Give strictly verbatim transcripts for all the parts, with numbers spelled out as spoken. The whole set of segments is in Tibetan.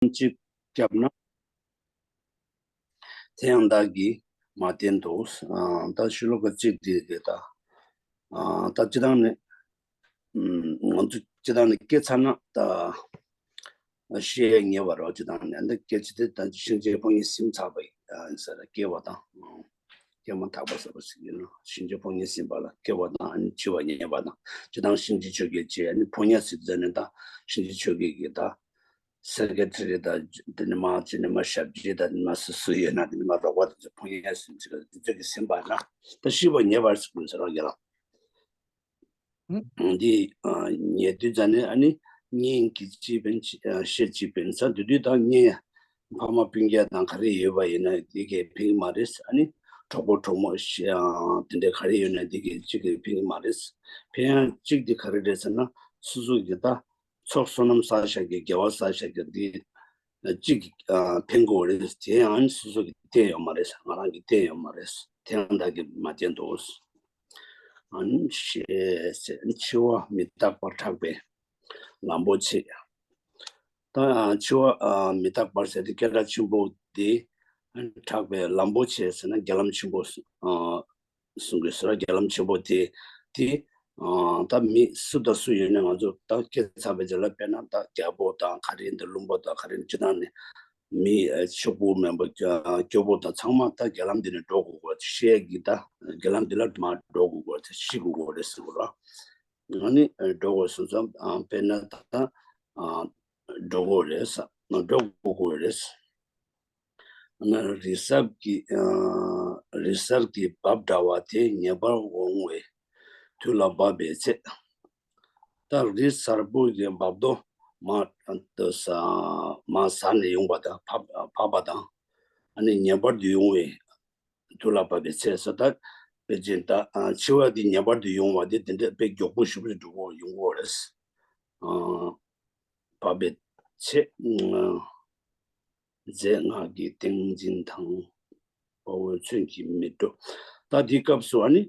གཅིག་བརྒྱབ་ན། དེ་ཡང་བདག་གིས་མ་བསྟན་ཏོ། ཨ་ད་ཤོ་ལོ་ཀ་གཅིག་འདི་རེད་ད། ཨ་ད་སྤྱིར་བཏང་ནས་ཨམ་ང་ཚོ་སྤྱིར་བཏང་ནས་སྐྱེ་ཚར་ན་ད་ཤེས་ཡས་ངེས་པ་རེད། སྤྱིར་བཏང་ནས་ད་སྐད་ཆ་དེ་ད་གཤིན་རྗེའི་ཕོ་ཉ་ཟིན་ཚར་བ་ཡིན་ཟེར། སྐྱེ་བ་དང་། སྐྱེས་མ་ཐག་པ་ཟེར་བ་ཞིག་ཡིན་ནོ། གཤིན་རྗེའི་ཕོ་ཉ་ཟིན་པ་ལ་སྐྱེ་བ་དང་ཨ་ནི་འཆི་བ་ངེས་པ་དང་། སྤྱིར་བཏང་གཤིན་རྗེ་ཆོས་རྒྱལ་བྱས་ཨ་ནི་ཕོ་ཉ་ཟིན་ཟེར་ནས་ད་གཤིན་རྗེ་ཆོས་རྒྱལ་གྱིས་ད་སེར་སྐྱ་ཐེ་རི་དང་དེ་ནི་མ་ཅི་ནི་མ་ཞབས་རྗེས་དང་ནི་མ་སུ་སུ་ཡོད་ན་དེ་ནི་མ་རོགས་པ་དེ་ཚོ་ཕོ་ཉ་ཟིན་ཚིག་དེ་ཚོ་གི་ཟིན་པ་ན་ད་ཤི་བ་ངེས་པར་ཟེར་དགོས་ཟེར་བ་རྒྱ་ལ། འདི་ཉལ་དུས་ཙ་ནས་ཨ་ནི་གཉེན་གྱི་ཅི་ཕན་ཤེད་ཅི་ཕན་ས་དུས་དུས་དང་གཉེན་ཕ་མ་སྤུན་ཀྱག་དང་ག་རེ་ཡོད་པ་ཡིན་ན་དེ་གས་ཕན་གྱི་མ་རེད། ཨ་ནི་གྲོགས་པོ་གྲོགས་མོ་དེ་འདྲ་ག་རེ་ཡོད་ན་དེ་གས་གཅིག་གིས་ཕན་གྱི་མ་རེད། ཕན་ཡང་གཅིག་དེ་ག་རེ་རེད་ཟེར་ན་སོ་སོ་གི་ད་ཚོགས་བསོད་ནམས་བསགས་བཞག་གི་དགེ་བ་བསགས་བཞག་གི་འདི་གཅིག་ཕན་གྱི་རེད། དེ་ཡང་སོ་སོ་གི་བསྟན་ཡོད་མ་རེད། ང་རང་གི་བསྟན་ཡོད་མ་རེད། དེ་ཡང་བདག་གིས་མ་བསྟན་ཏོ། ཨ་ནི་ཞེས་འཆི་བ་མི་རྟག་པར་གྲགས་པའི་ལམ་པོ་ཆེ། ད་འཆི་བ་མི་རྟག་པར་ཟེར་དེ་སྐད་གྲགས་ཆེན་པོ་དེ་གྲགས་པའི་ལམ་པོ་ཆེ་ཟེར་ན་རྒྱ་ལམ་ཆེན་པོ་གསུང་གི་ཟེར། རྒྱ་ལམ་ཆེན་པོ་དེ་དེ་ད་མི་སུ་དང་སུ་ཡིན་ན་ང་ཚོ་ད་སྐྱེས་ཚར་བའི་རྗེས་ལ་དཔེར་ན་ད་རྒྱལ་པོ་དང་ག་རེ་འདི་ལྷུན་པོ་དང་ག་རེ་འདི་སྤྱིར་བཏང་ནས་མི་ཕྱུག་པོ་མེད་པ་སྐྱོ་པོ་དང་ཚང་མ་ད་རྒྱ་ལམ་འདི་ནས་འགྲོ་དགོས་གོ། ཤེས་ཀྱི་ད་རྒྱ་ལམ་འདི་ལ་མ་འགྲོ་དགོས་གོ། ད་ཤི་དགོས་གོ་རེད་ཟེར་གོ་ར། ཨ་ནི་འགྲོ་དགོས་སོང་ཙང་དཔེར་ན་ད་འགྲོ་དགོས་རེད་ས་འགྲོ་དགོས་གོ་རེད། ཨ་ནི་རི་གསར་གྱི་རི་གསར་གྱི་རྦབ་འདྲ་བ་དེ་ངེས་པར་འོང་བའི་དུས་ལ་བབ་པའི་ཚེ། ད་རི་གསར་པོ་གི་རྦབ་རྡོ་མ་ད་ས་མ་ཟ་ནས་ཡོང་པ་དང་བབ་བབ་པ་དང་ཨ་ནི་ངེས་པར་དུ་ཡོང་བའི་དུས་ལ་བབ་པའི་ཚེ་ས་ད་དཔེ་ཅན་ད་འཆི་བ་འདི་ངེས་པར་དུ་ཡོང་བ་འདི་དེ་འདྲ་དཔེ་མགྱོགས་པོ་ཞེ་པོ་ཞིག་འགྲོ་གི་ཡོང་གི་རེད། བབ་པའི་ཚེ། རྫས་སྔགས་ཀྱི་ཏིང་འཛིན་དང་། དཔའ་བོས་མཚོན་གྱིས་མི་སྒྲོ། ད་འདི་སྐབས་སུ་ཨ་ནི་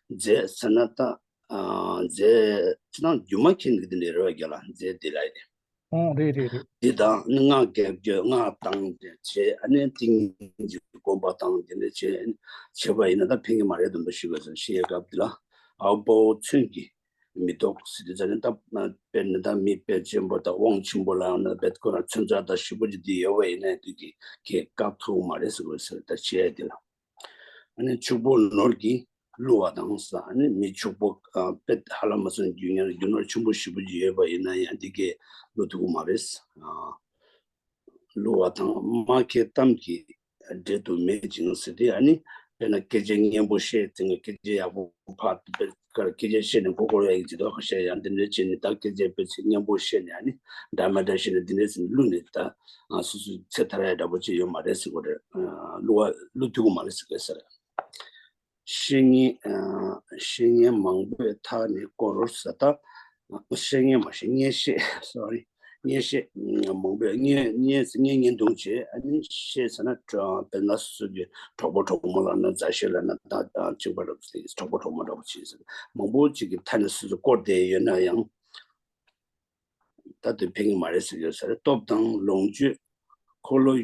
རྫས་ཟེར་ན་ད་རྫས་ཅི་དང་སྒྱུ་མ་མཁན་གྱི་འདི་འདྲ་རེད་བ་རྒྱ་ལ་རྫས་འདི་ལ་ཡིན། ཨོ་རེད་རེད་རེད། འདི་དང་ནི་སྔགས་རྒྱབ་རྒྱབ་སྔགས་བཏང་བྱས་ཨ་ནི་ཏིང་འཛིན་གྱི་སྒོམ་པ་བཏང་དེ་འདྲ་བྱས་བྱས་པ་ཡིན་ན་ད་ཕན་གྱི་མ་རེད་དམ་པ་ཞུ་དགོས་ཟེར་ཤེས་སྐབས་འདི་ལ་ཨ་དཔའ་བོ་མཚོན་གྱིས་མི་ལྡོག་ཟེར་དུས་ཙམ་ནས་ད་དཔེར་ན་ད་མི་དཔེ་ཆེན་པོ་དང་དབང་ཆེན་པོ་ལ་ཡང་ན་བེད་ཁོ་རང་མཚོན་རྟགས་དང་ཞིབ་པོ་ཅིག་འདི་ཡོད་པ་ཡིན་ན་དུས་ཀྱི་ཁྱེད་བཀག་ཐུབ་མ་རེད་ཟེར་དགོས་ཟེར་ད་བྱས་དེ་ལ། ཨ་ནི་ཕྱུག་པོ་ནོར་གྱིས་བསླུ་བ་དང་ས་ཨ་ནི་མི་ཕྱུག་པོ་དཔེ་ཧ་ལམ་མ་སོན་རྒྱུ་ཉར་རྒྱུ་ནོར་ཆེན་པོ་ཞིབ་པོ་ཅིག་ཡོད་པ་ཡིན་ན་ཡང་འདི་གས་བསླུ་ཐུབ་ཀྱི་མ་རེད། བསླུ་བ་དང་སྨྲ་མཁས་གཏམ་གྱི་འབྲེལ་དུ་མེད་ཅིང་ཟེར་ཏེ་ཨ་ནི་དཔེར་ན་སྐད་ཆ་སྙན་པོ་བཤད་དེ་སྐད་ཆ་ཡག་པོ་ཕར་དཔེ་ཀར་སྐད་ཆ་བཤད་ནས་མགོ་སྐོར་ཡག་གི་ཇི་ལྟར་ཁ་བཤད་ཡང་འདི་འདྲ་བྱས་ནས་ད་སྐད་ཆ་དཔེ་ཚིག་སྙན་པོ་བཤད་ནས་ཨ་ནི་འདྲ་མི་འདྲ་བཤད་ནས་འདི་འདྲ་ཟེར་ནས་བསླུ་ནས་ད་སོ་སོའི་ཚེ་ཐར་ཡག་འདྲ་པོ་ཅིག་ཡོད་མ་རེད་ཟེར་གོ་རེད། བསླུ་བ་བསླུ་ཐུབ་ཀྱི་མ་རེད་ཟེར་གོ་ཟེར། བཤེས་གཉེན། བཤེས་གཉེན་མང་པོས་ཐག་ནི་བསྐོར་ཟེར་ད། བཤེས་གཉེན་མ་བཤད་གཉེན་བཤད། སོ་རི། གཉེན་བཤད་མང་པོས་གཉེན་གཉེན་གཉེན་གཉེན་དུ་བྱས་ཨ་ནི་བཤད་ཟེར་ན་དཔེར་ན་སོ་སོ་གི་གྲོགས་པོ་གྲོགས་མོ་ལ་ན་མཛའ་བཤེས་ལ་ན་ད་གཅིག་པ་རབ་ཟེར་གྲོགས་པོ་གྲོགས་མོ་འདྲ་པོ་བྱས་ཟེར་མང་པོ་གཅིག་གི་ཐ་ནས་སོ་སོ་བསྐོར་ཏེ་ཡོད་ན་ཡང་། ད་དེ་ཕན་གྱི་མ་རེད་ཟེར་ཡོད་ས་རེད། སྟོབས་དང་ལོངས་སྤྱོད་འཁོར་ལོས་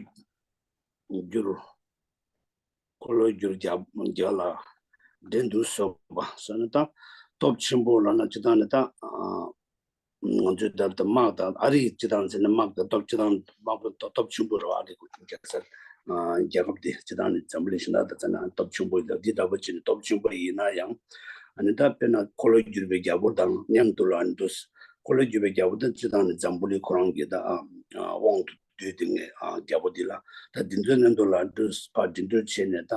སྒྱུར། འཁོར་ལོས་སྒྱུར་རྒྱ་རྒྱ་ལ་འགྲན་དུ་གསོག་པ་ཟེར་ན་ད་སྟོབས་ཆེན་པོ་ལ་ན་སྤྱིར་བཏང་ནི་ད་ང་ཚོའི་ད་ལྟ་དམག་དང་ཨ་རིའི་སྤྱིར་བཏང་ཟེར་ན་དམག་དང་སྟོབས་སྤྱིར་བཏང་དམག་དང་སྟོབས་ཆེན་པོ་རེད་བ། ཨ་རི་རྒྱལ་ས་རྒྱལ་ཁབ་དེ་སྤྱིར་བཏང་ནི་འཛམ་བུ་གླིང་ཤིང་ནགས་དང་ཟེར་ན་སྟོབས་ཆེན་པོ་ཡིན་ད་འདི་འདྲ་པོ་བྱས་ནས་སྟོབས་ཆེན་པོ་ཡིན་ན་ཡང་ཨ་ནི་ད་དཔེར་ན་འཁོར་ལོས་སྒྱུར་བའི་རྒྱལ་པོ་དང་མཉམ་དུ་ལ་ཨ་ནི་འདུག་འཁོར་ལོས་སྒྱུར་བའི་རྒྱལ་པོ་དང་སྤྱིར་བཏང་ནི་འཛམ་བུ་གླིང་ཁོ་རང་གི་ད་དབང་དུ། དུས་དེ་ངས་ཨ་རྒྱལ་པོ་འདི་ལ་ད་འདི་ཚོའི་མཉམ་དུ་ལ་འགྲོ་ཕར་འགྲན་བསྡུར་བྱས་ནས་ད་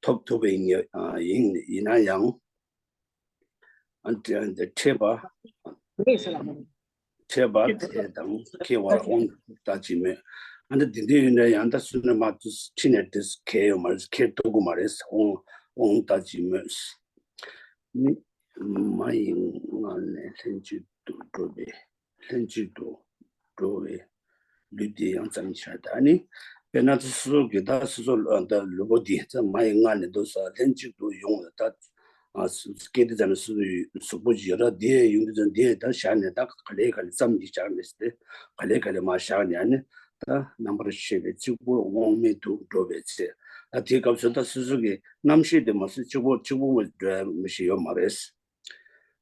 ཐོབ་ཐུབ་པའི་ངས་ཨ་ཡིན་ཡིན་ན་ཡང་ཨ་འཕྲད་པ་འཕྲད་པ་དེ་དང་སྐྱེ་བར་དབང་ལྟ་ཅི་སྨོས། ཨ་འདི་འདི་འདྲ་ཡོད་ན་ཡང་ད་སུ་ནས་མ་ཐུབ་ཁྲིད་ནས་དེ་ཁེལ་ཡོད་མ་རེད། ཁེལ་ཐུབ་ཀྱི་མ་རེད། དབང་དབང་ལྟ་ཅི་སྨོས། ནི་མ་ཡི་མངལ་ནས་ལྷན་ཅིག་ཏུ་འགྲོ་བའི། ལྷན་ཅིག་ཏུ་འགྲོ་བའི་ལུས་འདི་ཡང་ཙམ་ཤར་ད་ནི། དཔེར་ན་སོ་སོ་གི་ད་སོ་སོ་ད་ལུས་པོ་འདི་ཙམ་མ་ཡི་མངལ་ནས་འདུག་ས་ལྷན་ཅིག་ཏུ་ཡོང་བ་ད་སྐྱེ་དུས་ཙམ་ནས་སོ་སོ་གཟུགས་པོ་ཅིག་ཡོད་ད་འདི་ཡོང་དུས་ཙམ་འདི་ད་ཤར་ནས་ད་ག་ལེ་ག་ལེ་ཙམ་གྱིས་ཤར་ནས་སྟེ་ག་ལེ་ག་ལེ་མ་ཤར་ནས་ཨ་ནི་ ད་རྣམ་པར་ཤེས་པའི་གཅིག་པུ་དབང་མེད་དུ་འགྲོ་བའི་ཚེ། ད་དེའི་སྐབས་སུ་ད་སོ་སོ་གི་རྣམ་ཤེས་དེ་མ་ཟད་གཅིག་པུ་གཅིག་པུ་འགྲོ་ཡ་མི་ཞིག་ཡོད་མ་རེད།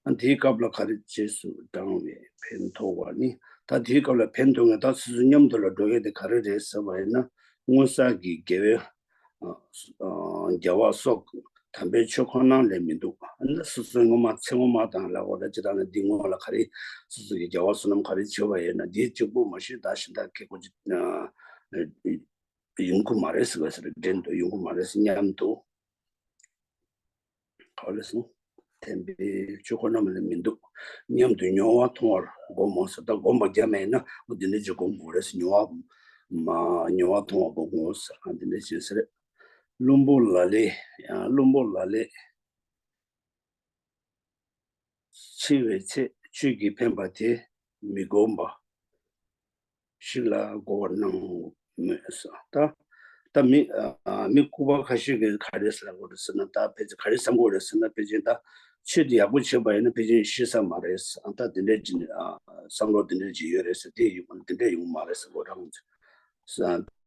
ཨ་དེའི་སྐབས་ལ་ག་རེ་རྗེས་སུ་འབྲང་བས་ཕན་ཐོགས་པ་ནི། ད་དེའི་སྐབས་ལ་ཕན་ཐོགས་མཁན་ད་སོ་སོ་མཉམ་དུ་ལ་འགྲོ་མཁན་དེ་ག་རེ་རེད་ཟེར་བ་ཡིན་ན། སྔོན་བསགས་ཀྱི་དགེ་བའི་ཨ་ཨ་དགེ་བ་སོགས་དམ་པའི་ཆོས་ཁོ་ན་ལས་མི་འདུག་ཨ་ནི་སོ་སོའི་སྔོན་མ་ཚེ་སྔོན་མ་དང་ལབ་དགོས་རེད། ཅི་ལྟར་ན་འདི་སྔོན་ལ་ག་རེ་སོ་སོ་གི་དགེ་བ་བསོད་ནམས་ག་རེ་བྱས་པ་ཡིན་ན་འདིའི་གཅིག་པུ་མ་གཞི་ད་གཞན་དག་གི་གོ་ཅི་ཡོང་གི་མ་རེད་ཟེར་བ་ཟེར། འབྲེལ་དུ་ཡོང་གི་མ་རེད་ཟེར། མཉམ་དུ། ག་ལེ་སོང་། དམ་པའི་ཆོས་ཁོ་ན་མ་ལས་མི་འདུག་མཉམ་དུ་མྱོང་བ་མཐོང་བར་བསྒོམ་མོ་ཟེར། ད་སྒོམ་པ་རྒྱབ་མེད་ན་འོ་འདི་འདྲ་ཅིག་སྒོམ་དགོས་རེད་ཟེར། མྱོང་བ་མ་མྱོང་བ་མཐོང་བར་བསྒོམ་དགོས་ཟེར། ཨ་འདི་འདྲ་ཅིག་ཟེར། བླུན་པོ་ལ་ལས་ཡང་བླུན་པོ་ལ་ལས་འཆི་བའི་ཚེ་ཆོས་ཀྱིས་ཕན་པ་དེ་མི་བསྒོམ་པ་ཞིག་ལ་གོ་བར་སྣང་མོད་ཟེར། ད་ད་མི་ཨ་མི་ལྐུགས་པ་ཁ་ཤས་ཀྱིས་ག་རེ་ལབ་དགོས་རེད་ཟེར་ན། ད་ཕལ་ཆེར་ག་རེ་བསམ་དགོས་རེད་ཟེར་ན། ཕལ་ཆེར་ད་ཆོས་དེ་ཡག་པོ་བྱས་པ་ཡིན་ན་ཕལ་ཆེར་ཤི་ས་མ་རེད་ཟེར། ད་དེ་འདྲའི་ཅིག་ཨ་བསམ་བློ་དེ་འདྲའི་ཅིག་ཡོད་རེད་ཟེར། དེ་ཡོང་དེ་འདྲ་ཡོང་མ་རེད་ཟེར། གོ་རང་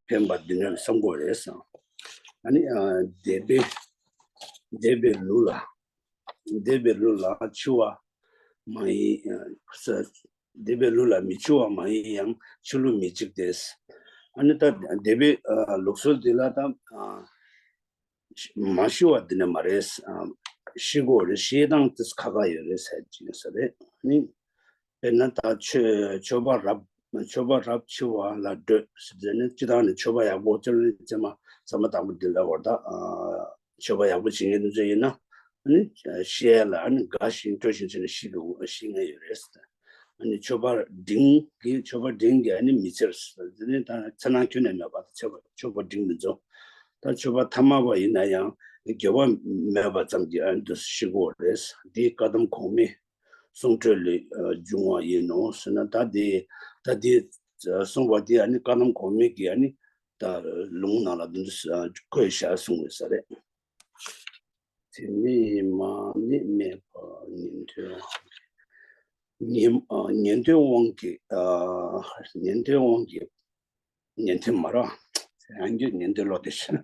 ཕན་པ་དེ་འདྲ་བསམ་དགོས་རེད་ཟེར། ཨ་ནི་ཨ་འདས་པའི་འདས་པའི་ལུགས་ལ། འདས་པའི་ལུགས་ལ་འཆི་བ་མ་ཡིན་ཡང་། འདས་པའི་ལུགས་ལ་མི་འཆི་བ་མ་ཡིན་ཡང་འཆི་ལུགས་མི་འཇིག་སྟེ། ཨ་ནི་ད་འདས་པའི་ལུགས་སྲོལ་འདི་ལ་ད་མ་ཤི་བ་འདི་ནས་མ་རེད། ཤི་དགོས་རེད། ཤི་སྟངས་དེ་ཁག་ཁག་ཡོད་རེད་ཟེར་གྱི་ཡོད་ས་རེད། ཨ་ནི། དཔེར་ན་ད་མཆོད་མཆོད་པ་རབ་མཆོད་པ་རབ་འཆི་བ་ལ་འདོད་ཟེར་ནས་སྤྱི་བཏང་ནས་མཆོད་པ་ཡག་པོ་ཅི་ལ་ཅི་མ་ཟ་མ་དང་པོ་འདི་ལ་བར་ད་མཆོད་པ་ཡག་པོ་བྱེད་མཁན་དེ་ཚོ་ཡིན་ན་ཨ་ནི་ཤི་ཡ་ལ་ཨ་ནི་དགའ་ཞིང་སྤྲོ་ཞིང་བྱས་ནས་ཤི་དགོས་ཤི་ངེས་ཡོད་རེད། ཨ་ནི་མཆོད་པ་འབྲིང་གི་མཆོད་པ་འབྲིང་གི་ཨ་ནི་མི་ཚེར་ཟེར་ནས་ད་ཚེ་ནང་ཁྱོན་ནས་མེད་པ་མཆོད་པ་མཆོད་པ་འབྲིང་མི་འཛོམས། ད་མཆོད་པ་ཐ་མལ་པ་ཡིན་ན་ཡང་འགྱོད་པ་མེད་པ་ཙམ་གྱིས་ཨ་ནི་འདི་ཤི་དགོས་རེད། འདི་བཀའ་གདམས་གོང་མའི་གསུང་སྒྲོས་ལས་འབྱུང་བ་ཡིན་ནོ་ཟེར་ན། ད་དེ་ད་དེ་གསུངས་པ་དེ་ཨ་ནི་བཀའ་གདམས་གོང་མའི་གི་ཨ་ནི་ད་ལུང་ནང་ལ་འདི་འདྲ་བཀོད་བཞག་གསུངས་ཡོད་ས་རེད། དེ་ནས་མ་ཎི་སྨྲས་པ་ཉན་ཐོས་དབང་གིས། ཉན་ཉན་ཐོས་དབང་གིས་ཉན་ཐོས་དབང་གིས། ཉན་ཐོས་མ་རེད། ཡང་བསྐྱར་ཉན་ཐོས་ལོ་དེ་ཤ།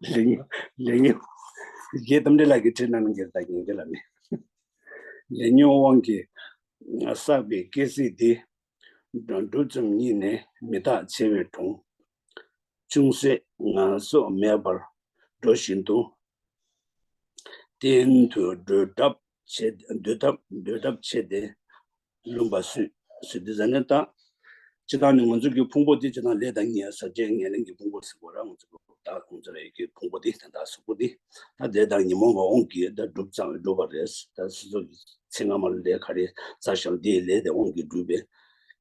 ལས་ཉོན་ལས་ཉོན། རྒན་རྟ་མགྲིན་ལགས་ཀྱིས་བྲིས་གནང་མཁན་དེ་ཉན་ཐོས་ལ་མེད། ལས་ཉོན་དབང་གིས་བསགས་པའི་སྐྱེ་སྲིད་འདི། སྒྲུབ་ཙམ་ཉིད་ནས་མི་རྟག་འཆི་བས་གྲོངས། ཅུང་ཟད་ངལ་གསོ་མེད་པར་འགྲོ་བཞིན་དུ། གཏན་དུ་སྡོད་ཐབས་བྱས་སྡོད་ཐབས་སྡོད་ཐབས་བྱས་ཏེ་ལུམ་པ་སུས་སུས་ཏེ་ཟ་ནས་ད། སྤྱི་བཏང་ནས་ང་ཚོ་གི་ཕུང་པོ་དེ་སྤྱི་བཏང་ལས་དང་ཉེ་ཟག་བཅས་ངན་ལེན་གྱི་ཕུང་པོ་ཟེར་བ་ར། ང་ཚོ་ད་ང་ཚོ་རའི་གི་ཕུང་པོ་དེ་ད་ད་གཟུགས་པོ་དེ་ད་ལས་དང་ཉོན་མོངས་པ་དབང་གིས་ད་སྒྲུབ་ཙམ་སྒྲུབ་པ་རེད། ད་སོ་སོ་གི་ཚེ་སྔ་མ་ལ་ལས་ག་རེ་བསགས་ཤག་དེའི་ལས་དེ་དབང་གིས་སྒྲུབ་པའི་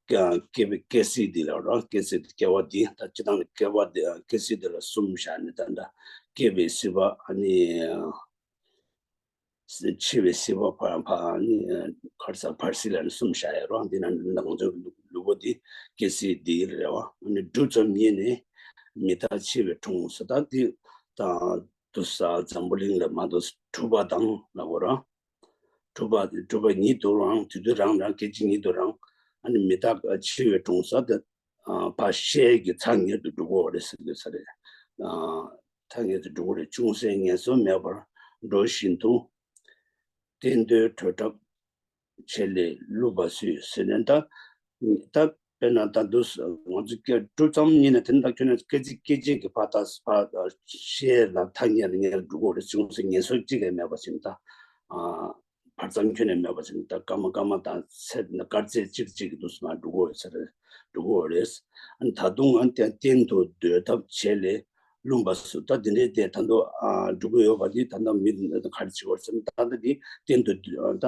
སྐྱེ་སྐྱེ་བའི་སྐྱེ་སྲིད་དེ་ལ་ར། སྐྱེ་སྲིད་སྐྱེ་བ་དེ་ད་སྤྱི་བཏང་ནས་སྐྱེ་བ་དེ་སྐྱེ་སྲིད་དེ་ལ་གསུམ་བཞག་ནས་ད་ད་སྐྱེ་བའི་སྲིད་པ་ཨ་ནི། འཆི་བའི་སྲིད་པ་བར་བར་ནི་གར་ས་བར་སྲིད་ལ་ནི་གསུམ་བཞག་ཡོད་རེད། འདི་ན་ནང་ཚོ་ལུས་པོ་འདི་སྐྱེ་སྲིད་འདི་རེད་བ། ནི་སྒྲུབ་ཙམ་ཉིད་ནས་མི་རྟག་འཆི་བས་གྲོངས་ཟེར། ད་འདི་དང་དུ་ས་འཛམ་བུ་གླིང་ལ་མ་གཏོགས་གྲུབ་པ་དང་ལ་གོ་ར། གྲུབ་པ་གྲུབ་པ་ཉིད་དུ་རང་དུས་དུས་རང་རང་སྐད་ཅིག་ཉིད་དུ་རང་ཨ་ནི་མི་རྟག་འཆི་བས་གྲོངས་ཟེར། ད་ཕར་ཤེས་ཀྱི་ཚ་ངེས་དུ་འགྲོ་གི་རེད་ཟེར་གྱི་ས་རེད། ཐ་སྙད་དུ་འགྲོ་གི་རེད། ཅུང་ཟད་ངལ་གསོ་མེད་པར་འགྲོ་བཞིན་དུ། གཏན་དུ་སྡོད་ཐབས་བྱས་ལས་ལུམ་པ་སུས་ཟེར་ནས་ད། ད་དཔེར་ན་ད་འདུག་ང་ཚོ་སྐད་སྒྲུབ་ཙམ་ཉིད་ནས་དེ་ནི་ད་ཁྱོད་ནས་སྐད་ཅིག་སྐད་ཅིག་གི་ཕར་ད་ཕར་ཤེས་ལ་ཐ་སྙད་ངེས་འགྲོ་གི་རེད། ཅུང་ཟད་ངལ་གསོ་གཅིག་ལས་མེད་པ་ཞིག་ད། བར་མཚམས་ཁྱོན་ནས་མེད་པ་ཞིག་ད་སྐར་མ་སྐར་མ་དང་ཚེ་སྐར་ཚེས་གཅིག་གཅིག་གི་འདུག་སེ་མར་འགྲོ་གི་ཡོད་ས་རེད། འགྲོ་གི་ཡོད་རེད། ཨ་ནི་ད་དུང་ང་གཏན་དུ་སྡོད་ཐབས་བྱས་ལས་ལུམ་པ་སུ། ད་འདི་འདྲའི་དེ་ད་དུང་ཨ་འགྲོ་གི་ཡོད་པ་འདི་ད་ལྟ་མི་ག་རེ་བྱེད་དགོས་ཟེར་ན། ད་ལྟ་འདི་གཏན་དུ་ད་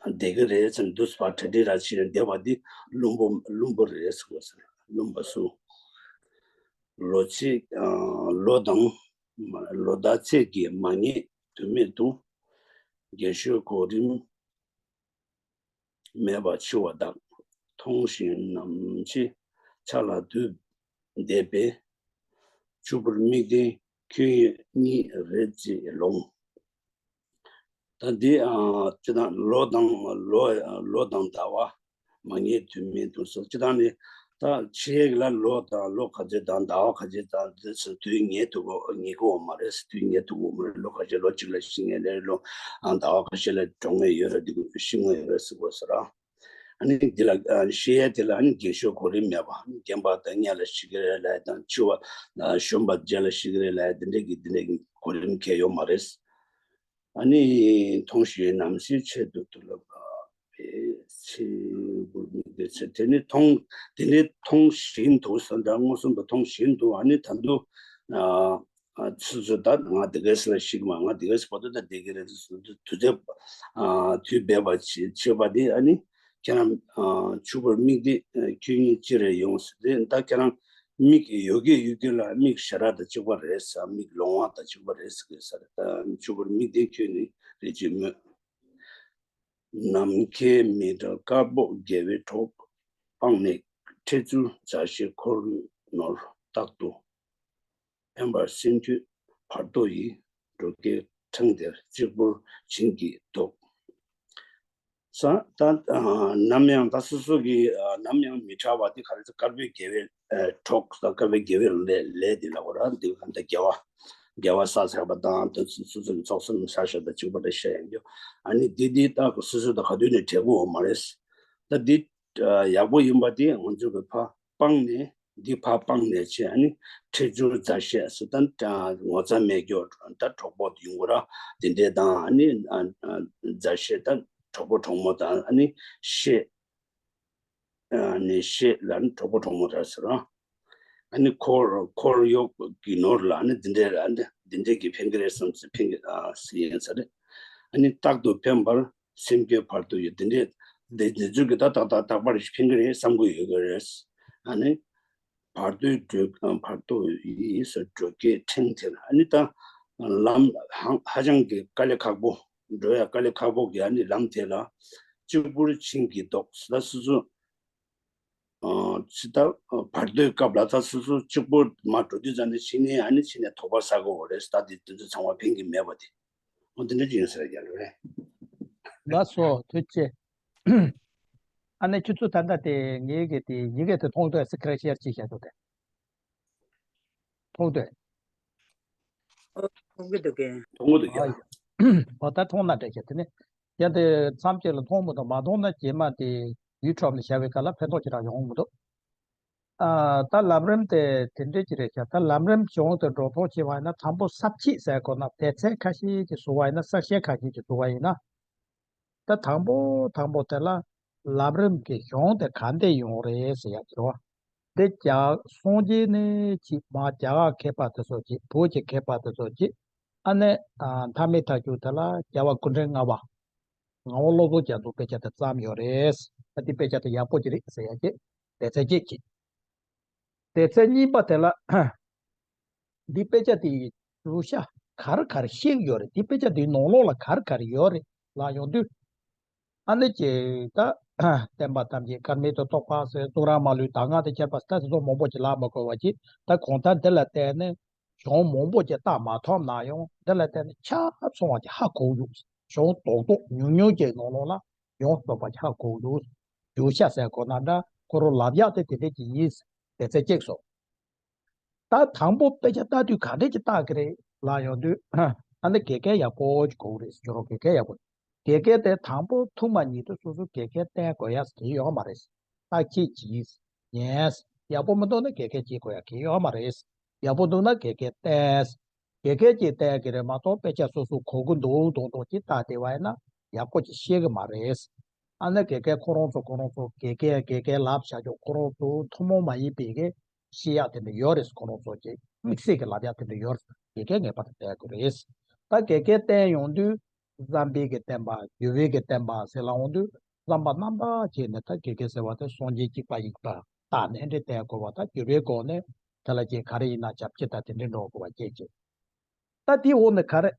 བསྡད་ཀྱི་རེད་ཟེར་ན། འདུག་སེ་ཕར་གྲ་སྒྲིག་ར་བྱས་ནས་བསྡད་པ་འདི་ལུམ་པོ་ལུམ་པོ་རེད་ཟེར་དགོས་ཟེར། ལུམ་པ་སུ། ལོ་ཚེ་ཨ་ལོ་དང་ལོ་ཟླ་ཚེས་ཀྱིས་མ་ངེས་དོན་མེད་དུ། རྒས་ཤོས་གོ་རིམ་མེད་པར་འཆི་བ་དག་མཐོང་ཞིང་ནམ་འཆི་ཆ་ལ་དུས་འདས་པས། ཕྱུག་པོར་དམིགས་ཏེ་ཁྱོད་གཉིད་རེ་ཅིག་ལོངས། ད་འདི་ཨ་སྤྱི་བཏང་ལོ་དང་ལོ་ལོ་དང་ཟླ་བ་མ་ངེས་དུས་མིན་དུ་སོགས་སྤྱི་བཏང་ནི་ ད་ཕྱི་ཡས་ལ་ལོ་དང་ལོ་ཁ་ཤས་དང་ཟླ་བ་ཁ་ཤས་དང་དེ་ཚོ་དུས་ངེས་ཐུབ་ངེས་ཀྱི་ཡོད་མ་རེད། དུས་ངེས་ཐུབ་ཀྱི་མ་རེད། ལོ་ཁ་ཤས་ལོ་གཅིག་ལ་ཤི་ངེས་རེད། ལོ་ཨ་ཟླ་བ་ཁ་ཤས་ལ་གྲོངས་ངེས་ཡོད་རེད། འདི་ཤི་ངེས་ཡོད་རེད་ཟེར་དགོས་ས་ར། ཨ་ནི་འདི་ལ་ཨ་ཤི་ཡས་དེ་ལ་ཨ་ནི་རྒས་ཤོས་གོ་རིམ་མེད་པ། ཨ་ནི་རྒན་པ་དང་སྔོན་ལ་ཤི་གི་རེད་ལབ་ཡས་དང་། འཆི་བ་ཨ་གཞོན་པ་རྗེས་ལ་ཤི་གི་རེད་ལབ་ཡས་དེ་འདྲས་ཀྱི་དེ་འདྲས་ཀྱི་གོ་རིམ་གང་ཡང་ཡོད་མ་རེད། ཨ་ནི་མཐོང་ཞིང་རྣམ་ཤེས་ཆེད་དུ་དུ་ལ་པའི་ཚེ་བུར་མི་དེ་ཚེ་དེ་ནི་མཐོང་དེ་ནི་མཐོང་བཞིན་དུ་ས་འདྲ་མངོན་སུམ་དུ་མཐོང་བཞིན་དུ། ཨ་ནི་ད་དུང་ཨ་ཨ་ཚུ་ཚུ་ད་ང་དེ་གས་ལ་ཤི་གི་མ། ང་དེ་གས་བར་དུ་ད་བསྡད་ཀྱི་རེད། དུས་ཚོད་ཨ་དུས་འབད་པ་བྱེད་བྱེད་པ་དེ། ཨ་ནི་ཁྱེད་རང་ཨ་ཕྱུག་པོར་མིག་འདི་ཨ་ཁྱོད་ཉིད་ཅི་རེད་ཡོང་ཟེར་ཏེ། ད་ཁྱེད་རང་མིག་ཡོད་ཀྱི་ཡོད་ཀྱི་ལ་མིག་ཞར་ར་དང་གཅིག་པ་རེད་ཟེར། མིག་ལོང་བ་དང་གཅིག་པ་རེད་ཟེར་གི་ས་རེད། ད་ཕྱུག་པོར་མིག་འདི་ཁྱོད་ནི་རེད་ཅེས་སྨོས། ནམ་མཁའི་མེ་སྟག་དཀར་པོ་རྒྱལ་བའི་གྲོགས། སྤངས་ནས་ཁྲེགས་འཛུལ་མཛའ་བཤེས་འཁོར་ནོར། རྟག་ཏུ་འཕེན་པར་སེམས་ཁྱོད་བར་དོ་ཡི། འགྲོ་སྐྱེལ་ཕྲེང་དེར་གཅིག་པུར་བྱིན་གྱིས་བཟློག་ས། ད་ཨ་ནམ་ཡང་ད་སོ་སོ་གི་ཨ་ནམ་ཡང་མི་ཁྲ་བ་དེ་ག་རེ་ཟེར། དཀར་པོའི་རྒྱལ་བའི་ཨ་གྲོགས་ད་དཀར་པོའི་རྒྱལ་བའི་ལས་ལས་དེ་ལ་འོ་ར་འདི་ག་འདི་རྒྱལ་བ། རྒྱལ་བ་ས་ཟེར་བ་དང་དེ་སོ་སོ་གི་ཚོགས་གསུམ་ས་ཞབས་དང་གཅིག་པ་རེད་བཤད་ཡོང་རྒྱུ། ཨ་ནི་འདི་འདི་ད་སོ་སོ་དང་ག་དུས་ནས་བྲལ་དགོས་མ་རེད། ད་འདི་ཨ་ཡག་པོ་ཡིན་པ་དེ་ང་ཚོ་གི་ཕ་སྤངས་ནས། འདི་ཕར་སྤངས་ནས་བྱས། ཨ་ནི་ཁྲེགས་འཛུལ་མཛའ་བཤེས་ཟེར་ད་ངོ་ཚ་མེད་རྒྱུ་ད་གྲོགས་པོ་ཡོང་གི་ར་དེ་འདྲས་དང་། ཨ་ནི་ཨ་ཨ་མཛའ་བཤེས་ད་གྲོགས་པོ་གྲོགས་མོ་དང་། ཨ་ནི་བཤེས་ཨ་ནི་བཤེས་ལ་ནི་གྲོགས་པོ་གྲོགས་མོ་ར་ཟེར་ར། ཨ་ནི་འཁོར་འཁོར་གཡོག་གི་ནོར་ལ་ནི་འདི་འདྲས་ལ་ནི་འདི་འདྲས་ཀྱི་ཕན་གི་རེད་བསམ་སེ་ཕན་གི་ཨ་སེ་ཡིན་ས་རེད། ཨ་ནི་རྟག་ཏུ་འཕེན་པར་སེམས་ཁྱོད་བར་དོ་ཡི། འདི་འདྲས་འདི་འདི་ཚོ་གི་ད་ཏག་ཏག་རྟག་པར་ཕན་གི་རེད་བསམ་གི་ཡོད་གི་རེད། ཨ་ནི་བར་དོའི་འགྲོ་བར་དོ་ཡི་སོ་འགྲོ་སྐྱེལ་ཕྲེང་དེ་ལ། ཨ་ནི་ད་ལམ་ཧང་ཧ་ཅང་གི་དཀའ་ལས་ཁག་པོ། འགྲོ་ཡ་དཀའ་ལས་ཁག་པོ་གི་ཨ་ནི་ལམ་དེ་ལ་གཅིག་པུར་བྱིན་གྱིས་བཟློག་ད་སོ་སོ། ཨ་ཅི་ད་བར་དོའི་སྐབས་ལ་ད་སོ་སོ་གཅིག་པོ་མ་འགྲོ་དུས་ཙམ་ནས་ཕྱི་ནས་ཨ་ནི་ཕྱི་ནས་དོགས་པ་ཟ་དགོས་པ་རེད། ད་དེ་དེ་ཚོ་ཚང་མ་ཕན་གྱི་མེད་པ་དེ། འོ་དེ་འདྲ་ཅིག་ཡིན་ཟེར་རྒྱ་ལོ་རེད། ལགས་སོ། ཐུགས་རྗེ་ཆེ། ཨ་ནི་ཁྱོད་ཚོ་ད་ལྟ་དེ་ངའི་གི་དེ་ཡི་གེ་དེ་མཐོང་འདོད་ཟེར་ཁ་ཤས་ཅིག་བཤད་འདུག་གས། མཐོང་འདོད། ཨོ་མཐོང་གི་འདུག་གས། མཐོང་གི་འདུག་ཨ་གས། ཡ། འོ་ད་མཐོང་ན་འདྲ་བྱས། དེ་ནས་ཡང་དེ་མཚམས་གཅིག་ལ་མཐོང་མི་འདུག་མ་མཐོང་ན་རྗེས་མ་དེ་ཡུ་ཊུབ་ནས་བྱ་བའི་སྐབས་ལ་ཕན་ཐོགས་ཅི་རང་ཡོང་མི་འདུག་ཨ་ད་ལམ་རིམ་དེ་དེ་འདྲས་ཅིག་རེད་ཤག་ད་ལམ་རིམ་གཞུང་དུ་འགྲོ་ཐོག་བྱས་པ་ཡིན་ན། དང་པོ་ས་བཅད་ཟེར་དགོས་ན་སྡེ་ཚན་ཁ་ཤས་ཀྱི་བཟོ་བ་ཡིན་ན། ས་བཅད་ཁ་ཤས་ཀྱི་བཟོ་བ་ཡིན་ན། ད་དང་པོ་དང་པོ་དེ་ལ་ལམ་རིམ་གྱི་གཞུང་དེ་ག་འདྲས་ཡོང་རེད་ཟེར་ཡ་དེ་རེད་བ། དེ་རྒྱ་སངས་རྒྱས་ནས་ཅིག་མ་རྒྱ་གར་མཁས་པ་དེ་ཚོ་ཅིག་བོད་ཀྱི་མཁས་པ་དེ་ཚོ་ཅིག་ཨ་ནི་ཨ་མཐའ་མའི་མཐའ་མཇུག་དེ་ལ་རྒྱལ་བ་སྐུ་ཕྲེང་ལྔ་པ་ངག་དབང་བློ་བཟང་རྒྱ་མཚོའི་དཔེ་ཆ་དེ་བརྩམས་ཡོད་རེད། ཨ་དེ་དཔེ་ཆ་དེ་ཡག་པོ་ཅིག་རེད་ཟེར་ཡ་ཅིག་སྡེ་ཚན་གཅིག་ཅིག་སྡེ་ཚན་གཉིས་པ་དེ་ལ་འདི་དཔེ་ཆ་དེ་ཡི་བསྡུར་བྱ་ག་རེ་ག་རེ་བཤད་ཀྱི་ཡོད་རེད། འདི་དཔེ་ཆ་དེའི་ནང་ལོགས་ལ་ག་རེ་ག་རེ་ཡོད་རེད་ལབ་ཡོང་དུས། ཨ་ནི་ཅིག་ད་བསྟན་པ་ཐམས་ཅད་དཀར་མེ་དུ་གཏོགས་པ་ཟེར། གཙུག་ར་མ་ལུས་ཟླ་ལྔ་དང་བཅས་པ་ཟེར། ད་དེ་ཚོ་མང་པོ་ཅིག་ལབ་མ་དགོས་པ་ཅིག་ད་གང་ལྟར་འདི་ལ་བརྟེན་ནས་གཞུང་མང་པོ་ཅིག་བལྟ་མ་ཐུབ་ན་ཡང་འདི་ལ་བརྟེན་ནས་ཆ་ཚང་བ་ཅིག་ཧ་གོ་འདུག་གཞུང་རྡོག་རྡོག་ཉུང་ཉུང་ཅིག་ནང་ལོགས་ལ་ཡོངས་སུ་རྫོགས་པ་ཅིག་ཧ་གོ་འདུག་བསྡུར་བྱ་ཟེར་དགོས་ན་འདྲ། ཁོ་རང་ལབ་ཡག་དེ་དེ་འདྲས་ཅིག་ཡིན། སྡེ་ཚན་གཅིག་སོ། ད་དང་པོ་དཔེ་ཆ་ལྟ་དུས་ག་འདྲས་ཀྱི་ལྟ་གི་རེད་ལབ་ཡོང་དུས། ཨ་ནི་དགེ་རྒན་ཡག་པོ་ཅིག་དགོས་རེད། ཁྱོད་རང་དགེ་རྒན་ཡག་པོ། དགེ་རྒན་དེ་དང་པོ་ཐུག་མ་ཉིད་དུ་སོ་སོ་དགེ་རྒན་བསྟེན་དགོས་ཡ་ཟེར་གྱི་ཡོད་མ་རེད། ལྟ་ཁྱེད་ཀྱིས་ཉན། ཡག་པོ་མི་འདུག་ན་དགེ་རྒན་བྱེད་དགོས་ཡ་གི་ཡོད་མ་རེད། ཡག་པོ་འདུག་ན་དགེ་རྒན་བསྟེན། དགེ་རྒན་གྱིས་བསྟེན་གི་རེད་མ་གཏོགས་དཔེ་ཆ་སོ་སོ་གོ་གི་འདུག་མདོག་མདོག་ཅིག་ལྟ་བསྡད་པ་ཡིན་ན་ཡག་པོ་ཅིག་ཤེས་གི་མ་རེད། ཨ་ནི་དགེ་རྒན་ཁོ་རང་ཚོ་ཁོ་རང་ཚོ་དགེ་རྒན་དགེ་རྒན་ལབ་བྱ་ཆོག་ཁོ་རང་ཚོ་ཐུན་མོང་མ་ཡིན་པའི་གི་བཤད་ཡག་དེ་འདྲ་ཡོད་རེད། ཁོ་རང་ཚོ་གི་དམིགས་བསལ་གྱི་ལབ་ཡག་དེ་འདྲ་ཡོད་རེད། དགེ་རྒན་ངེས་པར་དུ་བསྟེན་དགོས་རེད། ད་དགེ་རྒན་བསྟེན་ཡོང་དུས་བསམ་པའི་གི་བསྟན་པ། འགྱུར་བའི་གི་བསྟན་པ་ཟེར་ལབ་ཡོང་དུས་བསམ་པ་རྣམ་པར་བྱས་ནས་ད་དགེ་རྒན་ཟེར་བ་དེ་སངས་རྒྱས་གཅིག་པ་ཡིན་པ་བརྟགས་ནས་འདྲ་བསྟེན་དགོས་པ། ད་འགྱུར་བའི་སྒོ་ནས་དེ་ལ་ཅིག་ག་རེ་ཡིན་ན་ཞབས་ཕྱི་དང་དེ་འདྲ་འགྲོ་དགོས་པ་བཅས་ཀྱི། ད་དེའི་འོག་ནས་ག་རེ་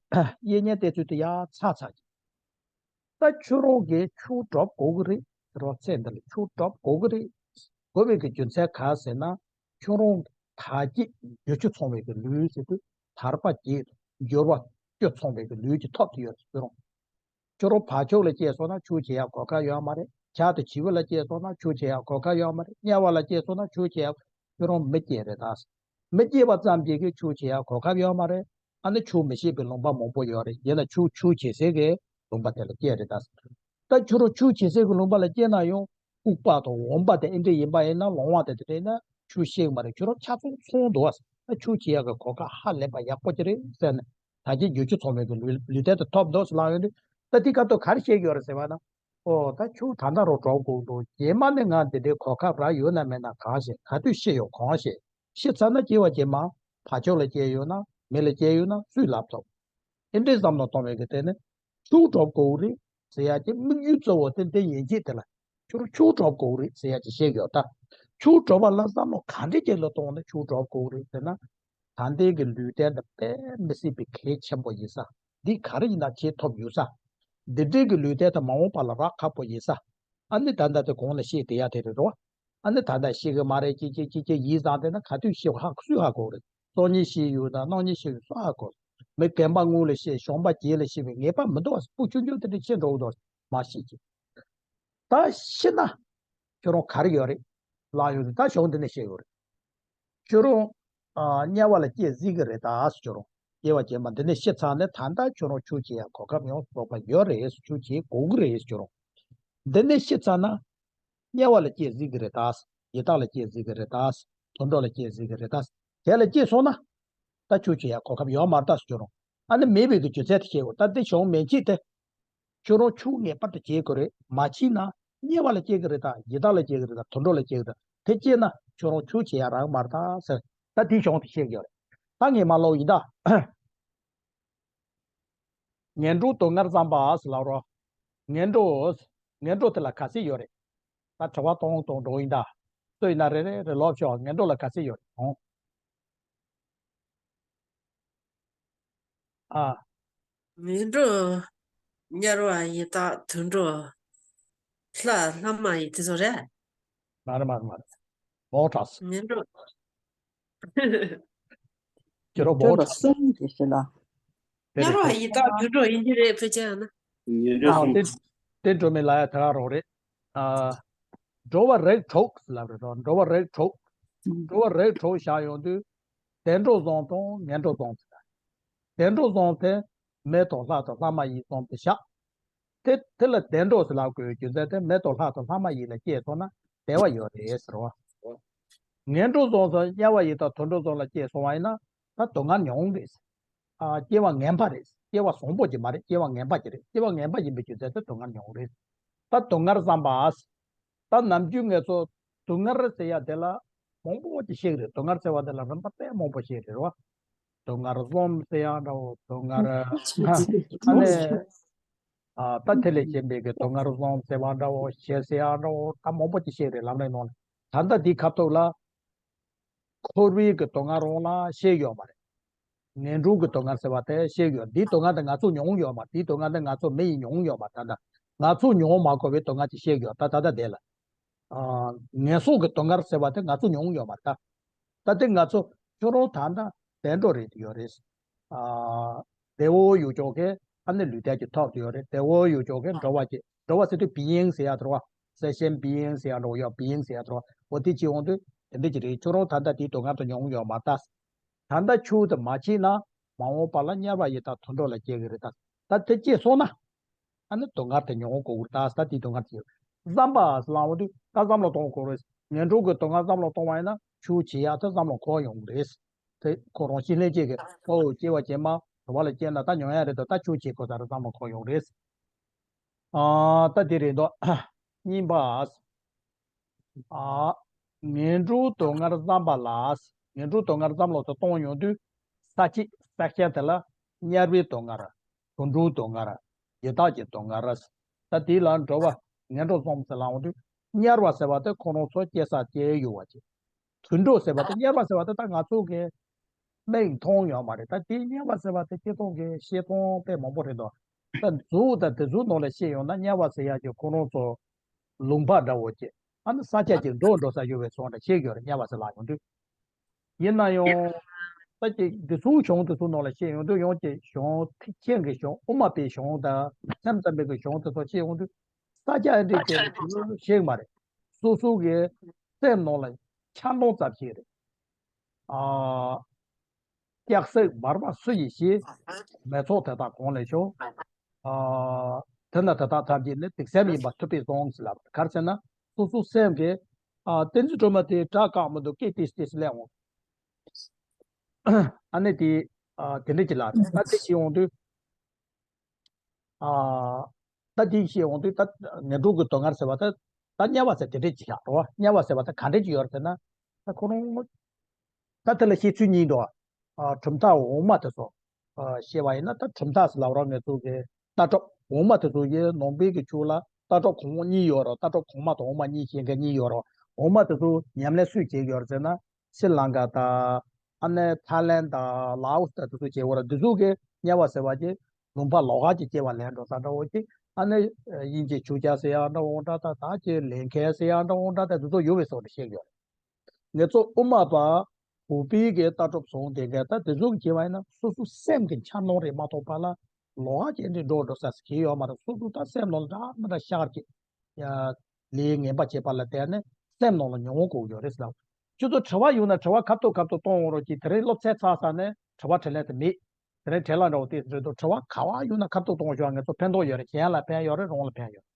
གཡས་གཡོན་བལྟས་ཚུལ་དུ་ཡར་ཚར་ཚར་གྱི། ད་ཁྱོད་རང་གིས་ཆུ་འདྲོག་དགོས་ཀྱི་རེད། རོགས་ཚེ་འདི་ལ་ཆུ་འདྲོག་དགོས་ཀྱི་རེད། དགོས་པའི་གི་རྒྱུ་མཚན་ག་ཟེར་ན། ཁྱོད་རང་དར་གྱི་རྒྱུ་ཆུ་ཚང་བའི་གི་ལུས་ཟེར་དུས་དར་པ་གྱི་འགྱུར་བ་ཆུ་ཚང་བའི་གི་ལུས་ཀྱི་ཐོབ་ཀྱི་ཡོད་རེད་ཁྱོད་རང་། ཁྱོད་རང་བར་ཕྱོགས་ལ་སྐྱེས་སོང་ན་ཆུ་བྱེད་ཡག་གོ་སྐབས་ཡོད་མ་རེད། ཆར་དང་བྱི་བ་ལ་སྐྱེས་སོང་ན་ཆུ་བྱེད་ཡག་གོ་སྐབས་ཡོད་མ་རེད། དམྱལ་བ་ལ་སྐྱེས་སོང་ན་ཆུ་བྱེད་ཡག་ཁྱོད་རང་མི་སྐྱེས་རེད་ད། མི་སྐྱེས་པ་ཙམ་གྱིས་ཀྱི་ཆུ་བྱེད་ཡག་གོ་སྐབས་ཡོད་མ་རེད། ཨ་ནི་ཆུ་མི་ཤེས་པའི་ལུང་པ་མང་པོ་ཡོད་རེད། ཡིན་ན་ཆུ་ཆུ་བྱེད་སའི་གི་ལུང་པ་དེ་ལ་སྐྱེས་རེད་ད། ད་ཁྱོད་རང་ཆུ་བྱེད་སའི་གི་ལུང་པ་ལ་སྐྱེས་ན་ཡང་ལྐུགས་པ་དང་འོམ་པ་དེ་ཨེ་འདྲ་ཡིན་པ་ཡིན་ན་ལོང་བ་དེ་དེ་འདྲ་ཡིན་ན་ཆུ་ཤེས་མ་རེད། ཁྱོད་རང་ཆ་ཚང་ཚང་འདུག་ཨ། ད་ཆུ་བྱེད་ཡག་གི་གོ་སྐབས་ཧ་ལས་པ་ཡག་པོ་ཅིག་རེད་ཟེར་ནས་ད་གིན་རྒྱུ་ཆུ་ཚང་མའི་གི་ལུས་ལུས་རྟེན་དུ་ཐོབ་འདུག་ཟེར་ལབ་ཡོང་དུས། ད་དེ་སྐབས་དུ་ག་རེ་བཤད་ཀྱི་ཡོད་རེད་ཟེར་བ་ན། ཨོ་ད་ཁྱོད་ད་ལྟ་རང་གྲོགས་དགོས་འདུག་རྗེས་མ་ནས་ང་འདི་འདྲའི་གོ་སྐབས་རག་ཡོད་ན་མེད་ན་གང་ཤེས། ག་དུས་ཤི་ཡོང་གང་ཤེས། ཤི་ཚར་ན་སྐྱེ་བ་རྗེས་མ་བ་ཕྱུགས་ལ་སྐྱེས་ཡོད་ན་མི་ལ་སྐྱེས་ཡོད་ན་སུས་ལབ་ཐུབ། ཨེ་འདྲའི་བསམ་བློ་གཏོང་བའི་གི་སྟེང་ནས་ཆུ་གྲོགས་དགོས་རེད་ཟེར་ཡ་གི་དམིགས་ཡུལ་གཙོ་བོ་དེ་འདི་ཡན་ཆད་དེ་ལ་ཁྱོད་ཆུ་གྲོགས་དགོས་རེད་ཟེར་ཡ་གི་བཤད་ཡོད་ད། ཆུ་གྲོགས་པ་ལ་བསམ་བློ་ག་འདྲའི་ཅིག་ལ་གཏོང་ན་ཆུ་གྲོགས་དགོས་རེད་ཟེར་ན། ད་ལྟའི་གི་ལུས་རྟེན་དེ་དཔེ་མི་སྲིད་པའི་གལ་ཆེན་པོ་ཡིན་ས། འདི་ག་རེ་ཡིན་ན་བྱེད་ཐུབ་ཡོད་ས། འདི་འདྲའི་གི་ལུས་རྟེན་དེ་མ་འོངས་པ་ལ་རག་ཁག་པོ་ཡིན་ས། ཨ་ནི་ད་ལྟ་དེ་གོང་ལ་བཤད་བསྡད་ཡ་དེ་རེད་རོ། ཨ་ནི་ད་ལྟ་ཤེས་གི་མ་རེད་ཅེས་ཅེས་ཅེས་ཅེས་ཡིད་བཟང་དེ་ན་ག་དུས་ཤེས་ཧ་སུས་ཧ་གོ་རེད། སང་ཉིན་ཤེས་ཡོད་ན་གནངས་ཉིན་ཤེས་ཡོད་སུ་ཧ་གོ། མི་རྒན་པ་སྔོན་ལ་ཤེས་གཞོན་པ་རྗེས་ལ་ཤེས་པའི་ངེས་པ་མི་འདུག་སྤུ་ཆུང་ཆུང་དེ་འདྲ་ཤེས་འགྲོ་འདུག་མ་ཤེས་ཀྱི། ད་ཤི་ན་ཁྱོད་རང་ག་རེ་ཡོད་རེད། ལ་ཡོད་རེད། ད་གཞུང་འདི་ནས་བཤད་ཡོད་རེད། ཁྱོད་རང་ཨ་དམྱལ་བ་ལ་སྐྱེ་སྲིད་ཀྱི་རེད་ད་ཟེར། ཁྱོད་རང་སྐྱེ་བ་རྗེས་མ་འདི་ནས་ཤི་ཚར་ནས་ད་ལྟ་ཁྱོད་རང་ཆོས་བྱེད་ཡ་གོ་སྐབས་ཡོངས་སུ་རྫོགས་པ་ཡོད་རེད་ཟེར། ཆོས་བྱེད་དགོས་ཀྱི་རེད་ཟེར། ཁྱོད་རང་འདི་ནས་ཤི་ཚར་ན་དམྱལ་བ་ལ་སྐྱེ་སྲིད་ཀྱི་རེད་ད། ཡི་དྭགས་ལ་སྐྱེ་སྲིད་ཀྱི་རེད་ད། དུད་འགྲོ་ལ་སྐྱེ་སྲིད་ཀྱི་རེད་ད། དེ་ལ་སྐྱེས་སོང་ན་ད་ཆོས་བྱེད་ཡ་གོ་སྐབས་ཡོད་མ་རེད་ད་ཟེར། ཁྱོད་རང་ཨ་ནི་མེད་པའི་གི་རྒྱུ་མཚན་དེ་བཤད་དགོས། ད་འདི་གཞུང་མན་ཆད་དེ། ཁྱོད་རང་ཆོས་ངེས་པར་དུ་བྱེད་དགོས་རེད། མ་བྱས་ན་དམྱལ་བ་ལ་སྐྱེ་གི་རེད་ད། ཡི་དྭགས་ལ་སྐྱེ་གི་རེད་ད། དུད་འགྲོ་ལ་སྐྱེ་གི་རེད། དེ་སྐྱེས་ན་ཁྱོད་རང་ཆོས་བྱེད་ཡ་རག་མ་རེད་ད་ཟེར། ད་དེའི་གཞུང་དེ་བཤད་ཀྱི་ཡོད་རེད། ད་ངས་མ་ཀློག་ཡིན་ད། ངན་འགྲོའི་སྡུག་བསྔལ་བསམ་པ་ཟེར་ལབ་རོགས། ངན་འགྲོ། ངན་འགྲོ་དེ་ལ་ག་ཚད་ཡོད་རེད། ད་དྲི་བ་གཏོང་གཏོང་འགྲོ་ཡིན་ད། སུ་ཡིན་ན་རེ་རེ་རེ་ལབ་ཤོག་ངན་འགྲོ་ལ་ག་ཚད་ཡོད་རེད། ཨོང་། ཨ། ངན་འགྲོ། དམྱལ་བ། ཡི་དྭགས། དུད་འགྲོ། ལྷ། ལྷ་མ་ཡིན་དེ་ཚོ་རེད། མ་རེད་མ་རེད་མ་རེད། བོག་ཁྲག་སི། ངན་འགྲོ། ཁྱེད་རང་བོག་ཁྲག་སི། གསུམ་དེ་ཞེ་ལ། དེ་རེད། དམྱལ་བ། ཡི་དྭགས། དུད་འགྲོ་ཡིན་གྱི་རེད། ཕལ་ཆེར་ཡང་ན། ངན་འགྲོ། ཨ་གསུམ། དེ་དེ་འགྲོ་མི་ལ་ཡ་ད་ག་རོགས་རེད། ཨ། འགྲོ་བ་རིགས་དྲུག་ལབ་རེད་དོ། འགྲོ་བ་རིགས་དྲུག་འགྲོ་བ་རིགས་དྲུག་བཞག་ཡོང་དུས། བདེ་འགྲོ་བཟང་དང་ངན་འགྲོ་བཟང་ཟེར། བདེ་འགྲོ་བཟང་དེ་མི་དང་ལྷ་དང་ལྷ་མ་ཡིན་གསུམ་དེ་བཞག་དེ་དེ་ལ་བདེ་འགྲོ་ཟེར་ལབ་དགོས་རྒྱུ་མཚན་དེ་མི་དང་ལྷ་དང་ལྷ་མ་ཡིན་ལ་སྐྱེས་སོང་ན་བདེ་བ་ཡོད་རེད་ཟེར་བ། ངན་འགྲོ་བཟང་དང་དམྱལ་བ་ཡི་དྭགས་དུད་འགྲོ་བཟང་ལ་སྐྱེས་སོང་བ་ཡིན་ན་ད་སྡུག་བསྔལ་མྱོང་རེད། ཨ། སྐྱེ་བ་ངན་པ་རེད། སྐྱེ་བ་བཟང་པོ་ཅིག་མ་རེད། སྐྱེ་བ་ངན་པ་ཅིག་རེད། སྐྱེ་བ་ངན་པ་ཡིན་པའི་རྒྱུ་མཚན་དེ་སྡུག་བསྔལ་མྱོང་རེད། ད་སྡུག་བསྔལ་བསམ་པ། ད་ནམ་རྒྱུན་ངེད་ཚོ་སྡུག་བསྔལ་ཟེར་ཡ་དེ་ལ་མང་པོ་ཅིག་བཤད་ཀྱི་རེད། སྡུག་བསྔལ་ཟེར་བ་དེ་ལ་རིམ་པ་དཔེ་མང་པོ་བཤད་ཀྱི་རེད་བ། སྡུག་བསྔལ་གསུམ་ཟེར་ཡ་འདྲ་བོ། སྡུག་བསྔལ། ཨ་ནི། ཨ། ད་དེ་ལས་གཞན་པའི་གི་སྡུག་བསྔལ་གསུམ་ཟེར་བ་འདྲ་བོ། ཞེས་ཟེར་ཡ་འདྲ་བོ། ད་མང་པོ་ཅིག་བཤད་རེད། ལམ་རིམ་ནང་ལ། ད་ལྟ་འདིའི་ཁ་ཐུག་ལ་འཁོར་བའི་གི་སྡུག་བསྔལ་རང་ལ་བཤད་ཡོད་མ་རེད། ངན་འགྲོ་གི་སྡུག་བསྔལ་ཟེར་བ་དེ་བཤད་ཡོད། འདིའི་སྡུག་བསྔལ་དེ་ང་ཚོ་མྱོང་ཡོད་མ་རེད། འདིའི་སྡུག་བསྔལ་དེ་ང་ཚོ་མི་ཡིས་མྱོང་ཡོད་མ་རེད། ད་ལྟ་ང་ཚོ་མྱོང་མ་དགོས་པའི་སྡུག་བསྔལ་ཅིག་བཤད་ཡོད། ད་ལྟ་དེ་ལ། ཨ། ངན་སོང་གི་སྡུག་བསྔལ་ཟེར་བ་དེ་ང་ཚོ་མྱོང་ཡོད་མ་རེད་ད། ད་དེ་ང་ཚོ་ཁྱོད་རང་ད་ལྟ་བདེ་འགྲོ་རེད་ཡོད་རེད། ཨ། བདེ་བོ་ཡོད་ཅོག་གི་ཨ་ནི་ལུས་རྟེན་གྱི་ཐོབ་ཏུ་ཡོད་རེད། བདེ་བོ་ཡོད་ཅོག་གི་འགྲོ་བ་གྱི་འགྲོ་བ་ཟེར་དུས་བི་ཡིང་ཟེར་ཡ་འགྲོ་བ། སེ་ཤན་བི་ཡིང་ཟེར་ཡ་འགྲོ་བ་ཡོད། བི་ཡིང་ཟེར་ཡ་འགྲོ་བ། འོ་དེ་ཅི་འོང་དུས་དེ་འདྲ་ཅི་རེད། ཁྱོད་རང་ད་ལྟ་དེའི་སྡུག་བསྔལ་དུ་མྱོང་ཡོད་མ་རེད་ད། ད་ལྟ་ཆོས་དེ་མ་བྱས་ན་མ་འོངས་པ་ལ་དམྱལ་བ་ཡི་དྭགས་དུད་འགྲོ་ལ་སྐྱེ་གི་རེད་ད། ད་དེ་སྐྱེས་སོང་ན། ཨ་ནི་སྡུག་བསྔལ་དེ་མྱོང་དགོས་ཀྱི་རེད་ད། ད་དེའི་སྡུག་བསྔལ་དེ་བསམ་པ་ལངས་འོང་དུས་ད་བསམ་བློ་གཏོང་དགོས་རེད། ངན་འགྲོ་གི་སྡུག་བསྔལ་བསམ་བློ་གཏོང་བ་ཡིན་ན་ཆོས་བྱེད་ཡག་དེ་བསམ་བློ་འཁོར་ཡོང་གི་རེད། དེ་ཁོ་རང་ཤི་ལྷན་ཅིག་གི་ཨོ་སྐྱེ་བ་རྗེས་མ་དུ་བ་ལ་སྐྱེས་ན་ད་མྱོང་ཡག་རེད་དོ། ད་ཆོས་བྱེད་དགོས་ས་རེད་བསམ་བློ་འཁོར་ཡོང་གི་རེད། ཨ། ད་དེ་རེད་འདུག་གཉིས་པ། ཨ། ངན་འགྲོའི་སྡུག་བསྔལ་བསམ་པ་ལ། ངན་འགྲོའི་སྡུག་བསྔལ་བསམ་བློ་དེ་གཏོང་ཡོང་དུས་ས་བཅད་ས་བཅད་དེ་ལ་དམྱལ་བའི་སྡུག་བསྔལ། དུད་འགྲོའི་སྡུག་བསྔལ། ཡི་དྭགས་ཀྱི་སྡུག་བསྔལ། ད་དེ་ལ་འགྲོ་བ་ངན་འགྲོ་གསུམ་ཟེར་ལབ་ཡོང་དུས་དམྱལ་བ་ཟེར་བ་དེ་ཁོ་རང་ཚོ་སྐྱེ་ས་སྐྱེ་ཡུལ་བ་ཅིག་དུད་འགྲོ་ཟེར་བ་དེ་དམྱལ་བ་ཟེར་བ་དེ་ད་ང་ཚོ་གི་མིག་མཐོང་ཡོད་མ་རེད། ད་དེ་དམྱལ་བ་ཟེར་བ་དེ་སྐྱེ་སྟངས་ཀྱི་བཤད་སྟངས་དཔེ་མང་པོ་རེད་དོ། ད་གཟུགས་དང་དེ་གཟུགས་ནང་ལ་བཤད་ཡོང་ན་དམྱལ་བ་ཟེར་ཡག་གི་ཁོ་རང་ཚོ་ལུང་པ་འདྲ་བོ་ཅིག་ཨ་ནི་ས་ཆ་ཅིག་འགྲོ་འགྲོ་ས་ཡོད་པའི་བཟོ་འདྲ་བཤད་ཡོད་རེད། དམྱལ་བ་ཟེར་ལབ་ཡོང་དུས། ཡིན་ན་ཡང་ད་ཅིག་འདི་ཚོའི་གཞུང་དེ་ཚོའི་ནང་ལ་བཤད་ཡོང་དུས་ཡང་ཅིག་གཞུང་ཐེག་ཆེན་གྱི་གཞུང་དབུ་མ་པའི་གཞུང་དང་སེམས་ཙམ་པའི་གི་གཞུང་དེ་ཚོ་བཤད་ཡོང་དུས། ས་སྐྱ་ཨེ་འདྲས་བྱས་ནས་དེ་ཚོ་ཤེས་ཀྱི་མ་རེད། སོ་སོ་གི་སེམས་ནང་ལ་འཁྱམ་སྣང་ཙམ་ཞིག་རེད། ཨ། སྐྱག་ཟས་བར་མ་སུ་ཡིས་ཤེས། མི་ཚོགས་དེ་དག་གང་ལས་བྱུང་། ཨ། དེ་ན་དེ་དག་ཐམས་ཅད་ནི་དུག་གསུམ་ཡིན་པ་ཐུབ་པས་བཟུང་ཟེར་ལབ། ག་རེ་ཟེར་ན། སོ་སོ་སེམས་ཀྱི། ཨ། བསྟན་འཛིན་སྒྲོལ་མ་དེ་སྐྲ་བཀག་མི་འདུག་སྐད་ཏིས་ཏིས་སླེབས་འོང་། ཨ་ནི་དེ། ཨ། དེ་འདྲ་ཅིག་ལབ་རེད། ད་དེ་ཤེས་འོང་དུས། ཨ། ད་དེ་ཤེས་འོང་དུས་ད་ངན་འགྲོ་གི་སྡུག་བསྔལ་ཟེར་བ་ད། ད་དམྱལ་བ་ཟེར་དེ་འདྲས་ཅིག་ཡོད་རེད་བ། དམྱལ་བ་ཟེར་བ་ད་ག་འདྲས་ཅིག་ཡོད་རེད་ཟེར་ན། ད་ཁོ་རང་། ད་དེ་ལ་བཤད་ཚུལ་གཉིས་འདུག་ཨ། གྲུབ་མཐའ་འོག་མ་དེ་ཚོ། ཨ། བཤད་པ་ཡིན་ན་ད་གྲུབ་མཐའ་ཟེར་ལབ་རོགས། ངེད་ཚོ་གི་ལྟ་གྲུབ་འོག་མ་དེ་ཚོ་ཡི་ནང་པའི་གི་ཆོས་ལ་ལྟ་གྲུབ་གོང་འོག་གཉིས་ཡོད་རེད། ལྟ་གྲུབ་གོང་མ་དང་འོག་མ་གཉིས་བཤད་མཁན་གཉིས་ཡོད་རེད། འོག་མ་དེ་ཚོ་ཉམས་ལེན་སུས་བྱེད་ཀྱི་ཡོད་རེད་ཟེར་ན། སི་ལང་ཀ་དང་། ཨ་ནི་ཐའི་ལན་དང་ལའོ་སི་དང་དེ་ཚོ་བྱེད་ཀྱི་ཡོད་རེད། དེ་ཚོ་གི་དམྱལ་བ་ཟེར་བ་གི་ལུང་པ་ལོགས་ཀ་གི་སྐྱེ་བ་ལེན་འགྲོ་ས་འདྲ་བོ་གི། ཨ་ནི་དབྱིན་ཇིའི་ཆོས་ཇ་ཟེར་ཡག་འདྲ་བོ་འདྲ། ད་ད་ཀྱི་ལེན་མཁན་ཟེར་ཡག་འདྲ་བོ་འདྲ། ད་དེ་ཚོ་ཡོད་པའི་བཟོ་འདྲ་བཤད་ཀྱི་ཡོད་རེད། ངེད་ཚོ་དབུ་མ་པ་བོད་པའི་གི་ལྟ་གྲུབ་བཟུང་བསྡད་མཁན་ད་དེ་ཚོ་གི་བྱས་པ་ཡིན་ན། སོ་སོ་སེམས་ཀྱི་འཁྱམ་སྣང་རེད་མ་གཏོགས་པ་ལ་ལོགས་ཀ་གི་འདི་འགྲོ་འགྲོ་ས་ཟེར་གྱི་ཡོད་མ་རེད། སོ་སོ་ད་སེམས་ནང་ལ་འདྲ་མི་འདྲ་ཤར་གྱི། ཡ། ལས་ངན་པ་བྱས་པ་ལ་བརྟེན་ནས་སེམས་ནང་ལ་མྱོང་དགོས་ཡོད་རེད་ཟེར་ལབ། ཁྱོད་ཚོ་དྲི་བ་ཡོང་ན་དྲི་བ་ཁ་ཐུག་ཁ་ཐུག་གཏོང་འོང་རོགས་གྱིས། དེ་རིང་སློབ་ཚན་ཚར་ས་ནས་དྲི་བ་དྲིས་ལན་དེ་མེད། དེ་རིང་བྲེལ་ལ་འདྲ་བོ་དེ་རེད་འདུག་དྲི་བ་ག་བ་ཡོང་ན་ཁ་ཐུག་གཏོང་ཤོག་ངེད་ཚོ་ཕན་ཐོགས་ཡོད་རེད། གཞན་ལ་ཕན་ཡོད་རེད། རང་ལ་ཕན་ཡོད།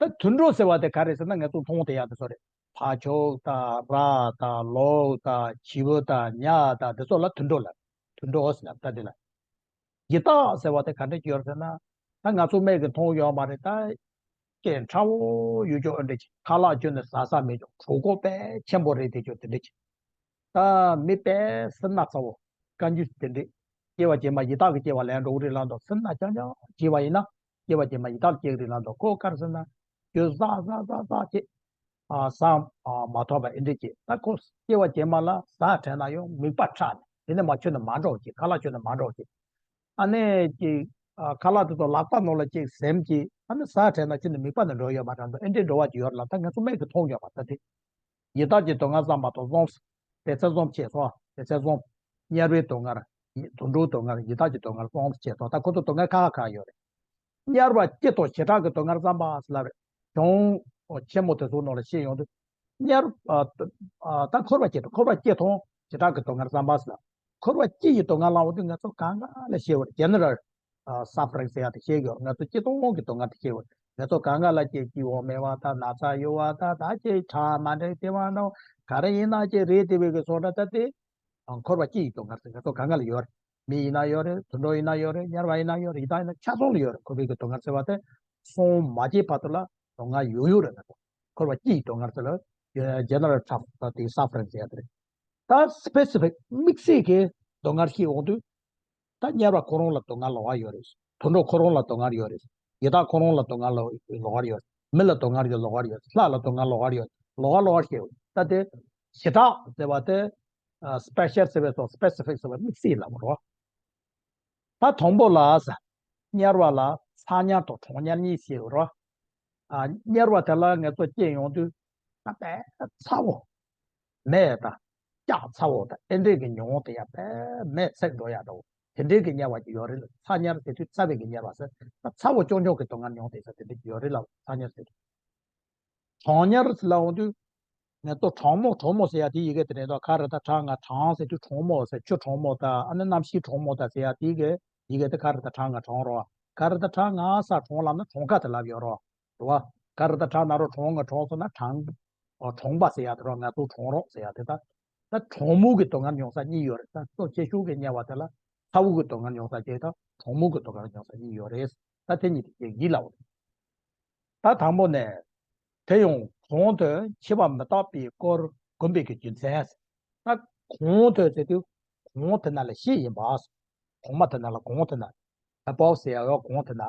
ད་དུད་འགྲོ་ཟེར་བ་དེ་ག་རེ་ཟེར་ན། ང་ཚོ་མཐོང་བསྡད་ཡག་དེ་ཚོ་རེད། འཕགས་མཆོག་དང་། ར་དང་། ལོ་དང་། བྱི་ཕོ་དང་། ཉ་དང་། དེ་ཚོ་ལ་དུད་འགྲོ་ལབ། དུད་འགྲོ་ཟེར་ལབ། ད་དེ་ལ། ཡི་དྭགས་ཟེར་བ་དེ་ག་འདྲ་ཅིག་ཡོད་རེད་ཟེར་ན། ད་ང་ཚོ་མིག་གིས་མཐོང་ཡོད་མ་རེད། ད་སྐད་ཕྲ་བོ་ཡོད་ཅོག་འདྲ་ཅིག་ཁ་ལག་ཅོ་ནས་ཟ་ས་མེད་ཅོག་གྲོད་ཁོག་དཔེ་ཆེན་པོ་རེད། དེ་ཅོག་དེ་འདྲ་ཅིག་ད་མི་དཔེ་སེར་སྣ་ཚ་བོ། བཀའ་འགྱུར་དེ་འདྲས། སྐྱེ་བ་རྗེས་མ་ཡི་དྭགས་ཀྱི་སྐྱེ་བ་ལེན་འགྲོ་གི་རེད་ལབ་འདུག་སེར་སྣ་རྐྱང་རྐྱང་བྱས་པ་ཡིན་ན། སྐྱེ་བ་རྗེས་མ་ཡི་དྭགས་སྐྱེ་གི་རེད་ལབ་འདུག་ཁོ་ག་རེ་ཟེར་ན། ཁྱོད་ཟ་ཟ་ཟ་ཟ་བྱས། ཨ། ཟ། ཨ། མ་ཐོབ་པ་ཨེ་འདྲས་བྱས། ད་ཁོ་སྐྱེ་བ་རྗེས་མ་ལ་ཟ་དྲན་ན་ཡང་མིད་པ་ཕྲ་ནས། དེ་ནས་མར་ཁྱོན་ནས་མར་འགྲོ་བྱས། ཁ་ལག་ཁྱོན་ནས་མར་འགྲོ་བྱས། ཨ་ནི་ཅིག་ཨ། ཁ་ལག་དེ་ཚོ་ལག་པ་ནང་ལ་ཅིག་ཟིན་བྱས། ཨ་ནི་ཟ་དྲན་ན་ཁྱོན་ནས་མིད་པ་ནས་འགྲོ་ཡོད་མ་རེད་འདུག་ཨེ་འདྲས་འགྲོ་བ་ཅིག་ཡོད་རེད་ལ། ད་ང་ཚོ་མིག་གིས་མཐོང་ཡོད་པ་ད་དེ། ཡི་དྭགས་ཀྱི་སྡུག་བསྔལ་བསམ་པ་དང་བཟང་། དེ་ཚེ་བཟང་བྱས་སོང་། དེ་ཚེ་བཟང་། དམྱལ་བའི་སྡུག་བསྔལ། དུད་འགྲོའི་སྡུག་བསྔལ། ཡི་དྭགས་ཀྱི་སྡུག་བསྔལ་བཟང་བྱས་སོང་། ད་ཁོ་ཚོ་སྡུག་བསྔལ་ཁ་ཁ་ཁ་ཡོད་རེད། དམྱལ་བ་སྐྱིད་དང་ཞེ་དྲག་གི་སྡུག་བསྔལ་བསམ་པ་ཟེར་ལབ་རེད། གཞུང་ཆེན་མོ་དེ་ཚོ་ནང་ལ་བཤད་ཡོང་དུས། དམྱལ། ཨ། ཨ། ད་འཁོར་བ་སྐྱིད་དང་། འཁོར་བ་སྐྱིད་དང་ཞེ་དྲག་གི་སྡུག་བསྔལ་བསམ་པ་ཟེར་ལབ། འཁོར་བ་སྐྱིད་ཡི་སྡུག་བསྔལ་ལབ་འོང་དུས་ང་ཚོ་གང་ག་ལ་ཤེས་པ་རེད། ཇེ་ནེ་རལ་ཨ། སབ་ཕ་རིང་ཟེར་ཡག་དེ་ཤེས་ཡོད། ང་ཚོ་སྐྱིད་སྡུག་གི་སྡུག་བསྔལ་དེ་ཤེས་ཡོད། ང་ཚོ་གང་ག་ལ་སྐྱེ་སྐྱེ་བོ་མེད་པ་དང་། ན་ཚ་ཡོད་པ་དང་། ད་ཅིག་ཁྲག་མ་འདྲེས་དེ་བ་ནོ། ག་རེ་ཡིན་ན་ཅིག་རེད། དེ་བས་གི་སོང་ན་ད་དེ། ཨ། འཁོར་བ་སྐྱིད་ཡི་སྡུག་བསྔལ་དེ་ང་ཚོ་གང་ག་ལ་ཡོད་རེད། མི་ཡིན་ན་ཡོད་རེད། དུད་འགྲོ་ཡིན་ན་ཡོད་རེད། དམྱལ་བ་ཡིན་ན་ཡོད་རེད། ཡི་དྭགས་ཡིན་ན་ཆ་ཚང་ལ་ཡོད་རེད། འཁོར་བའི་གི་སྡུག་བསྔལ་ཟེར་བ་དེ་སངས་མ་རྒྱས་བར་དུ་ལ་སྡུག་བསྔལ་ཡོད་ཡོད་རེད། ང་ཚོ་འཁོར་བ་སྐྱིད་ཡི་སྡུག་བསྔལ་ཟེར་ལ། ཇེ་ནེ་རལ་ཊརམ་དང་དེའི་སབ་ཕ་རིང་ཟེར་ཡག་དེ་རེད། ད་སི་པེ་སི་ཕིག་དམིགས་བསལ་གྱི་སྡུག་བསྔལ་ཤེས་འོང་དུས། ད་དམྱལ་བ་ཁོ་རང་ལ་སྡུག་བསྔལ་ལོགས་ཀ་ཡོད་རེད། དུད་འགྲོ་ཁོ་རང་ལ་སྡུག་བསྔལ་ཡོད་རེད། ཡི་དྭགས་ཁོ་རང་ལ་སྡུག་བསྔལ་ལོགས་ཀ་ཡོད་རེད། མི་ལ་སྡུག་བསྔལ་ཡོད་ལོགས་ཀ་ཡོད་རེད། ལྷ་ལ་སྡུག་བསྔལ་ལོགས་ཀ་ཡོད་རེད། ལོགས་ཀ་ལོགས་ཀ་ཤེས་འོང་། ད་དེ་ཞེ་དྲག་ཟེར་བ་དེ། ཨ། སི་པེ་ཤལ་ཟེར་བའི་སོ། སི་པེ་སི་ཕིག་ཟེར་བ་དམིགས་བསལ་ལབ་རོ། ད་དང་པོ་ལ་དམྱལ་བ་ལ་ཚ་དམྱལ་དང་གྲང་དམྱལ་གཉིས་ཤེས་རོ། ཨ། དམྱལ་བ་དེ་ལ་ང་ཚོ་སྐྱེས་ཡོང་དུས། ད་དཔེ་ཚ་བོ། མེ་དང་། སྐྱག་ཚ་བོ་དང་། ཨེ་འདྲས་ཀྱི་མྱོང་དེ་ཡ་དཔེ་མེ་ཚིག་འགྲོ་ཡ་འདྲ་བོ། དེ་འདྲས་ཀྱི་དམྱལ་བ་ཅིག་ཡོད་རེད་ལ། ཚ་དམྱལ་ཟེར་དུས་ཚ་བའི་གི་དམྱལ་བ་ཟེར། ད་ཚ་བོ་ཅོག་ཅོག་གི་སྡུག་བསྔལ་མྱོང་དེ་ས་དེ་འདྲས་ཀྱི་ཡོད་རེད་ལ། ཚ་དམྱལ་ཟེར་དུས། གྲང་དམྱལ་ཟེར་ལབ་འོང་དུས། ང་ཚོ་གྲང་མོ་གྲང་མོ་ཟེར་ཡ་དེ་ཡི་གེ་དེ་རེད་དོ། ག་རེ་ད་གྲང་ང་གྲང་ཟེར་དུས་གྲང་མོ་ཟེར། ཆུ་གྲང་མོ་དང་། ཨ་ནི་གནམ་གཤིས་གྲང་མོ་དང་ཟེར་ཡ་དེ་ཡི་གེ། ཡི་གེ་དེ་ག་རེ་ད་གྲང་ང་གྲང་རོ། ག་རེ་ད་གྲང་ང་ས་གྲང་ལབ་ན་གྲང་ཁ་དེ་ལབ་ཡོད་རོ། རེད་བ། ག་རེ་ད་གྲང་ན་རོ། གྲང་ང་གྲང་སོང་ན་གྲང་། ཨོ། གྲང་པ་ཟེར་ཡ་དེ་རོ། ང་ཚོ་གྲང་རོ་ཟེར་ཡ་དེ་ད། ད་གྲང་མོ་གི་སྡུག་བསྔལ་མྱོང་ས་གཉིས་ཡོད་རེད། ད་གཙོ་ཆེ་ཤོས་ཀྱི་དམྱལ་བ་དེ་ལ་ཚ་བོ་གི་སྡུག་བསྔལ་མྱོང་ས་གཅིག་དང་། གྲང་མོ་གི་སྡུག་བསྔལ་མྱོང་ས་གཉིས་ཡོད་རེད། ད་དེ་གཉིས་དེ་གཅིག་ཡིན་ལབ་པ་རེད། ད་དང་པོ་ནས། དེ་ཡང་གོང་དུ་འཆི་བ་མི་རྟག་པའི་སྐོར་བསྒོམ་པའི་གི་རྒྱུ་མཚན། ད་གོང་དུ་ཟེར་དུས་གོང་དེ་ན་ལ་ཤེས་ཡིན་པ། གོང་མ་དེ་ན་ལ། གོང་དེ་ན། above ཟེར་ཡ་གོང་དེ་ན།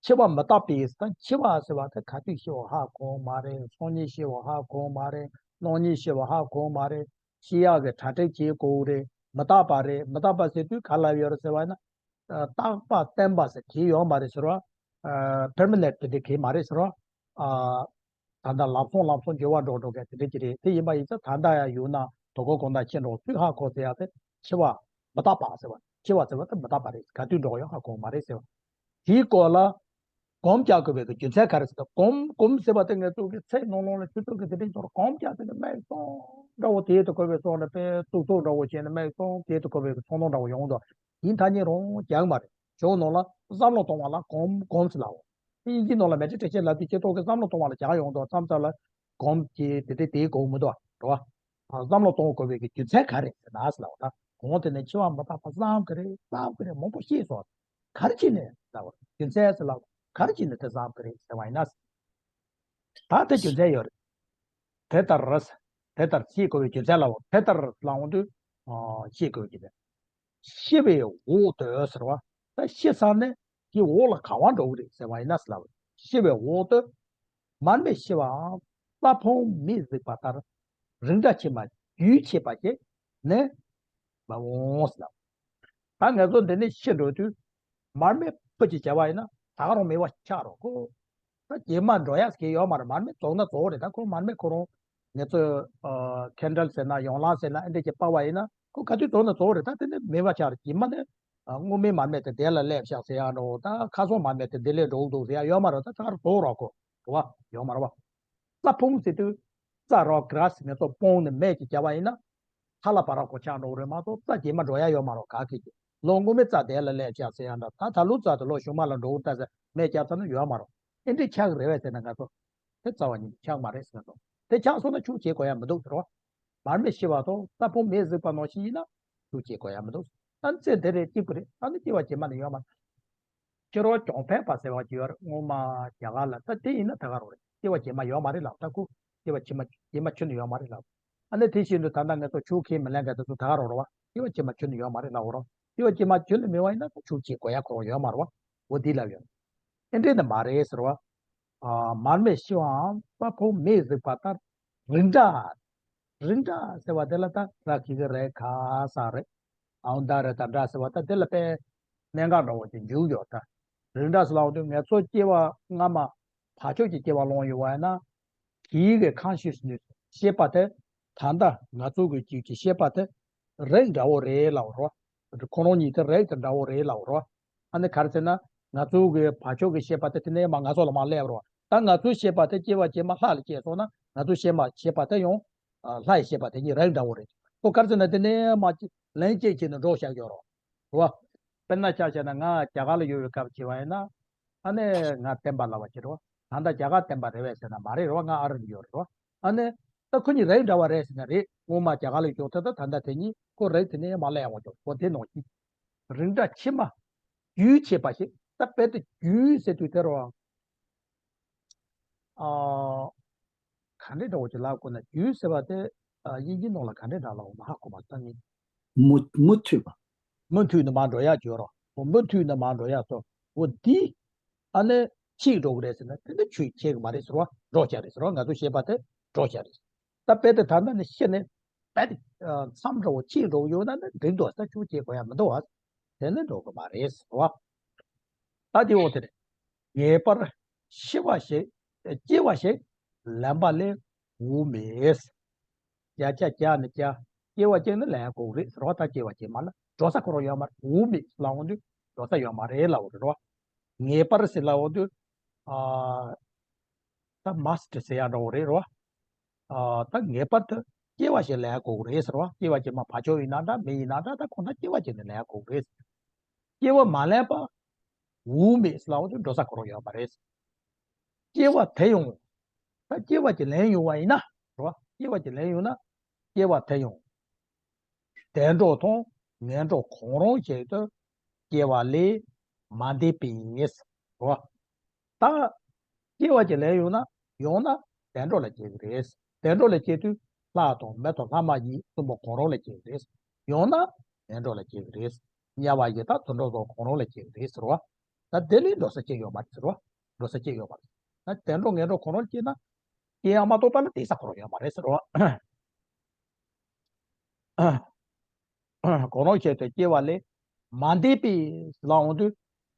འཆི་བ་མི་རྟག་པའི། ད་འཆི་བ་ཟེར་བ་དེ་ག་དུས་ཤི་བ་ཧ་གོ་མ་རེད། སང་ཉིན་ཤི་བ་ཧ་གོ་མ་རེད། གནངས་ཉིན་ཤི་བ་ཧ་གོ་མ་རེད། ཤི་ཡག་གི་གྲ་སྒྲིག་བྱེད་དགོས་རེད། མི་རྟག་པ་རེད། མི་རྟག་པ་ཟེར་དུས་ག་ལ་ཡོད་རེད་ཟེར་བ་ན། རྟག་པ་བརྟན་པ་ཟེར་གྱི་ཡོད་མ་རེད་ཟེར་བ། permanent དེ་འདྲ་གི་མ་རེད་ཟེར་བ། ཨ། ད་ལྟ་ལམ་སང་ལམ་སང་འགྱུར་བ་འགྲོ་འགྲོ་མཁན་དེ་འདྲ་ཅིག་རེད། དེ་ཡིན་པ་ཡིན་ཙང་ད་ལྟ་ཡང་ཡོད་ན་དོ་གོ་གོང་ད་ཁྱེད་འགྲོ་ཚུལ་ཧ་གོ་ཟེར་ཡ་དེ་འཆི་བ་མི་རྟག་པ་ཟེར་བ། འཆི་བ་ཟེར་བ་དེ་མི་རྟག་པ་རེད། ག་དུས་འགྲོ་ཡང་ཧ་གོ་མ་རེད་ཟེར་བ། དེའི་སྐོར་ལ་ སྒོམ་རྒྱག་དགོས་པའི་གི་རྒྱུ་མཚན་ག་རེ་ཟེར་ན། སྒོམ་སྒོམ་ཟེར་བ་དེ་ངེད་ཚོ་གི་ཚེ་ནང་ལོགས་ལ་ཆུ་ཚོད་ཀྱི་དེ་འདྲའི་ཚོར་སྒོམ་རྒྱག་དེ་ནི་མིག་སྟོང་འདྲ་བོ་དེ་ཡིད་དུ་འཁོར་བའི་ཚོགས་ནི་དཔེ་གཙུག་ཚོགས་འདྲ་བོ་བྱས་ནས་མིག་སྟོང་དེ་ཡིད་དུ་འཁོར་བའི་གི་ཚོར་སྣང་འདྲ་བོ་ཡོང་འདུག་ཡིན་ད་ནི་རུང་རྒྱག་མ་རེད། ཇོ་ནང་ལ་བསམ་བློ་གཏོང་བ་ལ་སྒོམ་སྒོམ་ཟེར་ལབ། དབྱིན་ཇི་ནང་ལ་མེ་ཌི་ཊེ་ཤན་ལབ་དུས་སྐྱེ་ཐོག་གི་བསམ་བློ་གཏོང་བ་ལ་རྒྱག་ཡོང་དུས་མཚམས་མཚམས་ལ་སྒོམ་གྱི་དེ་འདྲའི་དེའི་སྒོམ་མི་འདུག་བ། རེད་བ། བསམ་བློ་གཏོང་དགོས་པའི་གི་རྒྱུ་མཚན་ག་རེ་ཟེར་ན་ཟེར་ལབ་ད། གོང་དེ་ནས་འཆི་བ་མི་རྟག་པ་བསམ་གི་རེད་བསམ་གི་རེད་མང་པོ་ཤེས་སོང་། ག་རེ་བྱས་ནས་ཟེར་ལབ་རྒྱུ་མཚན་ཟེར་ལབ་ག་རེ་བྱས་ནས་དེ་བསམ་གི་རེད་ཟེར་བ་ཡིན་ན། ད་དེ་རྒྱུ་མཚན་ཡོད་རེད། དེ་ལྟར། དེ་ལྟར་ཤེས་དགོས་པའི་རྒྱུ་མཚན་ལ་འོ་དེ་ལྟར་ལ་འོང་དུས། ཨ། ཤེས་དགོས་ཀྱི་རེད། ཤི་བའི་འོག་ཏུ་ཟེར་བ། ད་ཤི་ཚར་ནས་དེའི་འོག་ལ་ག་བ་འགྲོ་གི་རེད་ཟེར་བ་ཡིན་ན་ཟེར་ལབ། ཤི་བའི་འོག་ཏུ། མར་མེ་ཤི་བའམ་རྩྭ་ཕུང་མེས་གཟིགས་པ་ལྟར། རིགས་འདྲ་ཕྱི་མ་རྒྱུན་ཆད་པ་ཞིག་ནི་མ་འོང་ཟེར་ལབ། ད་ང་ཚོ་འདི་ནས་ཤི་འགྲོ་དུས། མར་མེ་ཕུད་ཀྱི་བྱ་བ་ཡིན་ན་ད་ག་རང་མེད་པ་ཆགས་རོགས་ཁོ། ད་རྗེས་མ་འགྲོ་ཡག་གི་ཡོད་མ་རེད། མར་མེ་རྫོགས་ན་རྫོགས་རེད། ད་ཁོ་མར་མེ་ཁོ་རང་ང་ཚོས་ཨ། ཁེན་ཌལ་ཟེར་ན་ཡང་ལང་ཟེར་ན་ཨེ་འདྲས་ཀྱི་སྤར་བ་ཡིན་ན་ཁོ་ག་དུས་རྫོགས་ན་རྫོགས་རེད། ད་དེ་ནི་མེད་པ་ཆགས་རེད། རྗེས་མ་ནི་ཨ། སྔོན་མའི་མར་མེ་དེ་དེ་ལ་སླེབས་ཤག་ཟེར་ཡག་འགྲོ། ད་ཁ་སང་མར་མེ་དེ་དེ་ལས་འགྲོ་འདུག་ཟེར་ཡག་ཡོད་མ་རེད། ད་ད་ག་རང་རྫོགས་རོགས་ཁོ། རེད་བ། ཡོད་མ་རེད་བ། རྩྭ་ཕུང་ཟེར་དུས། རྩྭ་རོ་གྷ་ར་སི་ངེད་ཚོ་སྤུངས་ནས་མེ་ཅིག་བརྒྱབ་པ་ཡིན་ན། ཧ་ལ་བ་ར་གོ་ཆག་འགྲོ་གི་རེད་མ་གཏོགས་རྩྭ་རྗེས་མ་འགྲོ་ཡ་ཡོད་མ་རེད། ག་གི་གི་ལོ་སྔོན་མའི་རྩྭ་དེ་ལ་སླེབས་ཤག་ཟེར་ཡ་འདྲ། ད་ད་ལོའི་རྩྭ་དེ་ལོ་གཞུག་མ་ལ་འགྲོ་གི་རེད་ཟེར་མེ་བརྒྱབ་ཚར་ན་ཡོད་མ་རེད། ཨེ་འདྲས་ཆགས་ཀྱི་རེད་བས་ཟེར་ན་ང་ཚོ་དེ་རྩ་བ་ཉིད་ནས་ཆགས་མ་རེད་ཟེར་ང་ཚོ་དེ་ཆགས་སོང་ན་ཆུ་བྱེད་དགོས་ཡ་མི་འདུག་ཟེར་བ། མར་མེ་ཤི་བ་དང་རྩྭ་ཕུང་མེས་གཟིགས་པ་ནང་བཞིན་ཡིན་ན་ཆུ་བྱེད་དགོས་ཡ་མི་འདུག་ད་ཚེ་འདི་རེད་གཅིག་པུ་རེད། ད་ནི་སྐྱེ་བ་རྗེས་མ་ནི་ཡོད་མ་རེད། ཕྱི་རོལ་གྱོང་ཕན་པ་ཟེར་བ་ཅིག་ཡོད་རེད། སྔོན་མ་རྒྱ་གར་ལ། ད་དེ་ཡིན་ན་ད་ག་རང་རེད། སྐྱེ་བ་རྗེས་མ་ཡོད་མ་རེད་ལབ། ད་ཁོ་སྐྱེ་བ་ཕྱི་མ་རྗེས་མ་ཁྱོན་ནས་ཡོད་མ་རེད་ལབ། ཨ་ནི་དེ་བཞིན་དུ་ད་ལྟ་ང་ཚོ་ཆུ་ཁས་མི་ལེན་མཁན་དེ་ཚོ་ད་ག་རང་རེད་བ། སྐྱེ་བ་རྗེས་མ་ཁྱོན་ནས་ཡོད་མ་རེད་ལབ་རོགས། སྐྱེ་བ་རྗེས་མ་ཁྱོན་ནས་མེད་པ་ཡིན་ན་ད་ཆུ་བྱེད་དགོས་ཡ་ཁོ་རང་ཡོད་མ་རེད་བ། འོ་དེ་ལབ་ཡོད། ཨེ་འདྲས་ནི་མ་རེད་ཟེར་བ། ཨ། མར་མེ་ཤི་བའམ་རྩྭ་ཕུང་མེས་གཟིགས་པ་ལྟར། རིགས་འདྲ། རིགས་འདྲ་ཟེར་བ་དེ་ལ་ད་ར་གི་གི་རེད། ག་ས་རེད། ཨའུ་ད་རེད། ད་འདྲ་ཟེར་བ་ད་དེ་ལ་དཔེ་གནད་འགག་འདྲ་བོ་ཅིག་འཇུག་ཡོད་ད། རིགས་འདྲ་ཟེར་ལབ་དུས་ངེད་ཚོ་སྐྱེ་བ་སྔ་མ་བག་ཆགས་ཀྱི་སྐྱེ་བ་བླངས་ཡོད་པ་ཡིན་ན། དེའི་གི་ཁོང་ཤུས་ནི་ཤེས་པ་དེ། ད་ལྟ་ང་ཚོ་གི་རྒྱུད་ཀྱི་ཤེས་པ་དེ་རིགས་འདྲ་བོ་རེད་ལབ་རོ། ཁོ་རང་གཉིས་དེ་རིགས་དེ་འདྲ་བོ་རེད་ལབ་རོ། ཨ་ནི་ག་རེ་ཟེར་ན། ང་ཚོ་གི་བག་ཆགས་ཀྱི་ཤེས་པ་དེ་དེ་ནས་མར་ང་ཚོ་ལ་མར་སླེབས་རོ། ད་ང་ཚོའི་ཤེས་པ་དེ་སྐྱེ་བ་རྗེས་མ་ལྷ་ལ་སྐྱེས་སོང་ན་ང་ཚོའི་ཤེས་པ་ཤེས་པ་དེ་ཡང་། ཨ། ལྷ་ཡི་ཤེས་པ་དེ་གཉིས་རིགས་འདྲ་བོ་རེད། ཁོ་ག་རེ་ཟེར་ན་དེ་ནས་མར་ལན་གཅིག་བྱས་ནས་འགྲོ་བཞག་ཡོད་རོ། རེད་བ། དཔེར་ན་ཆ་བཞག་ན་ང་རྒྱ་གར་ལ་ཡོད་པའི་སྐབས་བྱས་པ་ཡིན་ན། ཨ་ནི་ང་བསྟན་པ་ལབ་པ་ཅིག་རེད་བ། ད་ལྟ་རྒྱ་གར་བསྟན་པ་རེད་བས་ཟེར་ན་མ་རེད་རེད་བ། ང་ཨ་རི་ལ་ཡོད་རེད་བ། ཨ་ནི། ད་ཁོ་གཉིས་རིགས་འདྲ་བ་རེད་ཟེར་ན་རེད། སྔོན་མ་རྒྱ་གར་ལ་ཡོད་དུས་ད་ད་ལྟ་དེ་གཉིས་ཁོ་རིགས་དེ་ནས་མར་སླེབས་ཡོང་ཆོག་ཁོ་དེ་ནང་བཞིན། རིགས་འདྲ་ཕྱི་མ་རྒྱུན་ཆད་པ་ཞིག་ད་དཔེ་དེ་རྒྱུན་ཟེར་དུས་དེ་རེད་བ། ཨ། ག་འདྲས་འདྲ་བོ་ཅིག་ལབ་དགོས་ན། རྒྱུན་ཟེར་བ་དེ། ཨ། དབྱིན་ཇིའི་ནང་ལ་ག་འདྲས་འདྲ་ལབ་དགོས་ན་ཧ་གོ་མ་སོང་། ད་ངས། མུ་མུ་མཐུད་པ། མུ་མཐུད་ནས་མར་འགྲོ་ཡག་བརྗོད་རོགས། འོ་མུ་མཐུད་ནས་མར་འགྲོ་ཡག་སོ། འོ་འདི། ཨ་ནི། ཕྱིས་འགྲོ་གི་རེད་ཟེར་ན་དེ་ནི་ཆུ་ཆད་གི་མ་རེད་ཟེར་བ། འགྲོ་བྱ་རེད་ཟེར་བ། ང་ཚོ་ཤེས་པ་དེ་འགྲོ་བྱ་རེད། ད་དཔེ་དེ་ད་ལྟ་ནས་ཤི་ནས། དཔེ་དེ། ཨ། མཚམས་འདྲ་བོ་ཕྱིས་འགྲོ་གི་ཡོད་ན་ནི་འགྲིག་འདུག་ད་ཆུ་ཆད་དགོས་ཡག་མི་འདུག་བ། དེ་ནི་འགྲོ་གི་མ་རེད་ཟེར་བ། ད་དེ་འོ་དེ་རེད། ངེས་པར་ཤི་བ་ཞིག་སྐྱེ་བ་ཞིག་ལེན་པ་ལས་འོས་མེད། བརྒྱ་ཆ་བརྒྱ་ནས་བརྒྱ། སྐྱེ་བ་གཅིག་ནི་ལེན་དགོས་རེད་ཟེར་བ། ད་སྐྱེ་བ་རྗེས་མ་ལ་འགྲོ་ས་ཁོ་རང་ཡོད་མ་རེད། འོས་མེད་ལབ་འོང་དུས་འགྲོ་ས་ཡོད་མ་རེད་ལབ་འོང་རེད་བ། ངེས་པར་ཟེར་ལབ་འོང་དུས། ཨ། ད་མ་སི་ཊི་ཟེར་ཡག་འདྲ་བོ་རེད་རོ། ཨ། ད་ངེས་པར་དུ་སྐྱེ་བ་ཞིག་ལེན་དགོས་རེད་ཟེར་བ། སྐྱེ་བ་རྗེས་མ་བག་ཆགས་ཡིན་ན་འདྲ་མི་ཡིན་ན་འདྲ། ད་ཁོ་ན་སྐྱེ་བ་ཅིག་ནི་ལེན་དགོས་རེད། སྐྱེ་བ་མ་ལེན་པ་འོས་མེད་ལབ་འོང་དུས་འགྲོ་ས་ཁོ་རང་ཡོད་མ་རེད། སྐྱེ་བ་དེ་ཡང་། ད་སྐྱེ་བ་ཅིག་ལེན་ཡོང་བ་ཡིན་ན། རེད་བ། སྐྱེ་བ་ཅིག་ལེན་ཡོང་ན། སྐྱེ་བ་དེ་ཡང་། བདེ་འགྲོ་དང་ངན་འགྲོ་གང་རུང་ཞིག་ཏུ་སྐྱེ་བ་ལས་མ་འདས་པས། རེད་བ། ད་སྐྱེ་བ་ཅིག་ལེན་ཡོང་ན། ཡོང་ན་བདེ་འགྲོ་ལ་སྐྱེ་གི་རེད། བདེ་འགྲོ་ལ་སྐྱེ་དུས་ལྷ་དང་མི་དང་ལྷ་མ་ཡིན་གསུམ་པོ་གང་རུང་ལ་སྐྱེ་གི་རེད། ཡང་ན་ངན་འགྲོ་ལ་སྐྱེ་གི་རེད། དམྱལ་བ་ཡི་དྭགས་དུད་འགྲོ་སོགས་གང་རུང་ལ་སྐྱེ་གི་རེད་ཟེར་བ། ད་དེ་ལས་འགྲོ་ས་ཅི་ཡོད་མ་རེད་ཟེར་བ། འགྲོ་ས་ཅི་ཡོད་མ་རེད། ད་བདེ་འགྲོ་ངན་འགྲོ་གང་རུང་སྐྱེས་ན། སྐྱེ་ཡག་མ་གཏོགས་ད་ལ་བསྡད་ས་ཁོ་རང་ཡོད་མ་རེད་ཟེར་བ། གང་རུང་ཞིག་ཏུ་སྐྱེ་བ་ལས་མ་འདས་པས་ལབ་འོང་དུས།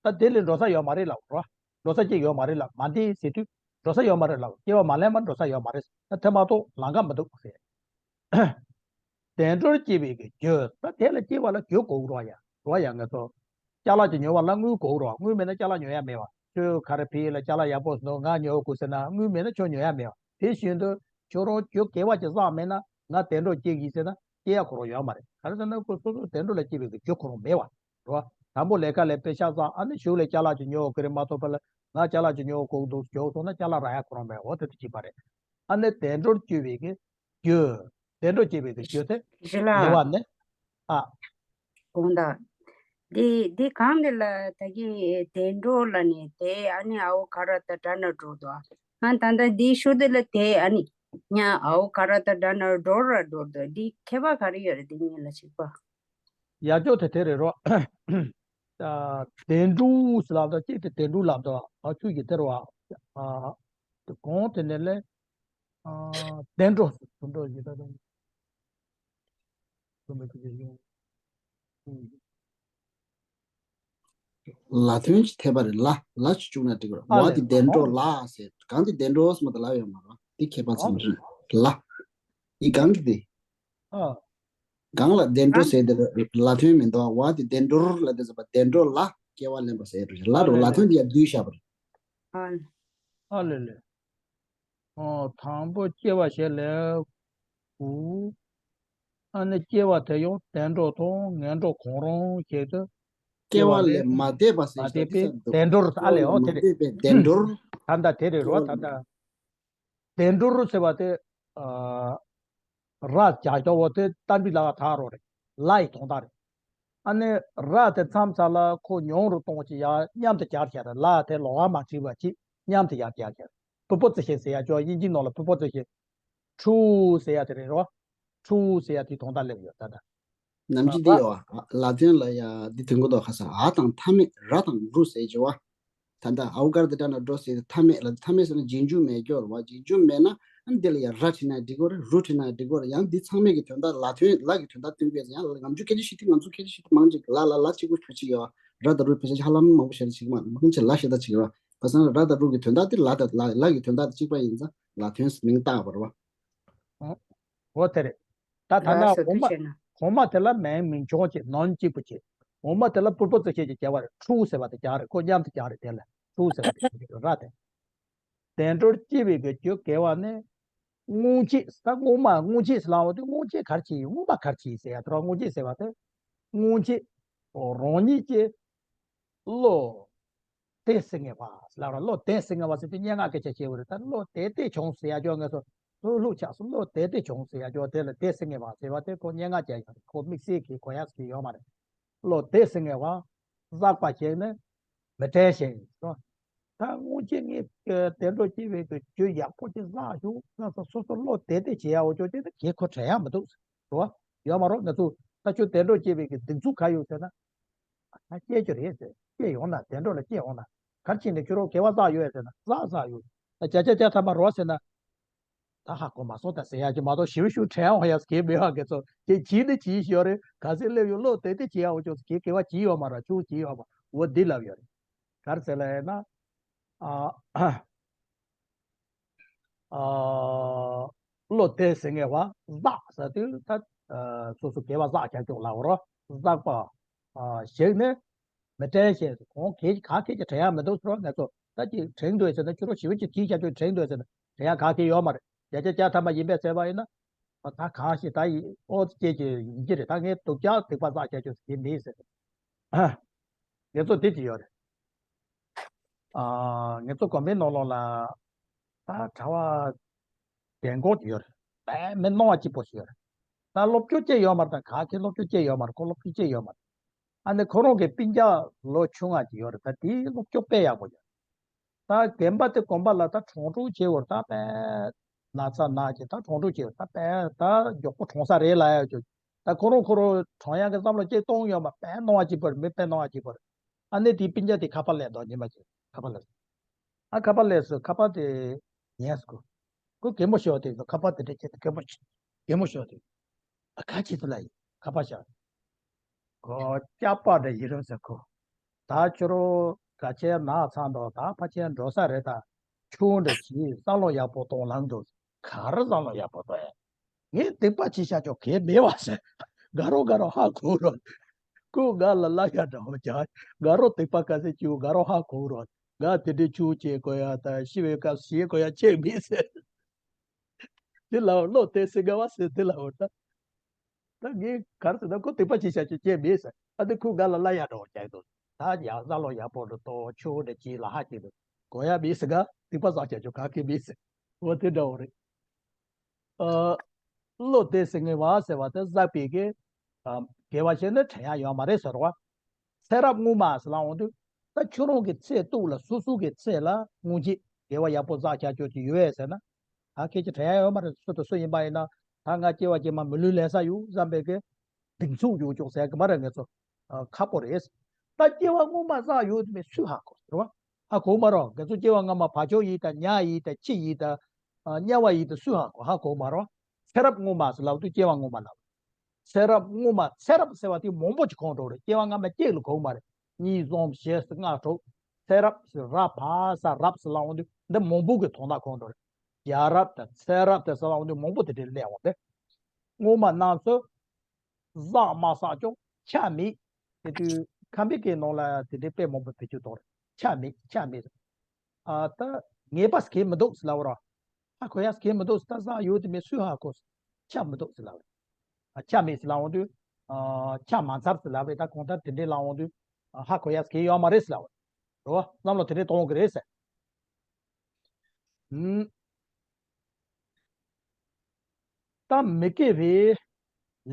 ད་དེ་ལས་འགྲོ་ས་ཡོད་མ་རེད་ལབ་རོ། འགྲོ་ས་ཅི་ཡོད་མ་རེད་ལབ། མ་འདས་ཟེར་དུས་འགྲོ་ས་ཡོད་མ་རེད་ལབ། སྐྱེ་བ་མ་ལེན་པར་འགྲོ་ས་ཡོད་མ་རེད། ད་དེ་མ་གཏོགས་ལམ་ཁ་མི་འདུག་ཟེར། བདེ་འགྲོར་སྐྱེ་བའི་གི་རྒྱུ། ད་དེ་ལ་སྐྱེ་བ་ལ་རྒྱུ་དགོས་རོགས་ཡ། རོགས་ཡ་ངེད་ཚོ། ཅ་ལག་ཅིག་ཉོ་བ་ལ་དངུལ་དགོས་རོགས། དངུལ་མེད་ན་ཅ་ལག་ཉོ་ཡ་མེད་བ། ཁྱོད་ག་རེ་ཕི་ལ་ཅ་ལག་ཡག་པོ་འདུག་ང་ཉོ་དགོས་ཟེར་ན་དངུལ་མེད་ན་ཁྱོད་ཉོ་ཡ་མེད་པ། དེ་བཞིན་དུ་ཁྱོད་རང་ཁྱོད་སྐལ་བ་ཅིག་བསགས་མེད་ན་ང་དལ་འགྲོ་སྐྱེ་གི་ཟེར་ན་སྐྱེ་ཡ་ཁོ་རང་ཡོད་མ་རེད། ག་རེ་ཟེར་ན་ཁོ་སོ་སོ་དལ་འགྲོ་ལ་སྐྱེ་བའི་རྒྱུ་ཁོ་རང་མེད་པ། རེད་བ། དང་པོ་ལས་ཀ་ལས་པེ་ཤག་བསགས། ཨ་ནི་གཞུག་ལས་ཅ་ལག་ཅིག་ཉོ་དགོས་ཀྱི་རེད་མ་གཏོགས་པ་ལ་ང་ཅ་ལག་ཅིག་ཉོ་དགོས་འདུག་ཟེར་སོང་ན་ཅ་ལག་རག་ཡ་ཁོ་རང་མེད། འོ་དེ་དེ་གཅིག་པ་རེད། ཨ་ནི་དལ་འགྲོར་སྐྱེ་བའི་གི་རྒྱུ། དལ་འགྲོ་སྐྱེ་བའི་གི་རྒྱུ་དེ་ཞི་ལ། ལེ་བ་ནི། ཨ། དགོངས་དག་དེ་དེ་གང་དེ་ལ་ད་གིན་དལ་འགྲོ་ལ་ནི་དེ་ཨ་ནི་ཨའོ་ག་ར་ད་དྲ་ན་འགྲོ་དོ། ང་ད་ལྟ་འདི་ཤོ་དེ་ལ་དེ་ཨ་ནི་ཉ་ཨའོ་ག་ར་ད་དྲ་ན་འགྲོ་ར་འགྲོ་དོ། འདི་ཁྱད་པར་ག་རེ་ཡོད་རེད་དེ་གཉིས་ལ་གཅིག་པ། ཡ་ཅོ་དེ་དེ་རེད་རོ། ཨ། དལ་འགྲོ་ཟེར་ལབ་དང་གཅིག་དེ་དལ་འགྲོ་ལབ་དང་ཨ་ཁྱོད་ཀྱི་དེ་རེད་བ། ཨ། དེ་གོང་དེ་ནས་ལས། ཨ། དལ་འགྲོ་དུ་འགྲོ་ཞེས་ད་དང་། དུ་མེད་དུ་ཡོང་། ལ་དོན་གྱི་འཐད་པ་རེད། ལ་ལ་ཅིག་བཅུག་ན་འགྲིག་གི་རེད། ཨ་བ་ལེ་དེ་དལ་འགྲོ་ལ་ཟེར་གང་དེ་དལ་འགྲོ་ཟེར་མ་ད་ལ་ཡོད་མ་རེད། དེ་ཁྱད་པར་ཚང་མ་རེད། ལ་ཡི་གང་གི་དེ། ཨ། གང་ལ་དལ་འགྲོ་ཟེར་དེ་ལ་དོན་མི་འདུག་བ་དེ་དལ་འགྲོར་ལ་དེ་ཟེར་བ་དལ་འགྲོར་ལ་སྐྱེ་བ་ལེན་པ་ཟེར་རེད། ལ་རོ་ལ་དོན་དེ་ཡར་བསྡུས་བཞག་པ་རེད། ཨ་ལེ་ལེ། ཨོ། དང་པོ་སྐྱེ་བ་ཞེས་ལས་དགུ། ཨ་ནི་སྐྱེ་བ་དེ་ཡང་དལ་འགྲོ་དང་ངན་འགྲོ་གང་རུང་ཞིག་ཏུ། སྐྱེ་བ་ལས་མ་འདས་པ་ཟེར་ཞིག་དེ་ས་འདུག་དལ་འགྲོར། ཨ་ལེ། ཨོ་དེ་རེད། དལ་འགྲོར། ད་ལྟ་དེ་རེད་རོ། ད་ལྟ། དལ་འགྲོར་ཟེར་བ་དེ། ཨ། ར་རྒྱག་རྒྱག་བོ་དེ་གཏམ་དཔེ་ལ་ཐག་རོ་རེད། ལ་ཡི་དོན་དག་རེད། ཨ་ནི་ར་དེ་མཚམས་མཚམས་ལ་ཁོ་ཉུང་རུ་གཏོང་གི་ཡ་མཉམ་དུ་རྒྱག་བྱས་རེད། ལ་དེ་ལོགས་ཀ་མ་བྲིས་པ་ཅིག་མཉམ་དུ་ཡར་རྒྱག་བྱས་རེད། 不不自信ཟེར་ཡ་ཅོ་དབྱིན་ཇིའི་ནང་ལ་不不自信། ཁྲུ་ཟེར་ཡ་དེ་རེད་རོ། ཁྲུ་ཟེར་ཡ་དེའི་དོན་དག་སླེབས་ཡོད་ད་ལྟ། ནམ་རྒྱུན་འདི་ཡོད་ཨ། ལ་དོན་ལ་ཡ་འདི་དོན་གོ་དོ་ཁ་ས་ཨ་དང་མཐའ་མེད་ར་དང་རུ་ཟེར་གྱི་བ། ད་ལྟ་ཨའུ་གར་དེ་འདྲ་ན་འགྲོ་ཟེར་མཐའ་མེད་ལ། མཐའ་མེད་ཟེར་ན་རྗེས་འཇུག་མེད་སྐྱོར་བ། རྗེས་འཇུག་མེད་ན་ཨ་འདི་ལ་ཡ་ར་བྲིས་ན་འགྲིག་གོ་རེད། རུ་བྲིས་ན་འགྲིག་གོ་རེད། ཡང་འདི་ཚང་མས་ཀྱི་དོན་དག་ལ་དོན་ལ་གི་དོན་དག་སྟོན་དགོས་ཟེར། ཡང་ལ་ནམ་རྒྱུན་སྐད་ཆ་བཤད་དུས་ང་ཚོ་སྐད་ཆ་བཤད་དུས་མང་ཅིག་ལ་ལ་ལ་གཅིག་པུ་ཞུ་ཅིག་ཡོད། ར་དང་རུ་ཕལ་ཆེར་ཧ་ལམ་མང་པོ་བཤད་ཅིག་མ་མང་ཆེ་ལ་བཤད་ད་ཅིག་ཡོད། བ་སང་ར་དང་རུ་གི་དོན་དག་དེ་ལ་དང་ལ་ལ་གི་དོན་དག་དེ་གཅིག་པ་ཡིན་ཙང་ལ་དོན་མིང་བཏགས་པ་རེད་བ། འོ་དེ་རེད། ད་ཐ་ན་ལ་སོ་འོ་མ་ཐུ་བྱས་ན། འོ་མ་དེ་ལ་མིང་མིང་ཆུང་ཅིག་ནོན་གཅིག་པུ་ཅིག་འོ་མ་དེ་ལ་པུར་པོ་ཙི་ཤེས་ཀྱི་བྱ་བ་རེད། ཁྲུ་ཟེར་བ་དེ་རྒྱག་རེད། ཁོ་མཉམ་དུ་རྒྱག་རེད། དེ་ལ་ཁྲུ་ཟེར་བ་དེ་ར་དེ། དལ་འགྲོར་སྐྱེ་བའི་གི་རྒྱུ་དགེ་བ་ནི། སྔོན་ཆད་ད་སྔོན་མ་སྔོན་ཆད་ཟེར་ལབ་པ་དེ་སྔོན་ཆད་གར་ཆི་ཡིན། སྔོན་མ་གར་ཆི་ཡིན་ཟེར་ཡ་དེ་ར། སྔོན་ཆད་ཟེར་བ་དེ། སྔོན་ཆད་རང་ཉིད་ཀྱི་བློ། དེ་སེང་ངེ་བ་ལ་ར་བློ་དེ་སེང་ངེ་བ་ཟེར་དུས་སྙན་ངག་སྐད་ཆ་བཤད་པ་རེད། ད་བློ་དེ་དེ་བྱུང་ཟེར་ཡ་ཅོ་ངེས་སོ། ལྷུག་ལྷུག་ཆགས་སོང་། བློ་དེ་དེ་བྱུང་ཟེར་ཡ་ཅོ་དེ་ལ་དེ་སེང་ངེ་བ་ཟེར་བ་དེ་ཁོ་སྙན་ངག་ཅན་ཡོད་རེད། ཁོ་དམིགས་བསལ་གྱི་གོ་ཡ་ཟེར་གྱི་ཡོད་མ་རེད། བློ་དེ་སེང་ངེ་བ་བསགས་པ་ཞིག་ནི་མི་དྲན་ཞིང་། ད་སྔོན་ཆད་ངས་དལ་འགྲོ་སྐྱེ་བའི་གི་རྒྱུ་ཡག་པོ་ཅིག་བསགས་བྱུང་ང་ཚོ་སོ་སོ་བློ་དེ་དེ་བྱེད་ཡ་འོ་ཅོ་དེ་ནི་གལ་ཁོ་དྲན་ཡ་མི་འདུག་རེད་བ། ཡོད་མ་རོ། ང་ཚོ་ད་ཁྱོད་དལ་འགྲོ་སྐྱེ་བའི་གི་གདེང་ཚོད་ག་ཡོད་ཟེར་ན། ད་སྐྱེ་རྒྱུ་རེད་ཟེར། སྐྱེ་ཡོང་ན་དལ་འགྲོ་ལ་སྐྱེ་ཡོང་ན། གར་ཕྱིན་ནས་ཁྱོད་རང་དགེ་བ་བསགས་ཡོད་ཟེར་ན་བསགས་བསགས་ཡོད། ད་བརྒྱ་ཆ་བརྒྱ་ཐམ་པ་རོ་ཟེར་ན། ད་ཧ་གོ་མ་སོང་ད་ཟེར་ཡག་གི་མ་གཏོགས་ཞིབ་ཞུ་དྲན་འོང་ཡག་གི་མེད་པ་གི་ཚོ་དེ་བྱིས་ནི་བྱིས་ཤོར་རེད། ག་ཚོད་སླེབས་ཡོད་བློ་དེ་དེ་བྱེད་ཡག་འོ་ཅོག་གི་དགེ་བ་བྱིས་ཡོད་མ་ར་ཆུང་བྱིས་ཡོད་མ་འོ་འདི་ལབ་ཡོད་རེད། ག་རེ་ཟེར་ལ་ཡིན་ན། ཨ། ཨ། བློ་དེ་སེང་ངེ་བ་བསགས་ཟེར་དུས་ད། ཨ། སོ་སོ་དགེ་བ་བསགས་ཀྱང་ཀྱོག་ལ་འོ་རོ། བསགས་པ། ཨ། ཞིག་ནི། མི་དྲན་ཞེས་སུ་ཁོང་གིས་ག་གེ་ཀྱི་དྲན་ཡག་མི་འདུག་ཟེར་བ་ང་ཚོ་ད་ཅིག་དྲན་འདོད་ཟེར་ན་ཁྱོད་རང་ཞི་བ་ཅིག་གིས་བྱ་ཁྱོད་དྲན་འདོད་ཟེར་ན་དྲན་ཡག་ག་གེ་ཡོད་མ་རེད། བརྒྱ་ཆ་བརྒྱ་ཐམ་པ་ཡིན་པས་ཟེར་བ་ཡིན་ན། ད་གང་ཞིག་ད་ཡིན་ཨོ་ཙི་སྐྱེ་ཀྱི་ཡིན་གྱི་རེད། ད་ངས་སྡུག་ཅག་སྡིག་པ་བསགས་བྱ་ཁྱོད་ཟེར་གྱི་མེད་ཟེར། ངེད་ཚོ་དེ་ཅི་ཡོད་རེད། ཨ། ངེད་ཚོ་དགོན་པའི་ནང་ལོགས་ལ་ད་གྲྭ་པ་རྒན་གོག་ཅིག་ཡོད་རེད། དཔེ་མི་སྣང་བ་སྐྱིད་པོ་ཞིག་ཡོད་རེད། ད་སློབ་སྦྱོང་ཅི་ཡོད་མ་རེད། ད་ག་གི་སློབ་སྦྱོང་ཅི་ཡོད་མ་རེད། ཁོ་སློབ་སྦྱོང་ཅི་ཡོད་མ་རེད། ཨ་ནི་ཁོ་རང་གི་སྤུན་ཀྱག་ལོ་ཆུང་ང་ཅིག་ཡོད་རེད། ད་དེའི་སློབ་སྦྱོང་དཔེ་ཡག་པོ་ཡོད་རེད། ད་རྒན་པ་དེ་དགོན་པ་ལ་ད་གྲོང་གྲོང་བྱེད་འོར་ད་དཔེ་ན་ཚ་ན་གི་ད་གྲོང་གྲོང་བྱེད་འོར་ད་དཔེ་ད་མགྱོགས་པོ་གྲོངས་ས་རེད་ལབ་ཡ་ཅིག་ད་ཁོ་རང་ཁོ་རང་གྲོངས་ཡག་གི་བསམ་བློ་ཅིག་གཏོང་ཡོད་མ་རེད། དཔེ་སྣང་བ་སྐྱིད་པོ་རེད། མི་དཔེ་སྣང་བ་སྐྱིད་པོ་རེད། ཨ་ནི་དེའི་སྤུན་ཀྱག་དེ་ཁ་པར་སླེབས་འདུག་ཉི་མ་གཅིག་ཁ་པར་སླེབས། ཨ་ཁ་པར་སླེབས་སོང་། ཁ་པར་དེ་ཉན་སོང་། ཁོ་གད་མོ་ཤོར་དེ་ཁ་པར་དེ་འདྲ་བྱས་ཏེ་གད་མོ་གད་མོ་ཤོར་དེ། ཨ་ག་བྱེད་དུ་ལ་ཡིན་ཁ་པར་བཞག་ཁོ་སྐྱག་པ་འདྲ་ཡིན་རུང་ཟེར་ཁོ། ད་ཁྱོད་རང་ག་ཆེ་ན་ཚ་འདུག་ད་ཕ་ཆེན་འགྲོ་ས་རེད། ད་ཆུང་འདྲ་གྱིས་བསམ་བློ་ཡག་པོ་གཏོང་ལམ་འདུག་ག་རེ་བསམ་བློ་ཡག་པོ་གཏོང་ཡ། ངས་སྡིག་པ་ཅི་བྱ་ཆོག་གལ་མེད་བ་ཟེར། དགའ་རོགས་དགའ་རོགས་ཧ་གོ་རོགས། ཁོ་ང་ལ་ལབ་ཡ་འདྲ་བོ་ཅག་དགའ་རོགས་སྡིག་པ་ག་ཚད་ཅིག་དགའ་རོགས་ཧ་གོ་རོགས། ང་དེ་འདྲའི་ཆུང་བྱེད་དགོས་ཡ་དང་ཤི་བའི་སྐབས་བྱེད་དགོས་ཡ་ཅིག་མེད་ཟེར། འདི་ལ་བློ་གཏད་སའི་ངལ་བ་ཟེར་འདི་ལ་འོ་ད། ད་ངས་ག་རེ་ཟེར་ན་ཁོ་སྡིག་པ་ཅིག་བྱ་རྒྱུ་ཅིག་མེད་ཟེར། ཨ་ནི་ཁོས་ང་ལ་སླར་ཡང་འདྲ་བོ་རྒྱག་འདུག་ད་ཡང་བསམ་བློ་ཡག་པོ་འདྲ་གཏོང་། ཆུང་འདྲ་ཅིག་ལ་ཧ་ཅིག་འདུག་དགོས་ཡ་མེད་ཟེར། ང་སྡིག་པ་བསགས་བྱ་རྒྱུ་ག་གེ་མེད་ཟེར། འོ་དེ་འདྲ་བོ་རེད། ཨ། བློ་གཏད་སའི་ངལ་བ་ཟེར་བ་དེ་བསགས་པའི་གི། ཨ། དགེ་བ་བྱས་ན་དྲན་ཡ་ཡོད་མ་རེད་ཟེར་བ། ཚེ་རབས་སྔོན་མ་ཟེར་ལབ་འོང་དུས། ད་ཁྱོད་རང་གི་ཚེ་སྟོད་ལ་སོ་སོ་གི་ཚེ་ལ་སྔོན་ཆད་དགེ་བ་ཡག་པོ་བསགས་བྱ་རྒྱུ་ཅིག་ཡོད་ཟེར་ན། ད་སྐད་ཆ་དྲན་ཡ་ཡོད་མ་རེད། སུ་དང་སུ་ཡིན་པ་ཡིན་ན། ད་ང་སྐྱེ་བ་རྗེས་མ་མི་ལུས་ལེན་ས་ཡོད་བསམ་པའི་གི་གདེང་ཚོད་ཡོད་ཅོག་ཟེར་གི་མ་རེད། ངེད་ཚོ་ཨ་ཁག་པོ་རེད། ད་སྐྱེ་བ་སྔོན་མ་བསགས་ཡོད་མེད་སུས་ཧ་གོ་ཟེར་བ། ཧ་གོ་མ་རེད། ང་ཚོ་སྐྱེ་བ་སྔ་མ་བ་ཅོ་ཡིན་དང་ཉ་ཡིན་དང་ཁྱི་ཡིན་དང་། ཨ། དམྱལ་བ་ཡིན་དང་སུས་ཧ་གོ། ཧ་གོ་མ་རེད། ཚེ་རབས་སྔོན་མ་ཟེར་ལབ་དུས་སྐྱེ་བ་སྔོན་མ་ལབ། ཚེ་རབས་སྔོན་མ། ཚེ་རབས་ཟེར་བ་དེ་མང་པོ་ཅིག་གོ་འགྲོ་རེད། སྐྱེ་བ་སྔ་མ་གཅིག་ལ་གོ་མ་རེད། གཉིས་གསུམ་བཞི་ལྔ་དྲུག་ཚེ་རབས་ཟེར་རབས་བ་ས་རབས་ཟེར་ལབ་འོང་དུས་འདི་མང་པོ་གི་དོན་དག་གོ་འགྲོ་རེད། རྒྱལ་རབས་དང་ཚེ་རབས་དང་ཟེར་ལབ་འོང་དུས་མང་པོ་དེ་འདྲའི་སླེབས་འོང་སྟེ། སྔོན་མ་རྣམས་སུ། བསགས་མ་བསགས་ཀྱང་ཆ་མེད། དེ་དུས་ཁམས་པའི་སྐད་ནང་ལ་དེ་འདྲའི་དཔེ་མང་པོ་བེད་སྤྱོད་གཏོང་རེད། ཆ་མེད། ཆ་མེད། ཨ། ད་ངེས་པ་ཟེར་གྱི་མི་འདུག་ཟེར་ལབ་ར། ཧ་གོ་ཡ་ཟེར་གྱི་མི་འདུག་ཟེར། ད་བསགས་ཡོད་དེ་མེད་སུས་ཧ་གོ། ཆ་མི་འདུག་ཟེར་ལབ་རེད། ཨ། ཆ་མེད་ཟེར་ལབ་འོང་དུས། ཨ། ཆ་མ་ཚར་ཟེར་ལབ་རེད། ད་གང་ལྟར་དེ་འདྲའི་ལབ་འོང་དུས། ཨ། ཧ་གོ་ཡ་ཟེར་གྱི་ཡོད་མ་རེད་ཟེར་ལབ་རེད། རེད་བ། བསམ་བློ་དེ་འདྲའི་གཏོང་གི་རེད་ཟེར། ཨུམ། ད་མི་དགེ་བའི་ལས་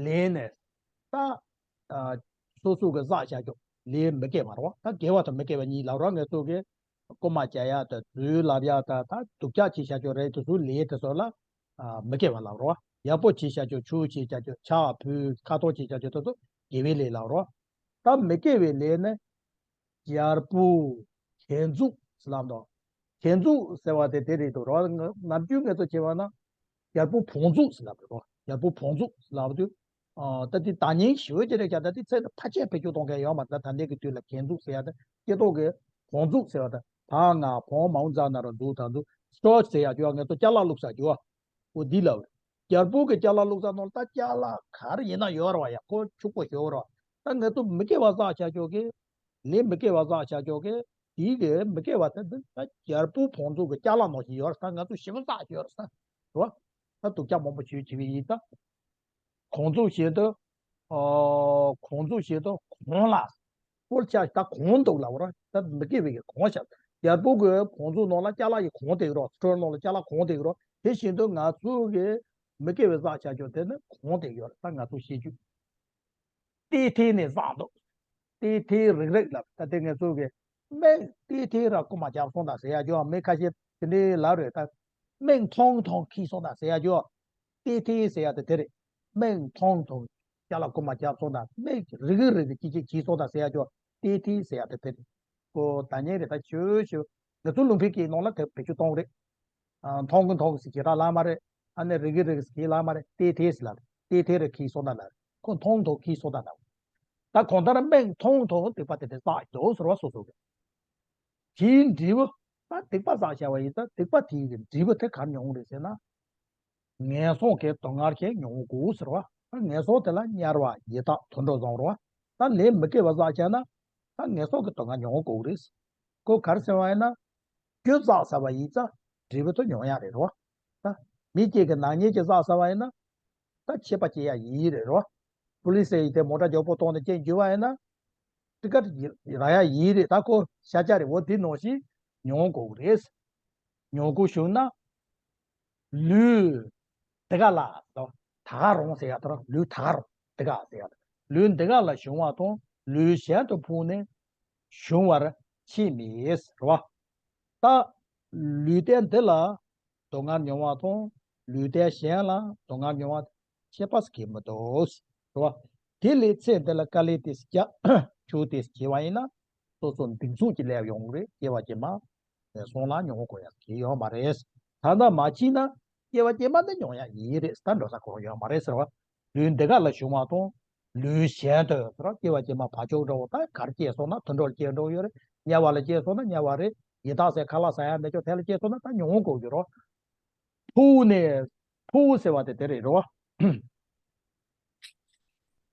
ནི། ད། ཨ། སོ་སོ་གི་བསགས་བྱ་རྒྱུ་ལས་མི་དགེ་བ་རེད་བ། ད་དགེ་བ་དང་མི་དགེ་བ་གཉིས་ལབ་ར། ངེད་ཚོ་གི་རྐུན་མ་བྱེད་ཡ་དང་རྫུན་ལབ་ཡ་དང་ད་སྡུག་ཅག་བྱེད་བྱ་རྒྱུ་རེད། དེ་ཚོའི་ལས་དེ་ཚོ་ལ། ཨ། མི་དགེ་བ་ལབ་ར། ཡག་པོ་བྱེད་བྱ་རྒྱུ། ཆོས་བྱེད་བྱ་རྒྱུ། ཕྱག་ཕུལ། ཁ་དོག་བྱེད་བྱ་རྒྱུ་དེ་ཚོ་དགེ་བའི་ལས་ལབ་ར། ད་མི་དགེ་བའི་ལས་ནི། རྒྱལ་པོ་གྱེན་འཛུགས་ཟེར་ལབ་འདུག་གྱེན་འཛུགས་ཟེར་བ་དེ་དེ་རེད་འདུག་ར། ནམ་རྒྱུན་ངེད་ཚོ་བྱེད་པ་ན། རྒྱལ་པོ་བོང་འཛུགས་ཟེར་ལབ་རེད་ར། རྒྱལ་པོ་བོང་འཛུགས་ཟེར་ལབ་དུས། ཨ། ད་དེ་བརྡ་རྙིང་ཞེ་པོ་ཅིག་རེད་ཀྱང་། ད་དེ་ཚེ་ད་ཕལ་ཆེར་བེད་སྤྱོད་གཏོང་མཁན་ཡོད་མ་རེད། ད་ད་ལྟའི་གི་དུས་ལ་གྱེན་འཛུགས་ཟེར་ཡ་དེ་སྐྱེ་ཐོག་གི་བོང་འཛུགས་ཟེར་བ་དང་། ད་ང་བོང་མ་འོང་ཙ་ན་ར་འཛུགས་ད་འཛུགས་སྐྱོ་ཟེར་ཡ་རྒྱུ་བ། ངེད་ཚོ་ཅ་ལག་བླུགས་ས་རྒྱུ་བ། འོ་འདི་ལབ་རེད། རྒྱལ་པོ་གི་ཅ་ལག་བླུགས་ས་ནང་ལ་ད་ཅ་ལག་ག་རེ་ཡིན་ན་ཡོད་རེད་བ་ཡ། ཁོ་ཕྱུག་པོ་ཞེ་པོ་རེད་བ། ད་ངེད་ཚོ་མི་དགེ་བ་བསགས་བྱ་རྒྱུ་གི། ལས་མི་དགེ་བ་བསགས་བྱ་རྒྱུ་གི། དེའི་གི་མི་དགེ་བ་དེ་འདི་ད་རྒྱལ་པོ་བོང་འཛུགས་གི་ཅ་ལག་ནང་བཞིན་ཡོད་རེད། ད་ང་ཚོ་ཞེ་པོ་བསགས་ཡོད་རེད་ད། རེད་བ། ད་སྡུག་ཅག་མང་པོ་བྱེད་བྱེད་པའི་ཡིན་ད། གྱེན་འཛུགས་བྱེད་དུས། ཨ། གྱེན་འཛུགས་བྱེད་དུས་གྱོང་ལ། ཨོ་ཅག་ད་གྱོང་འདུག་ལབ་ར། ད་མི་དགེ་བའི་གི་གྱོང་བཤད། རྒྱལ་པོ་གི་བོང་འཛུགས་ནང་ལ་ཅ་ལག་གི་གྱོང་དེ་རོ། ཊོ་ནང་ལ་ཅ་ལག་གྱོང་དེ་རོ། དེ་བཞིན་དུ་ང་ཚོ་གི་མི་དགེ་བའི་བསགས་བྱ་རྒྱུ་དེ་ནི་གྱོང་དེ་ཡོད་རེད། ད་ང་ཚོ་ཤེས་རྒྱུ། ཏེ་ཐེ་ནས་བསགས་འདུག་ཏེ་ཐེ་རིག་རིག་ལབ། ད་དེ་ངེད་ཚོ་གི་སྨན་ཏེ་ཐེ་ར་རྐུན་མ་རྒྱབ་སོང་ད་ཟེར་ཡ་རྒྱུ། མི་ཁ་ཤས་དེ་འདྲའི་ལབ་རེད། ད་སྨན་ཐུང་ཐུང་ཁྱེར་སོང་ད་ཟེར་ཡ་རྒྱུ། ཏེ་ཐེ་ཟེར་ཡ་དེ་དེ་རེད། སྨན་ཐུང་ཐུང་ཅ་ལག་རྐུན་མ་རྒྱབ་སོང་ད། སྨན་རིལ་རིལ་གྱི་ཅིག་ཁྱེར་སོང་ད་ཟེར་ཡ་རྒྱུ། ཏེ་ཐེ་ཟེར་ཡ་དེ་དེ་རེད། ཁོ་ད་ཉན་རེད། ད་ཞུ་ཞུ་ང་ཚོ་ལུང་པའི་སྐད་ནང་ལ་དེ་བེད་སྤྱོད་གཏོང་གི་རེད། ཨ། ཐུང་གི་ཐུང་གི་ཟེར་གྱི་ར་ལབ་མ་རེད། ཨ་ནི་རིལ་གི་རིལ་གི་ཟེར་གྱི་ལབ་མ་རེད། ཏེ་ཐེ་ཟེར་ལབ་རེད། ཏེ་ཐེ་ར་ཁྱེར་སོང་ད་ལབ་རེད། ཁོ་ཐུང་ཐུང་ཁྱེར་སོང་ད་ལབ། ད་གང་ལྟར་སྨན་ཐུང་ཐུང་སྡིག་པ་དེ་འདྲ་བསགས་འདུག་ཟེར་བ། སོ་སོ་གི་དེའི་འབྲས་བུ། ད་སྡིག་པ་བསགས་བྱ་བ་ཡིན་ད། སྡིག་པ་དེའི་གི་འབྲས་བུ་དེ་ག་རེ་མྱོང་རེད་ཟེར་ན། ངན་སོང་གི་སྡུག་བསྔལ་ཞིག་མྱོང་དགོས་ཟེར་བ། ངན་སོང་དེ་ལ་དམྱལ་བ་ཡི་དྭགས་དུད་འགྲོ་བཟང་རེད་བ། ད་ལས་མི་དགེ་བ་བསགས་བྱས་ན། ད་ངན་སོང་གི་སྡུག་བསྔལ་མྱོང་དགོས་རེད། ཁོ་ག་རེ་ཟེར་བ་ཡིན་ན། རྒྱུ་བསགས་ཚར་བ་ཡིན་ཙང་འབྲས་བུ་དེ་མྱོང་ཡ་རེད་རོ། ད་མི་སྐྱེ་གི་ནག་ཉེས་ཀྱི་བསགས་ཚར་བ་ཡིན་ན། ད་ཆད་པ་བཅད་ཡ་ཡིན་རེད་རོ། པུ་ལི་སི་ཡིས་དེ་མོ་ཊ་མགྱོགས་པོ་གཏོང་ནས་རྐྱེན་འགྱུར་བ་ཡིན་ན། ཏི་ཀ་རག་ཡ་ཡིན་རེད། ད་ཁོ་ཤ་ཆ་རེད། འོ་དེ་ནང་བཞིན་མྱོང་དགོས་རེད། མྱོང་དགོས་བྱུང་ན། ལུས་འདི་ག་ལ་ད་ག་རུང་ཟེར་ཡ་དེ་ར། ལུས་ད་ག་རུང་འདི་ག་ཟེར་ཡ་དེ། ལུས་འདི་ག་ལ་བྱུང་བ་དང་ལུས་གཞན་དུ་ཕུང་ནས་བྱུང་བར་ཆད་མེད་ཟེར་བ། ད་ལུས་རྟེན་འདི་ལ་སྡུག་བསྔལ་མྱོང་བ་དང་ལུས་རྟེན་གཞན་ལ་སྡུག་བསྔལ་མྱོང་བ་ཁྱད་པར་གྱི་མི་འདུག་ཟེར་བ། དེ་ལས་ཚེ་འདི་ལ་དཀའ་ལས་དེ་བརྒྱབ། ཆོས་དེ་བྱས་པ་ཡིན་ན། སོ་སོ་གདེང་ཚོད་ཀྱི་སླེབས་ཡོང་གི་རེད། སྐྱེ་བ་རྗེས་མ་ངན་སོང་ལ་མྱོང་དགོས་ཡ་གི་ཡོད་མ་རེད། ད་ལྟ་མ་ཕྱིན་ན་སྐྱེ་བ་རྗེས་མ་ནི་མྱོང་ཡ་ཡིན་རེད། ད་འགྲོ་ས་གང་ཡོད་མ་རེད་ཟེར་བ། ལུས་འདི་ག་ལ་བྱུང་བ་དང་ལུས་གཞན་དུ་ཟེར་བ། སྐྱེ་བ་རྗེས་མ་བ་ཅོ་འདྲ་བོ་ད་གར་སྐྱེས་སོང་ན་དུད་འགྲོ་ལ་སྐྱེས་འགྲོ་ཡོད་རེད། དམྱལ་བ་ལ་སྐྱེས་སོང་ན་དམྱལ་བ་རེད། ཡི་དྭགས་ཟེར་ཁ་ལག་ཟ་ཡ་མེད་ཅོག་དེ་ལ་སྐྱེས་སོང་ན་ད་མྱོང་དགོས་ཀྱི་རོ། ཕུག་ནས། ཕུག་ཟེར་བ་དེ་དེ་རེད་རོ།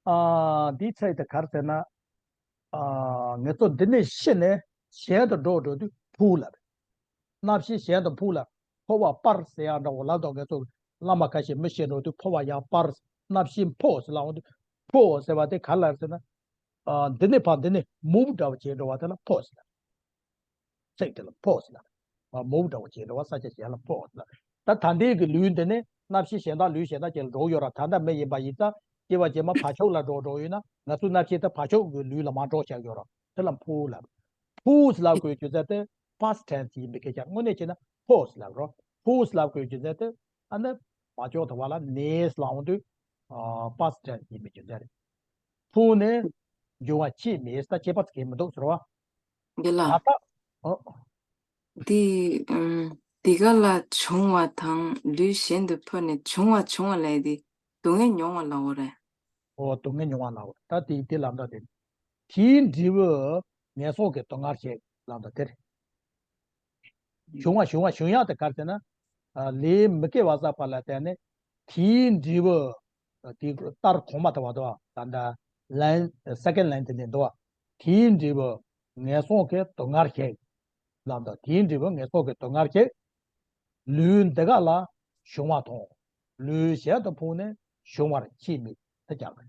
ཨ། འདིའི་ཚིག་དེ་ག་རེ་ཟེར་ན། ཨ། ངེད་ཚོ་འདི་ནས་ཤི་ནས་གཞན་དུ་འགྲོ་འགྲོ་དུས་ འཕུར་ལབ། སྣ་ཕྱི་གཞན་དུ་འཕུར་ལ་འཕོ་བ་སྤར་ཟེར་ཡང་འདྲ་བོ་ལབ་དང་། ངེད་ཚོ་བླ་མ་ཁ་ཤས་མི་ཤེས་འགྲོ་དུས་འཕོ་བ་ཡང་སྤར། སྣ་ཕྱི་འཕོ་ཟེར་ལབ་འོང་དུས་འཕོ་ཟེར་བ་དེ་ག་ལ་ཟེར་ན། ཨ། འདི་ནས་ཕར་འདི་ནས་མུབ་འདྲ་བོ་བྱས་འགྲོ་བ་དེ་ལ་འཕོ་ཟེར་ལ། ཚིག་དེ་ལ་འཕོ་ཟེར་ལ། ཨ། མུབ་འདྲ་བོ་བྱས་འགྲོ་བ་ས་ཆ་གཞན་ལ་འཕོ་ཟེར་ལ། ད་ད་ལྟའི་གི་ལུས་འདི་ནས་སྣ་ཕྱི་གཞན་དག་ལུས་གཞན་དག་ཅིག་ལ་འགྲོ་ཡོད་ར། ད་ལྟ་མི་ཡིན་པ་ཡིན་ཙང་སྐྱེ་བ་རྗེས་མ་བར་ཕྱོགས་ལ་འགྲོ་འགྲོ་ཡོད་ན། ང་ཚོ་སྣ་ཕྱི་དེ་བར་ཕྱོགས་ཀྱི་ལུས་ལ་མ་འགྲོ་བཞག་ཡོད་ར། དེ་ལ་འཕུར་ལབ། འཕུར་ཟེར་ལབ་དགོས་རྒྱུ་མཚན་དེ་past tense ཡིན་པའི་སྐད་ཆ། དངོས་གནས་བྱས་ན་འཕོ་ཟེར་ལབ་རོ། འཕུར་ཟེར་ལབ་དགོས་རྒྱུ་མཚན་དེ་ཨ་ནི་མ་འཇོག་ཐུབ་པ་ལ་ནས་ལབ་འོང་དུས། ཨ། past tense ཡིན་པའི་རྒྱུ་མཚན་རེད། འཕུར་ནས་འབྱུང་བ་ཁྱད་མེད། ད་ཁྱད་པར་གང་ཡང་མི་འདུག་ཟེར་བ། དེ་ལ། ད་ལྟ། ཨོ། འདི། ཨམ། འདི་ག་ལ་འབྱུང་བ་དང་ལུས་གཞན་དུ་འཕོས་ནས་འབྱུང་བ་འབྱུང་བ་ལས་དེ་སྡུག་བསྔལ་མྱོང་བ་ལའོ་རེད། ཨོ། སྡུག་བསྔལ་མྱོང་བ་ལའོ། ད་དེ་དེ་ལབ་འདྲ་དེ། དེའི་འབྲས་བུ་ངན་སོང་གི་སྡུག་བསྔལ་ཞེས་ལབ་འདྲ་དེ་རེད། འབྱུང་བ་འབྱུང་བ་འབྱུང་ཡག་དེ་ག་རེ་ཟེར་ན། ཨ། ལས་མི་དགེ་བ་བསགས་པ་ལ་བརྟེན་ནས་དེའི་འབྲས་བུ། ཨ། དེ་ལྟར་གོང་མ་དེ་བ་དོ། ད་ལྟ་line second line དེ་ནས་འདུག་བ། དེའི་འབྲས་བུ་ངན་སོང་གི་སྡུག་བསྔལ་ཞེས་ལབ་འདུག་དེའི་འབྲས་བུ་ངན་སོང་གི་སྡུག་བསྔལ་ཞེས། ལུས་འདི་ག་ལ་འབྱུང་བ་དང་། ལུས་གཞན་དུ་འཕོས་ནས་འབྱུང་བར་ཁྱད་མེད་དུ་ཀྱང་།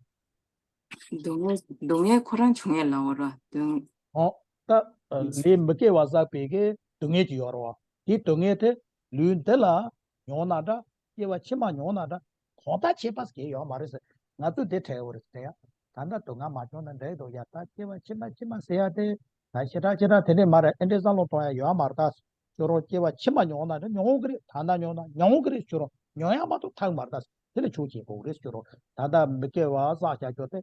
སྡུག་བསྔལ། སྡུག་བསྔལ་ཁོ་རང་འབྱུང་ཡས་ལའོ་ར་དོན། ཨོ། ད་ལས་མི་དགེ་བ་བསགས་པའི་གི་སྡུག་བསྔལ་ཅིག་ཡོད་རེད་བ། དེ་སྡུག་བསྔལ་དེ་ལུས་འདི་ལ་མྱོང་ན་འདྲ། སྐྱེ་བ་ཕྱི་མ་མྱོང་ན་འདྲ། གང་ལྟར་ཁྱད་པར་གང་ཡང་ཡོད་མ་རེད་ཟེར། ང་ཚོས་དེ་དྲན་དགོས་རེད་ཟེར་ཡ། ད་ལྟ་སྡུག་བསྔལ་མ་བྱུང་ན་འགྲིག་འདུག་ཡ། ད་སྐྱེ་བ་ཕྱི་མ་ཕྱི་མ་ཟེར་ཡ་དེ་ད་ཞེ་དྲག་ཞེ་དྲག་དེ་འདྲས་མ་རེད། ཨེ་འདྲས་བསམ་བློ་གཏོང་ཡ་ཡོད་མ་རེད་ད། ཁྱོད་རང་སྐྱེ་བ་ཕྱི་མ་མྱོང་ན་རེད། མྱོང་གི་རེད། ད་ལྟ་མྱོང་ན་མྱོང་གི་རེད། ཁྱོད་རང་མྱོང་ཡ་མ་གཏོགས་ཐར་མ་རེད་ད། དེ་ལ་ཆོས་བྱེད་དགོས་རེད། ཁྱོད་རང་ད་ལྟ་མི་དགེ་བ་བསགས་བཞག་ཁྱོད་དེ།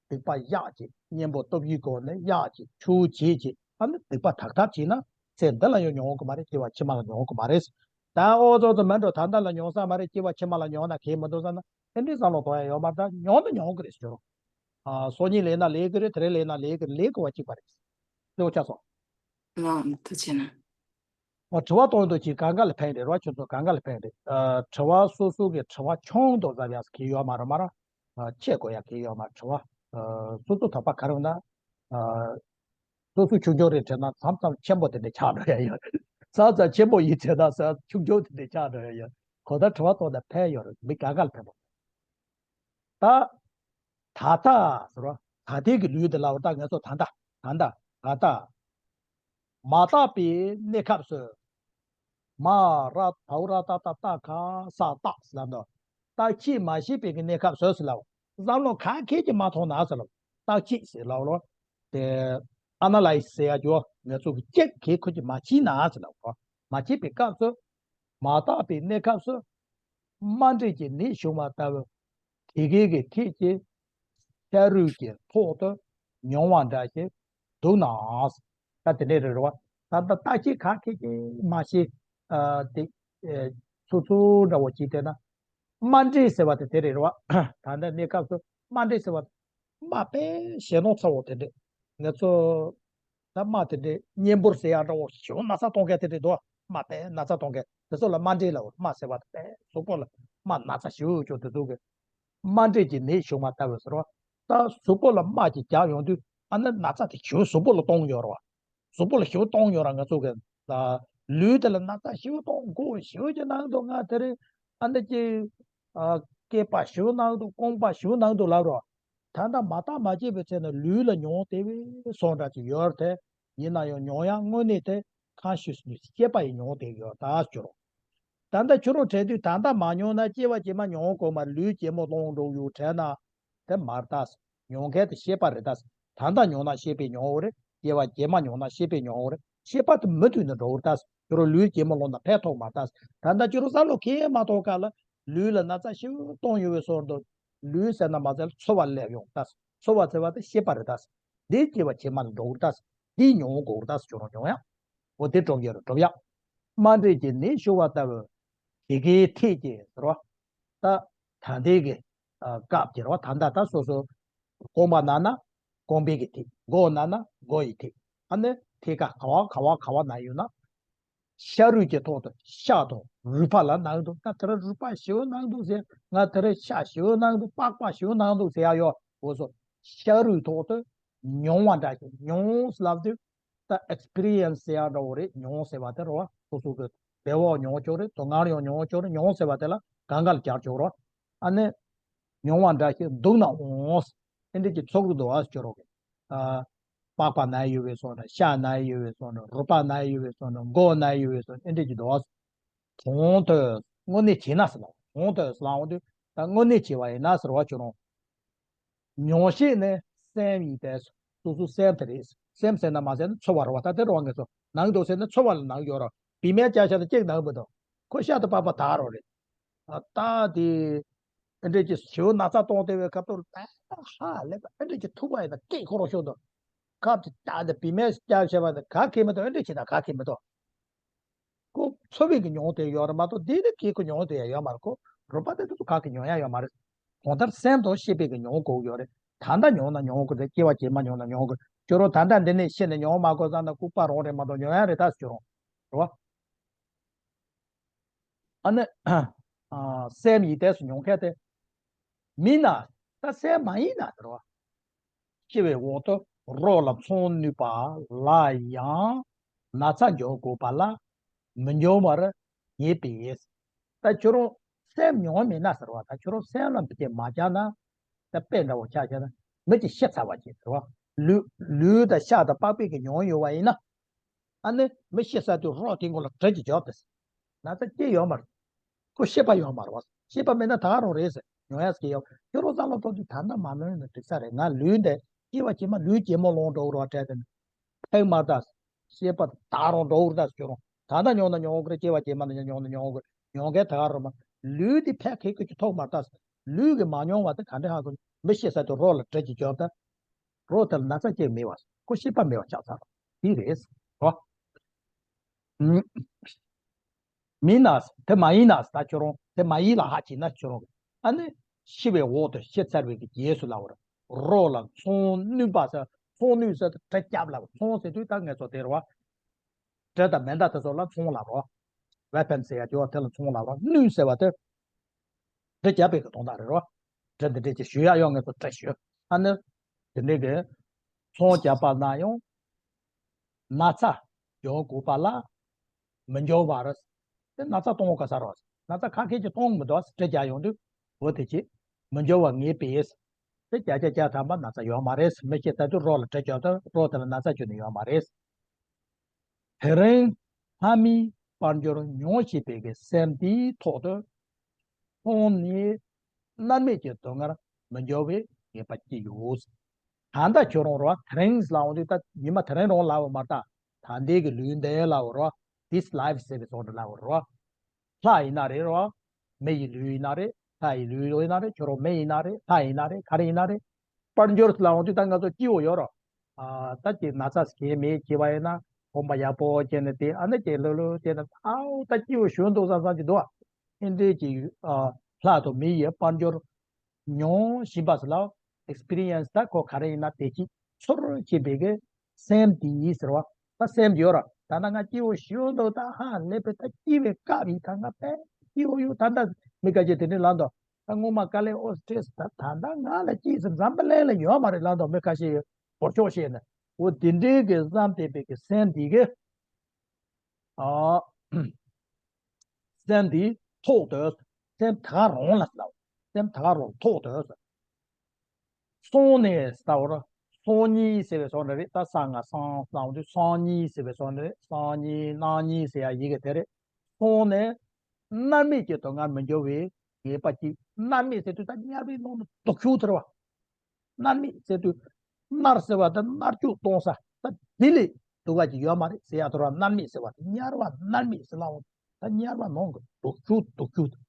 སྡིག་པ་གཡོག་བྱེད། གཉེན་པོ་སྟོབས་ཡིན་སྐོར་ནས་གཡོག་བྱེད། ཆོས་བྱེད་བྱེད། ཨ་ནི་སྡིག་པ་དག་ཐབས་བྱེད་ན། ཚེ་འདི་ལ་ཡང་མྱོང་གི་མ་རེད། སྐྱེ་བ་ཕྱི་མ་ལ་མྱོང་གི་མ་རེད། ད་ཨོ་ཙོ་ཙོ་མིན་འགྲོ། ད་ལྟ་ལ་མྱོང་ས་མ་རེད། སྐྱེ་བ་ཕྱི་མ་ལ་མྱོང་ན་གལ་མི་འདུག་བསམ་ན། ཨེ་འདྲས་བསམ་བློ་གཏོང་ཡ་ཡོད་མ་རེད་ད། མྱོང་ན་མྱོང་གི་རེད་ཟེར་རོ། ཨ། སང་ཉིན་ལས་ན་ལས་ཀྱི་རེད། དེ་རིང་ལས་ན་ལས་ཀྱི་རེད། ལས་དགོས་པ་གཅིག་པ་རེད། ལེའུ་ཆ་སོང་། ལགས། ཐུགས་རྗེ་གནང་། ཨོ། དྲི་བ་གཏོང་འདུག་ཅིག་གང་ག་ལ་ཕན་རེད་རོ། ཁྱོད་ཚོ་གང་ག་ལ་ཕན་རེད། ཨ། དྲི་བ་སོ་སོ་གི་དྲི་བ་ཆུང་དུ་བཟབ་ཡག་གི་ཡོད་མ་རེད་མ་རེད། ཨ། ཆེ་དགོས་ཡག་གི་ཡོད་མ་རེད། དྲི་བ། ཨ། སོ་སོ་དོགས་པ་ག་རེ་ཡོད་ན། ཨ། སོ་སོ་ཆུང་ཆུང་རེ་དྲིས་ན་མཚམས་མཚམས་ཆེན་པོ་དེ་འདྲ་ཆགས་འགྲོ་ཡ་ཡོད། མཚམས་མཚམས་ཆེན་པོ་ཡིན་དྲིས་ན་ས་ཆུང་ཆུང་དེ་འདྲ་ཆགས་འགྲོ་ཡ་ཡོད། གང་ལྟར་དྲི་བ་གཏོང་ན་ཕན་ཡོད་རེད། མི་གང་ག་ལ་ཕན་པ། ད། ད་ལྟ་ཟེར་བ། ད་ལྟའི་གི་ལུས་འདི་ལ་བར་ད་ངེད་ཚོ་ད་ལྟ། ད་ལྟ། ད་ལྟ། མ་དག་པའི་གནས་སྐབས་སུ། མ་ར་བ་ར་ཏ་བཏགས་མ་དག་ས་དག་ཟེར་ལབ་འདུག་རྟག་ཁྱད་མ་ཤེས་པའི་གི་གནས་སྐབས་སུ་ཟེར་ལབ། བསམ་བློ་ག་གེ་གིས་མ་ཐོངས་ན་ཟེར་ལབ། རྟག་ཁྱད་ཟེར་ལབ་ལོ། དེ་ཨ་ན་ལའི་སི་ཟེར་ཡ་ཅོ། ངེད་ཚོ་གི་ཅིག་གི་ཁོ་གིས་མ་ཤེས་ན་ཟེར་ལབ་ལོ། མ་ཤེས་པའི་སྐབས་སུ། མ་དག་པའི་གནས་སྐབས་སུ། རྨ་འབྲས་ཀྱི་ནད་བྱུང་བ་ལྟ་བུ། དེ་གའི་གི་ཐད་ཀྱི་ཤ་རུས་ཀྱི་ཐོག་ཏུ་མྱོང་བ་འདྲ་ཞིག་འདུག་ན། ད་དེ་འདྲའི་རེད་རེད་བ། ད་ལྟ་རྟག་ཁྱད་ག་གེ་གིས་མ་ཤེས། ཨ། དེ། ཨེ། སོ་སོ་འདྲ་བོ་ཅིག་བལྟས་ན། རྨ་འབྲས་ཟེར་བ་དེ་དེ་རེད་རེད་བ། ད་ལྟ་གནས་སྐབས་སུ་རྨ་འབྲས་ཟེར་བ། རྨ་དཔེ་ཞེད་སྣང་ཚ་བོ་དེ་འདྲས། ངེད་ཚོ་ད་རྨ་དེ་འདྲས་གཉན་འབུར་ཟེར་ཡག་འདྲ་བོ་ཞེ་པོ་ན་ཚ་གཏོང་མཁན་དེ་འདྲས་འདུག་རྨ་དཔེ་ན་ཚ་གཏོང་མཁན་དེ་ཚོ་ལ་རྨ་འབྲས་ལབ། རྨ་ཟེར་བ་དཔེ་གཟུགས་པོ་ལ་རྨ་ན་ཚ་ཞེ་པོ་ཅོ་དེ་ཚོ་གི། རྨ་འབྲས་ཀྱི་ནད་བྱུང་བ་ལྟ་བུ་ཟེར་བ། ད་གཟུགས་པོ་ལ་རྨ་ཅིག་རྒྱག་ཡོང་དུས་ཨ་ནི་ན་ཚ་དེ་ཞེ་པོ་གཟུགས་པོ་ལ་གཏོང་ཡོད་རེད་བ། གཟུགས་པོ་ལ་ཞེ་པོ་གཏོང་ཡོད་ར། ང་ཚོ་གི་ལུས་དེ་ལ་ན་ཚ་ཞེ་པོ་གཏོང་། མགོ་ཞེ་པོ་ཅིག་ན་གི་འདུག་ང་དེ་རིང་ཨ་འདི་ཅིག་ཨ། སྐེད་པ་ཞེ་པོ་ན་གི་འདུག་རྐང་པ་ཞེ་པོ་ན་གི་འདུག་ལབ་ར། ད་ལྟ་མ་བརྟགས་མ་དཔྱད་པའི་ཚེ་ན་ལུས་ལ་མྱོང་བདེ་བའི་སོང་འདྲ་ཅིག་ཡོད་རེད་དེ། ཡིན་ན་ཡང་མྱོང་ཡག་དངོས་གནས་དེ་consciousness ཤེས་པ་ཡིས་མྱོང་བདེ་ཡོད་ད་ཟེར་རོ། ད་ལྟ་ཁྱོད་རང་དྲན་དུས་ད་ལྟ་མ་མྱོང་ན་སྐྱེ་བ་རྗེས་མ་མྱོང་དགོས་མ་རེད། ལུས་རྗེས་མ་སློང་འགྲོ་ཡོད་དྲན་ན། དེ་མ་རེད་ད། མྱོང་མཁན་དེ་ཤེས་པ་རེད་ད། ད་ལྟ་མྱོང་ན་ཤེས་པས་མྱོང་བ་རེད། སྐྱེ་བ་རྗེས་མ་མྱོང་ན་ཤེས་པས་མྱོང་བ་རེད། ཤེས་པ་དེ་མུ་མཐུད་ནས་འགྲོ་བ་རེད་ད། ཁྱོད་རང་ལུས་རྗེས་མ་སློང་ན་ཕན་ཐོགས་མ་རེད་ད། ད་ལྟ་ཁྱོད་རང་བསམ་བློ་གང་ཡང་མ་གཏོང་ག་ལ། ལུས་ལ་ན་ཚ་ཞེ་པོ་གཏོང་ཡོད་པའི་བཟོ་འདུག་ལུས་ཟེར་ན་མ་ཟད་ཚོར་བ་སླེབས་ཡོང་ད། ཚོར་བ་ཟེར་བ་དེ་ཤེས་པ་རེད་ད། འདི་སྐྱེ་བ་རྗེས་མ་ལ་འགྲོ་གི་རེད་ད། འདི་མྱོང་དགོས་རེད་ད། ཁྱོད་རང་མྱོང་ཡ། འོ་དེ་སྒྲུབ་ཡ་རེད། སྒྲུབ་ཡ། རྨ་འབྲས་ཀྱི་ནད་བྱུང་བ་ལྟ་བུ། དེ་གའི་ཐད་ཀྱི་ཟེར་བ། ད་ད་ལྟའི་གི་ཨ། སྐབས་ཀྱི་རེད་བ། ད་ལྟ་ད་སོ་སོ་རྐང་པ་ན་ན་རྐང་པའི་གི་ཐད། མགོ་ན་ན་མགོ་ཡི་ཐད། ཨ་ནི་ཐད་ཀ་ག་བ་ག་བ་ག་བ་ན་ཡོད་ན། ཤ་རུས་ཀྱི་ཐོག་ཏུ་ཤ་དང་རུས་པ་ལ་ན་གི་འདུག་ད་དེ་རིང་རུས་པ་ཞེ་པོ་ན་གི་འདུག་ཟེར། ང་དེ་རིང་ཤ་ཞེ་པོ་ན་གི་འདུག་པགས་པ་ཞེ་པོ་ན་གི་འདུག་ཟེར་ཡ་ཡོད། འོ་སོ། ཤ་རུས་ཐོག་ཏུ་མྱོང་བ་འདྲ་ཞིག་མྱོང་ལབ་དུས། ད་ཨེགས་པི་རི་ཡན་སི་ཟེར་ཡག་འདྲ་བོ་རེད། མྱོང་ཟེར་བ་དེ་རེད་བ། སོ་སོ་གི་བདེ་བ་མྱོང་ཆོག་རེད། སྡུག་བསྔལ་ཡང་མྱོང་ཆོག་རེད། མྱོང་ཟེར་བ་དེ་ལ་གང་ག་ལ་སྦྱར་ཆོག་རེད་བ། ཨ་ནི་མྱོང་བ་འདྲ་ཞིག་སྡུག་ན་འོང་། ཨེ་འདྲ་གི་ཚོགས་ཀྱི་འདུག་བ་ཟེར་རོགས་གི། ཨ། པགས་པ་ན་ཡོད་པའི་བཟོ་འདྲ། ཤ་ན་ཡོད་པའི་བཟོ་འདྲ། རུས་པ་ན་ཡོད་པའི་བཟོ་འདྲ། མགོ་ན་ཡོད་པའི་བཟོ་འདྲ། ཨེ་འདྲ་གི་འདུག་བ། མཐོང་ཐོས། དངོས་གནས་བྱས་ན་ཟེར་ལ། མཐོང་ཐོས་ལབ་འོང་དུས་ད་དངོས་གནས་བྱས་པ་ཡིན་ན་ཟེར་བ་ཅིག་རུང་། མྱོང་བྱེད་ནི་སེམས་ཡིན་ཏེ། སོ་སོའི་སེམས་དེ་རེད། སེམས་ཟེར་ན་མ་ཟད་ན་ཚོར་བ་རེད་བ། ད་དེ་རེད་བ། ངེད་ཚོ་ནང་དུ་ཟེར་ན་ཚོར་བ་ལ་ནང་ཡོད་རེད། བི་མའི་སྐྱ་ཤ་དེ་གཅིག་ནང་མི་འདུག་ཁོ་ཤ་དང་པགས་པ་དག་རོགས་རེད། ད་དེ་ཨེ་འདྲས་ཀྱི་ཞེ་པོ་ན་ཚ་གཏོང་བསྡད་པའི་སྐབས་དུ་ད་ཧ་ལས་པ་ཨེ་འདྲས་ཀྱི་ཐུག་པ་ཡིན་ན་སྐད་ཁོ་རང་ཤོར་འདུག་ཁབ་ཀྱི་ལྕགས་དེ་བི་མའི་སྐྱ་ཤ་བ་དེ་ག་གེ་མི་འདུག་ཨེ་འདྲས་བྱེད་ན་ག་གེ་མི་འདུག་ཁོ་ཚོར་བའི་གི་མྱོང་དེ་ཡོད་རེད་མ་གཏོགས། འདི་ནི་གི་ཁོ་མྱོང་དེ་ཡང་ཡོད་མ་རེད། ཁོ་རུས་པ་དེ་ཚོ་ག་གི་མྱོང་ཡ་ཡོད་མ་རེད། གང་ལྟར་སེམས་དང་ཤེས་པའི་གི་མྱོང་དགོས་ཡོད་རེད། ད་ལྟ་མྱོང་ན་མྱོང་དགོས་རེད། སྐྱེ་བ་རྗེས་མ་མྱོང་ན་མྱོང་དགོས། ཁྱོད་རང་ད་ལྟ་འདི་ནས་ཤི་ནས་མྱོང་མ་དགོས་བསམ་ན་ལྐུགས་པ་རང་རེད་མ་གཏོགས་མྱོང་ཡ་རེད་ད་ཟེར་རུང་། རེད་བ། ཨ་ནི། ཨ། སེམས་ཡིན་ཏེ་སུ་མྱོང་མཁན་དེ། མིན་ན། ད་སེམས་མ་ཡིན་ན་ཟེར་བ། སྐྱེ་བའི་འོག་ཏུ་རོ་ལ་མཚོན་ནུས་པ་ལ་ཡང་ན་ཚ་འཇོག་དགོས་པ་ལ་མི་འཇོག་པར་ངེས་པས། ད་ཁྱོད་རང་སེམས་མྱོང་མེད་ན་ཟེར་བ། ད་ཁྱོད་རང་སེམས་ལ་འདི་སྐད་མ་བྱ་ན། ད་དཔེ་འདྲ་བོ་ཆ་བཞག་ན་མི་གཅིག་ཤི་ཚར་བ་ཅིག་ཟེར་བ། ལུས་ལུས་དང་ཤ་དང་པགས་པའི་གི་མྱོང་ཡོད་བ་ཡིན་ན། ཨ་ནི་མི་ཤི་ས་དུས་རོ་དེ་མགོ་ལ་གྲི་གཅིག་རྒྱོབ་སྟེ། ན་ཚ་སྐྱེ་ཡོད་མ་རེད། ཁོ་ཤེས་པ་ཡོད་མ་རེད་བ། ཤེས་པ་མེད་ན་ད་ག་རང་རེད་ཟེར་མྱོང་ཡ་ཟེར་གྱི་ཡོད། ཁྱོད་རང་བསམ་བློ་གཏོང་དུས་ད་ལྟ་མ་མྱོང་ན་འགྲིག་ས་རེད། ང་ལུས་འདི་སྐྱེ་བ་རྗེས་མ་ལུས་རྗེས་མ་ལོང་འགྲོ་གི་རེད་བ། དྲན་དེ་ནི་ཕེབས་མ་ད། ཤེས་པ་ད་ག་རང་འགྲོ་གི་རེད་ད་ཟེར། ཁྱོད་རང་ད་ལྟ་མྱོང་ན་མྱོང་གི་རེད། སྐྱེ་བ་རྗེས་མ་ན་མྱོང་ན་མྱོང་གི་རེད། མྱོང་མཁན་ད་ག་རང་མ། ལུས་འདི་ཕལ་ཁེ་ཁེ་ཅིག་ཐོག་མ་ད་ཟེར། ལུས་ཀྱིས་མ་མྱོང་བ་དེ་ག་འདྲ་ཧ་གོ། མི་ཤི་ས་དུས་རོ་ལ་གྲི་གཅིག་རྒྱོབ་ད། རོ་དེ་ལ་ན་ཚ་སྐྱེ་མེད་བ། ཁོ་ཤེས་པ་མེད་བ་ཆགས་ཚར། དེ་རེད། རོ། མིན་ན། དེ་མ་ཡིན་ན་ད་ཁྱོད་རང་དེ་མ་ཡིན་ལ་ཧ་ཅིག་ན་ཁྱོད་རང་། ཨ་ནི་ཤི་བའི་འོག་ཏུ་ཤི་ཚར་བའི་གི་རྗེས་སུ་ལབ་པ་རོ་ལ་མཚོན་ནུས་པ་ཟེར། མཚོན་ནུས་ཟེར་དེ་གྲི་རྒྱབ་ལབ། མཚོན་ཟེར་དུས་ད་ངེད་ཚོ་དེ་རེད་བ། གྲི་དང་མེ་མདའ་དེ་ཚོ་ལ་མཚོན་ལབ་རོ། ཝེ་པན་ཟེར་ཡ་ཅོ་དེ་ལ་མཚོན་ལབ་རོ། ནུས་ཟེར་བ་དེ། གྲི་རྒྱབ་པའི་གི་དོན་དག་རེད་རོ། གྲི་འདི་འདྲས་ཀྱི་ཞུ་ཡ་ཡོང་ངེད་ཚོ་གྲི་ཞུ། ཨ་ནི། དེ་འདྲས་ཀྱི། མཚོན་རྒྱབ་པ་ན་ཡང་། ན་ཚ་འཇོག་དགོས་པ་ལ་མི་འཇོག་པར། དེ་ན་ཚ་གཏོང་ག་ས་རོ། ན་ཚ་ཁ་ཁེ་ཅིག་གཏོང་མི་འདུག་གྲི་རྒྱག་ཡོང་དུས་འོ་དེ་ཅི། མི་འཇོག་པར་ངེས་པས། དེ་རྒྱག་རྒྱག་རྒྱག་ཐམ་པ་ན་ཚ་ཡོད་མ་རེད། མི་ཤི་ད་དུས་རོ་ལ་གྲི་རྒྱབ་ད་རོ་དེ་ལ་ན་ཚ་ཁྱོན་ནས་ཡོད་མ་རེད། དེ་རིང་ལྷ་མིའི་དཔལ་འབྱོར་མྱོང་བྱེད་པའི་གི་སེམས་དེའི་ཐོག་ཏུ་མཐོང་ནས་མནར་མེད་ཀྱི་སྡུག་བསྔལ་མི་འཇོག་པའི་ངེས་པ་སྐྱེས་ཡོད། ད་ལྟ་ཁྱོད་རང་རོ་དེ་རིང་ལ་འོང་དུས་ད་ཉི་མ་དེ་རིང་རང་ལབ་པ་མ་ད། ད་ལྟའི་གི་ལུས་འདི་ལབ་རོ། This life ཟེར་བའི་སོགས་འདྲ་ལབ་རོ། ལྷ་ཡིན་ན་རེད་རོ། མི་ཡི་ལུས་ཡིན་ན་རེད། ལྷ་ཡི་ལུས་ཡིན་ན་རེད། ཁྱོད་རང་མི་ཡིན་ན་རེད། ལྷ་ཡིན་ན་རེད། ག་རེ་ཡིན་ན་རེད། དཔལ་འབྱོར་ལ་འོང་དུས་ད་ང་ཚོ་སྐྱིད་པོ་ཡོད་རོ། ཨ། ད་ཀྱི་ན་ཚ་སྐྱེ་མེད་སྐྱེ་བ་ཡིན་ན་གོམ་པ་ཡག་པོ་བྱས་ནས་དེ་ཨ་ནི་ཀྱི་ལོ་ལོ་བྱས་ནས་ཨའོ་ད་སྐྱིད་པོ་ཞུ་འདུག་བསམ་བསམ་གྱི་འདུག་ཨ། ཨེ་འདྲས་ཀྱི། ཨ། ལྷ་དང་མི་ཡི་དཔལ་འབྱོར་མྱོང་བཞིན་པ་ཟེར་ལ། ཨེགས་པི་རི་ཡན་སི་ད་ཁོ་ག་རེ་ཡིན་ན་དེ་ཅིག་ཚོར་བྱེད་པའི་གི་སེམས་དེ་ཡིན་ཟེར་བ། ད་སེམས་ཡོད་ར། ད་ལྟ་ང་སྐྱིད་པོ་ཞུ་འདུག་ད་ཧ་ལས་པའི་ད་སྐྱིད་པའི་སྐབས་ཡིན། ད་ང་དཔེ་སྐྱིད་པོ་ཡོད། ད་ལྟ་མི་ཁ་ཅིག་དེ་འདྲའི་ལབ་འདུག་ད་སྔོན་མ་དཀའ་ལས་ཨོ་སི་ཏྲེས་ད་ད་ལྟ་ང་ལ་སྐྱིད་ཟེར་འཛམ་བུ་གླིང་ལ་ཡོད་མ་རེད་ལབ་འདུག་མི་ཁ་ཤས་ཡོད། བོར་ཆོག་བཤད་ནས་འོ་དེ་འདྲའི་གི་བསམ་བསྡད་པའི་གི་སེམས་དེ་གི། ཨ། སེམས་དེའི་ཐོག་ཏུ། སེམས་ད་ག་རང་ལ་ཟེར། སེམས་ད་ག་རང་ཐོག་ཏུ་ཟེར། སང་ཉིན་ཟེར་བ་ར། སང་ཉིན་ཟེར་བའི་སང་འདྲ་རེད། ད་ས་ང་སང་ལབ་དུས་སང་ཉིན་ཟེར་བའི་སང་འདྲ་རེད། སང་ཉིན་གནངས་ཉིན་ཟེར་ཡ་ཡི་གེ་དེ་རེད། སང་ནས་མནར་མེད་ཀྱི་སྡུག་བསྔལ་མི་འཇོག་པའི་ངེས་པ་ཅིག་མནར་མེད་ཟེར་དུས་ད་དམྱལ་བའི་ནང་དུ་སྡུག་ཤུགས་ཐེར་བ། མནར་མེད་ཟེར་དུས། མནར་ཟེར་བ་དེ་མནར་གཅོད་གཏོང་ས་ད་དེ་ལས་སྡུག་པ་ཅིག་ཡོད་མ་རེད་ཟེར་ཡ་དོ་ར། མནར་མེད་ཟེར་བ་དེ་དམྱལ་བ་མནར་མེད་ཟེར་ལའོ། ད་དམྱལ་བ་ནང་གི་སྡུག་ཤུགས་སྡུག་ཤུགས།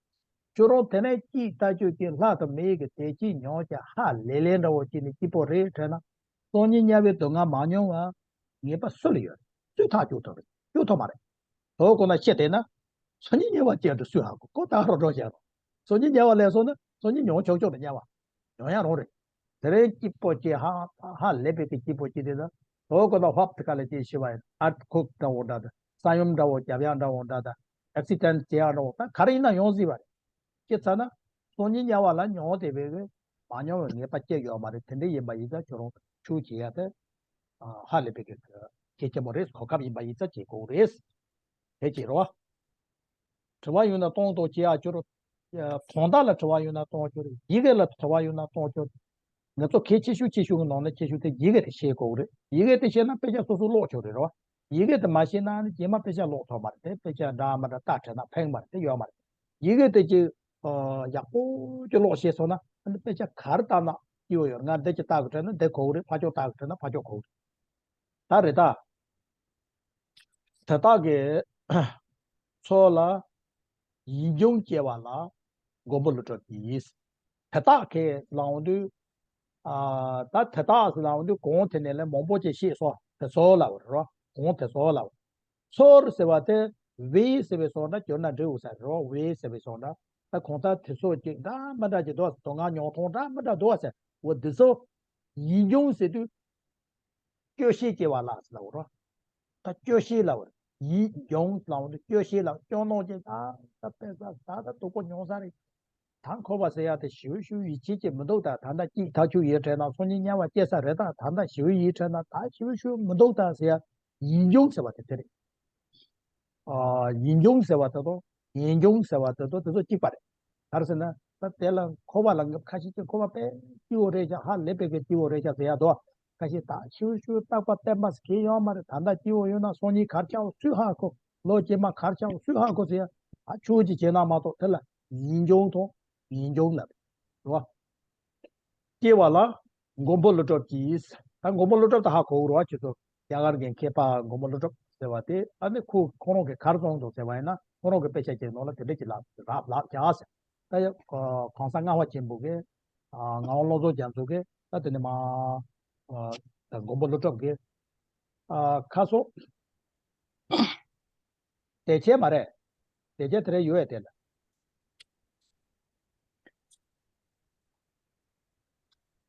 ཁྱོད་རང་དེ་ནས་སྐྱིད་ལྟ་སྤྱོད་ཀྱི་ལྷ་དང་མིའི་གི་དེ་སྐྱིད་མྱོང་བྱས་ཧ་ལས་ལས་འདྲ་བོ་སྐྱིད་ནས་སྐྱིད་པོ་རེད་དྲན་ན། སང་ཉིན་དམྱལ་བའི་སྡུག་བསྔལ་མ་མྱོང་བ་ངེས་པ་སུ་ལ་ཡོད། སུས་ཐག་གཅོད་ཐུབ་རེད། གཅོད་ཐུབ་མ་རེད། དོ་ཁོ་ན་ཤི་དེ་ན། སང་ཉིན་དམྱལ་བ་སྐྱེ་འགྲོ་སུས་ཧ་གོ། ཁོ་ད་རོ་འགྲོ་བྱས་རོ། སང་ཉིན་དམྱལ་བ་ལས་སོང་ན་སང་ཉིན་མྱོང་ཆོག་ཆོག་རེད་དམྱལ་བ། མྱོང་ཡ་རང་རེད། དེ་རིང་སྐྱིད་པོ་སྐྱེ་ཧ་ཧ་ལས་པའི་གི་སྐྱིད་པོ་སྐྱེ་དེ་ན། དོ་ཁོ་ན་ཧབ་དེ་ག་ལ་སྐྱེ་ཤི་བ་ཡིན། ཨར་ཐི་ཁུག་འདྲ་བོ་འདྲ་དང་ས་ཡོམ་འདྲ་བོ་རྒྱབ་ཡ་འདྲ་བོ་འདྲ་དང་ཨེག་སི་ཌེན་ཊི་བྱེད་ཡ་འདྲ་བོ་ད་ག་རེ་ཡིན་ན་ཡོང་སྲིད་པ་རེད། སྐྱེ་ཚར་ན་སང་ཉིན་དམྱལ་བ་ལ་མྱོང་བསྡད་པའི་གི་མ་མྱོང་བའི་ངེས་པ་སྐྱེ་ཡོད་མ་རེད། དེ་འདྲ་ཡིན་པ་ཡིན་ཙང་ཁྱོད་རང་ཆོས་བྱེད་ཡ་དེ་ཧ་ལས་པའི་གི་ གལ་ཆེན་པོ་རེད། གོ་སྐབས་ཡིན་པ་ཡིན་ཙང་བྱེད་དགོས་རེད། དེ་བྱེད་རོགས། དྲི་བ་ཡོད་ན་གཏོང་རོགས་བྱེད་ཨ་ཅོར། དོན་དག་ལ་དྲི་བ་ཡོད་ན་གཏོང་ཅོར། ཡི་གེ་ལ་དྲི་བ་ཡོད་ན་གཏོང་ཅོར། ང་ཚོ་གལ་ཆེ་ཤོས་ཆེ་ཤོས་ཀྱི་ནང་ནས་ཆེ་ཤོས་དེ་ཡི་གེ་དེ་ཤེས་དགོས་རེད། ཡི་གེ་དེ་ཤེས་ན་དཔེ་ཆ་སོ་སོ་ཀློག་ཆོག་རེད་རོ། ཡི་གེ་དེ་མ་ཤེས་ན་ནི་རྗེས་མ་དཔེ་ཆ་ཀློག་ཐུབ་མ་རེད། དེ་དཔེ་ཆ་འདྲ་མི་འདྲ་ལྟ་བྲལ་ན་ཕན་མ་རེད། དེ་ཡོད་མ་རེད། ཡི་གེ་དེ་ཅིག་ཡག་པོ་ཅིག་ཀློག་ཤེས་སོང་ན་ཨ་ནི་དཔེ་ཆ་ག་རེ་ལྟ་ན་སྐྱིད་པོ་ཡོད་རེད། ང་འདི་ཅིག་ལྟ་དགོས་དྲན་ན་འདི་གོ་གི་རེད། ཕར་ཕྱོགས་ལྟ་དགོས་དྲན་ན་ཕར་ཕྱོགས་གོ་གི་རེད། ད་རེད་ད། དེ་དག་གི་ཚོགས་ལ་ཡིད་འབྱུང་སྐྱེ་བ་ལ་མགོན་པོ་ཀླུ་སྒྲུབ་ཀྱིས། དེ་དག་གི་ལའང་དུས། ཨ། ད་དེ་དག་ལའང་དུས་གོང་དེ་ནས་ལས་མང་པོ་ཅིག་བཤད་སོང་། དེ་ཚོ་ལ་བར་རོ། གོང་དེ་ཚོ་ལ་བར། ཚོར་ཟེར་བ་དེ་བའི་ཟེར་བའི་སོགས་འདྲ་གྱུར་ན་འགྲིག་འོ་ཟེར་རོ། བའི་ཟེར་བའི་སོགས་འདྲ། ད་གོང་ལྟར་དེ་ཚོ་ཅིག་འདྲ་མི་འདྲ་ཅིག་འདུག་དོན་ལྔ་མྱོང་སྟངས་འདྲ་མི་འདྲ་འདུག་ཟེར་འོ་འདི་ཚོ་ཡིད་འབྱུང་ཟེར་དུས། སྐྱོ་ཤས་སྐྱེ་བ་ལ་ཟེར་ལབ་རོ། ད་སྐྱོ་ཤས་ལབ་རེད། ཡིད་འབྱུང་ལབ་འདི་སྐྱོ་ཤས་ལབ། སྐྱོ་སྣང་ཅན་ད་ད་དཔེ་ས་ད་ད་སྡུག་པོ་མྱོང་ས་རེད། ད་འཁོར་བ་ཟེར་ཡ་དེ་ཞེ་པོ་ཞེ་པོ་ཡིད་ཆེས་ཀྱི་མི་འདུག་ད་ད་ལྟ་སྐྱིད་ཐག་ཆོད་ཡིད་དྲན་ན་སང་ཉིན་དམྱལ་བ་སྐྱེ་ས་རེད། ད་ད་ལྟ་ཞེ་པོ་ཡིད་དྲན་ན་ད་ཞེ་པོ་ཞེ་པོ་མི་འདུག་ད་ཟེར་ཡ་ཡིད་འབྱུང་ཟེར་བ་དེ་དེ་རེད། ཨ། ཡིད་འབྱུང་ཟེར་བ་དེ་དང་ངེས་འབྱུང་ཟེར་བ་དེ་དང་དེ་ཚོ་གཅིག་པ་རེད། ག་རེ་ཟེར་ན། ད་དེ་ལ་འཁོར་བ་ལ་ཁ་ཤས་ཀྱིས་འཁོར་བ་དཔེ་སྐྱིད་པོ་རེད་ཤག་ཧ་ལས་པའི་གི་སྐྱིད་པོ་རེད་ཤག་ཟེར་ཡ་དོ། ཁ་ཤས་ད་ཤིའུ་ཤིའུ་རྟག་པ་བརྟན་པ་ཟེར་གྱི་ཡོད་མ་རེད། ད་ལྟ་སྐྱིད་པོ་ཡོད་ན་སང་ཉིན་གར་ཆགས་སུས་ཧ་གོ། ལོ་རྗེས་མ་གར་ཆགས་སུས་ཧ་གོ་ཟེར་ཡ། ད་ཆོས་ཅིག་བྱས་ན་མ་གཏོགས་དེ་ལ་ཡིད་འབྱུང་དང་ངེས་འབྱུང་ལབ་རེད་བ། སྐྱེ་བ་ལ་མགོན་པོ་ཀླུ་སྒྲུབ་ཀྱིས། ད་མགོན་པོ་ཀླུ་སྒྲུབ་ད་ཧ་གོ་གི་རེད་བ། ཁྱེད་ཚོ་རྒྱ་གར་གྱི་མཁས་པ་མགོན་པོ་ཀླུ་སྒྲུབ་ཟེར་བ་དེ་ཨ་ནི་ཁོ་ཁོ་རང་གིས་ག་རེ་གསུངས་འདུག་ཟེར་བ་ཡིན་ན། ཁོ་རང་གི་དཔེ་ཆ་ཅིག་ནང་ལ་དེ་འདྲ་ཅིག་ལབ་རབ་ལབ་རྒྱག་ཟེར། ད་ཡ་གོང་ས་ལྔ་པ་ཆེན་པོ་གིས། ཨ། ངག་དབང་བློ་བཟང་རྒྱ་མཚོ་གིས་ད་དེ་ནས་མ། ཨ། ད་མགོན་པོ་ཀླུ་སྒྲུབ་ཀྱིས། ཨ། ཁ་སོ། དེ་བྱས་མ་རེད། དེ་བྱས་དེ་རེད་ཡོད་ཡ་དེ་ལ།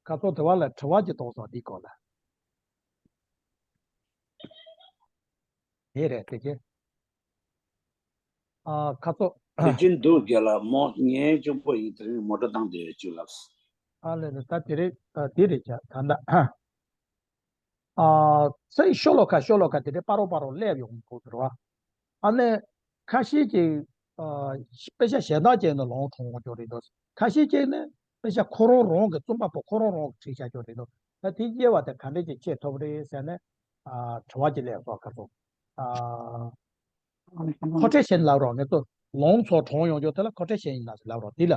ཁ་སོ་དེ་བ་ལ་དྲི་བ་ཅིག་གཏོང་སོང་འདིའི་སྐོར་ལ། དེ་རེད་དེ་བྱས། ཨ། ཁ་སོ། དེ་བཞིན་འདུག་རྒན་ལགས། མོ་ངའི་གཅུང་པོ་ཡིན། དེ་རིང་མོ་ཊ་བཏང་བསྡད་ཡོད་ཅིག་ལབ། ཨ་ལས་ད་དེ་རེད། ད་དེ་རེད་བྱ་ད་ད། ཨ། ཚེ་ཤོ་ལོ་ཀ་ཤོ་ལོ་ཀ་དེ་འདྲའི་པ་རོ་པ་རོ་སླེབས་ཡོང་གི་འདུག་ཟེར་བ། ཨ་ནི་ཁ་ཤས་ཀྱིས། ཨ། དཔེ་ཆ་གཞན་དག་ཅིག་ནས་ལོངས་དྲངས་ཡོང་གི་རེད་འདུག་ཁ་ཤས་ཀྱིས་ནི་དཔེ་ཆ་ཁོ་རང་རང་གི་རྩོམ་པ་པོ་ཁོ་རང་རང་གིས་བྲིས་བཞག་ཡོད་རེད་འདུག་ད་དེ་དབྱེ་བ་དེ་ག་འདྲས་ཀྱིས་ཕྱེ་ཐུབ་རེད་ཟེར་ནས། ཨ། དྲི་བ་ཅིག་སླེབས་སོང་། ཁ་སོ། ཨ། མཁོ་སྤྲོད་བྱས་ནས་ལབ་རོགས། ངེད་ཚོ་ལོངས་ཚོ་གྲོངས་ཡོང་རྒྱུ་དེ་ལ་མཁོ་སྤྲོད་བྱས་ཡིན་ན་ཟེར་ལབ་རོགས། དེ་ལ་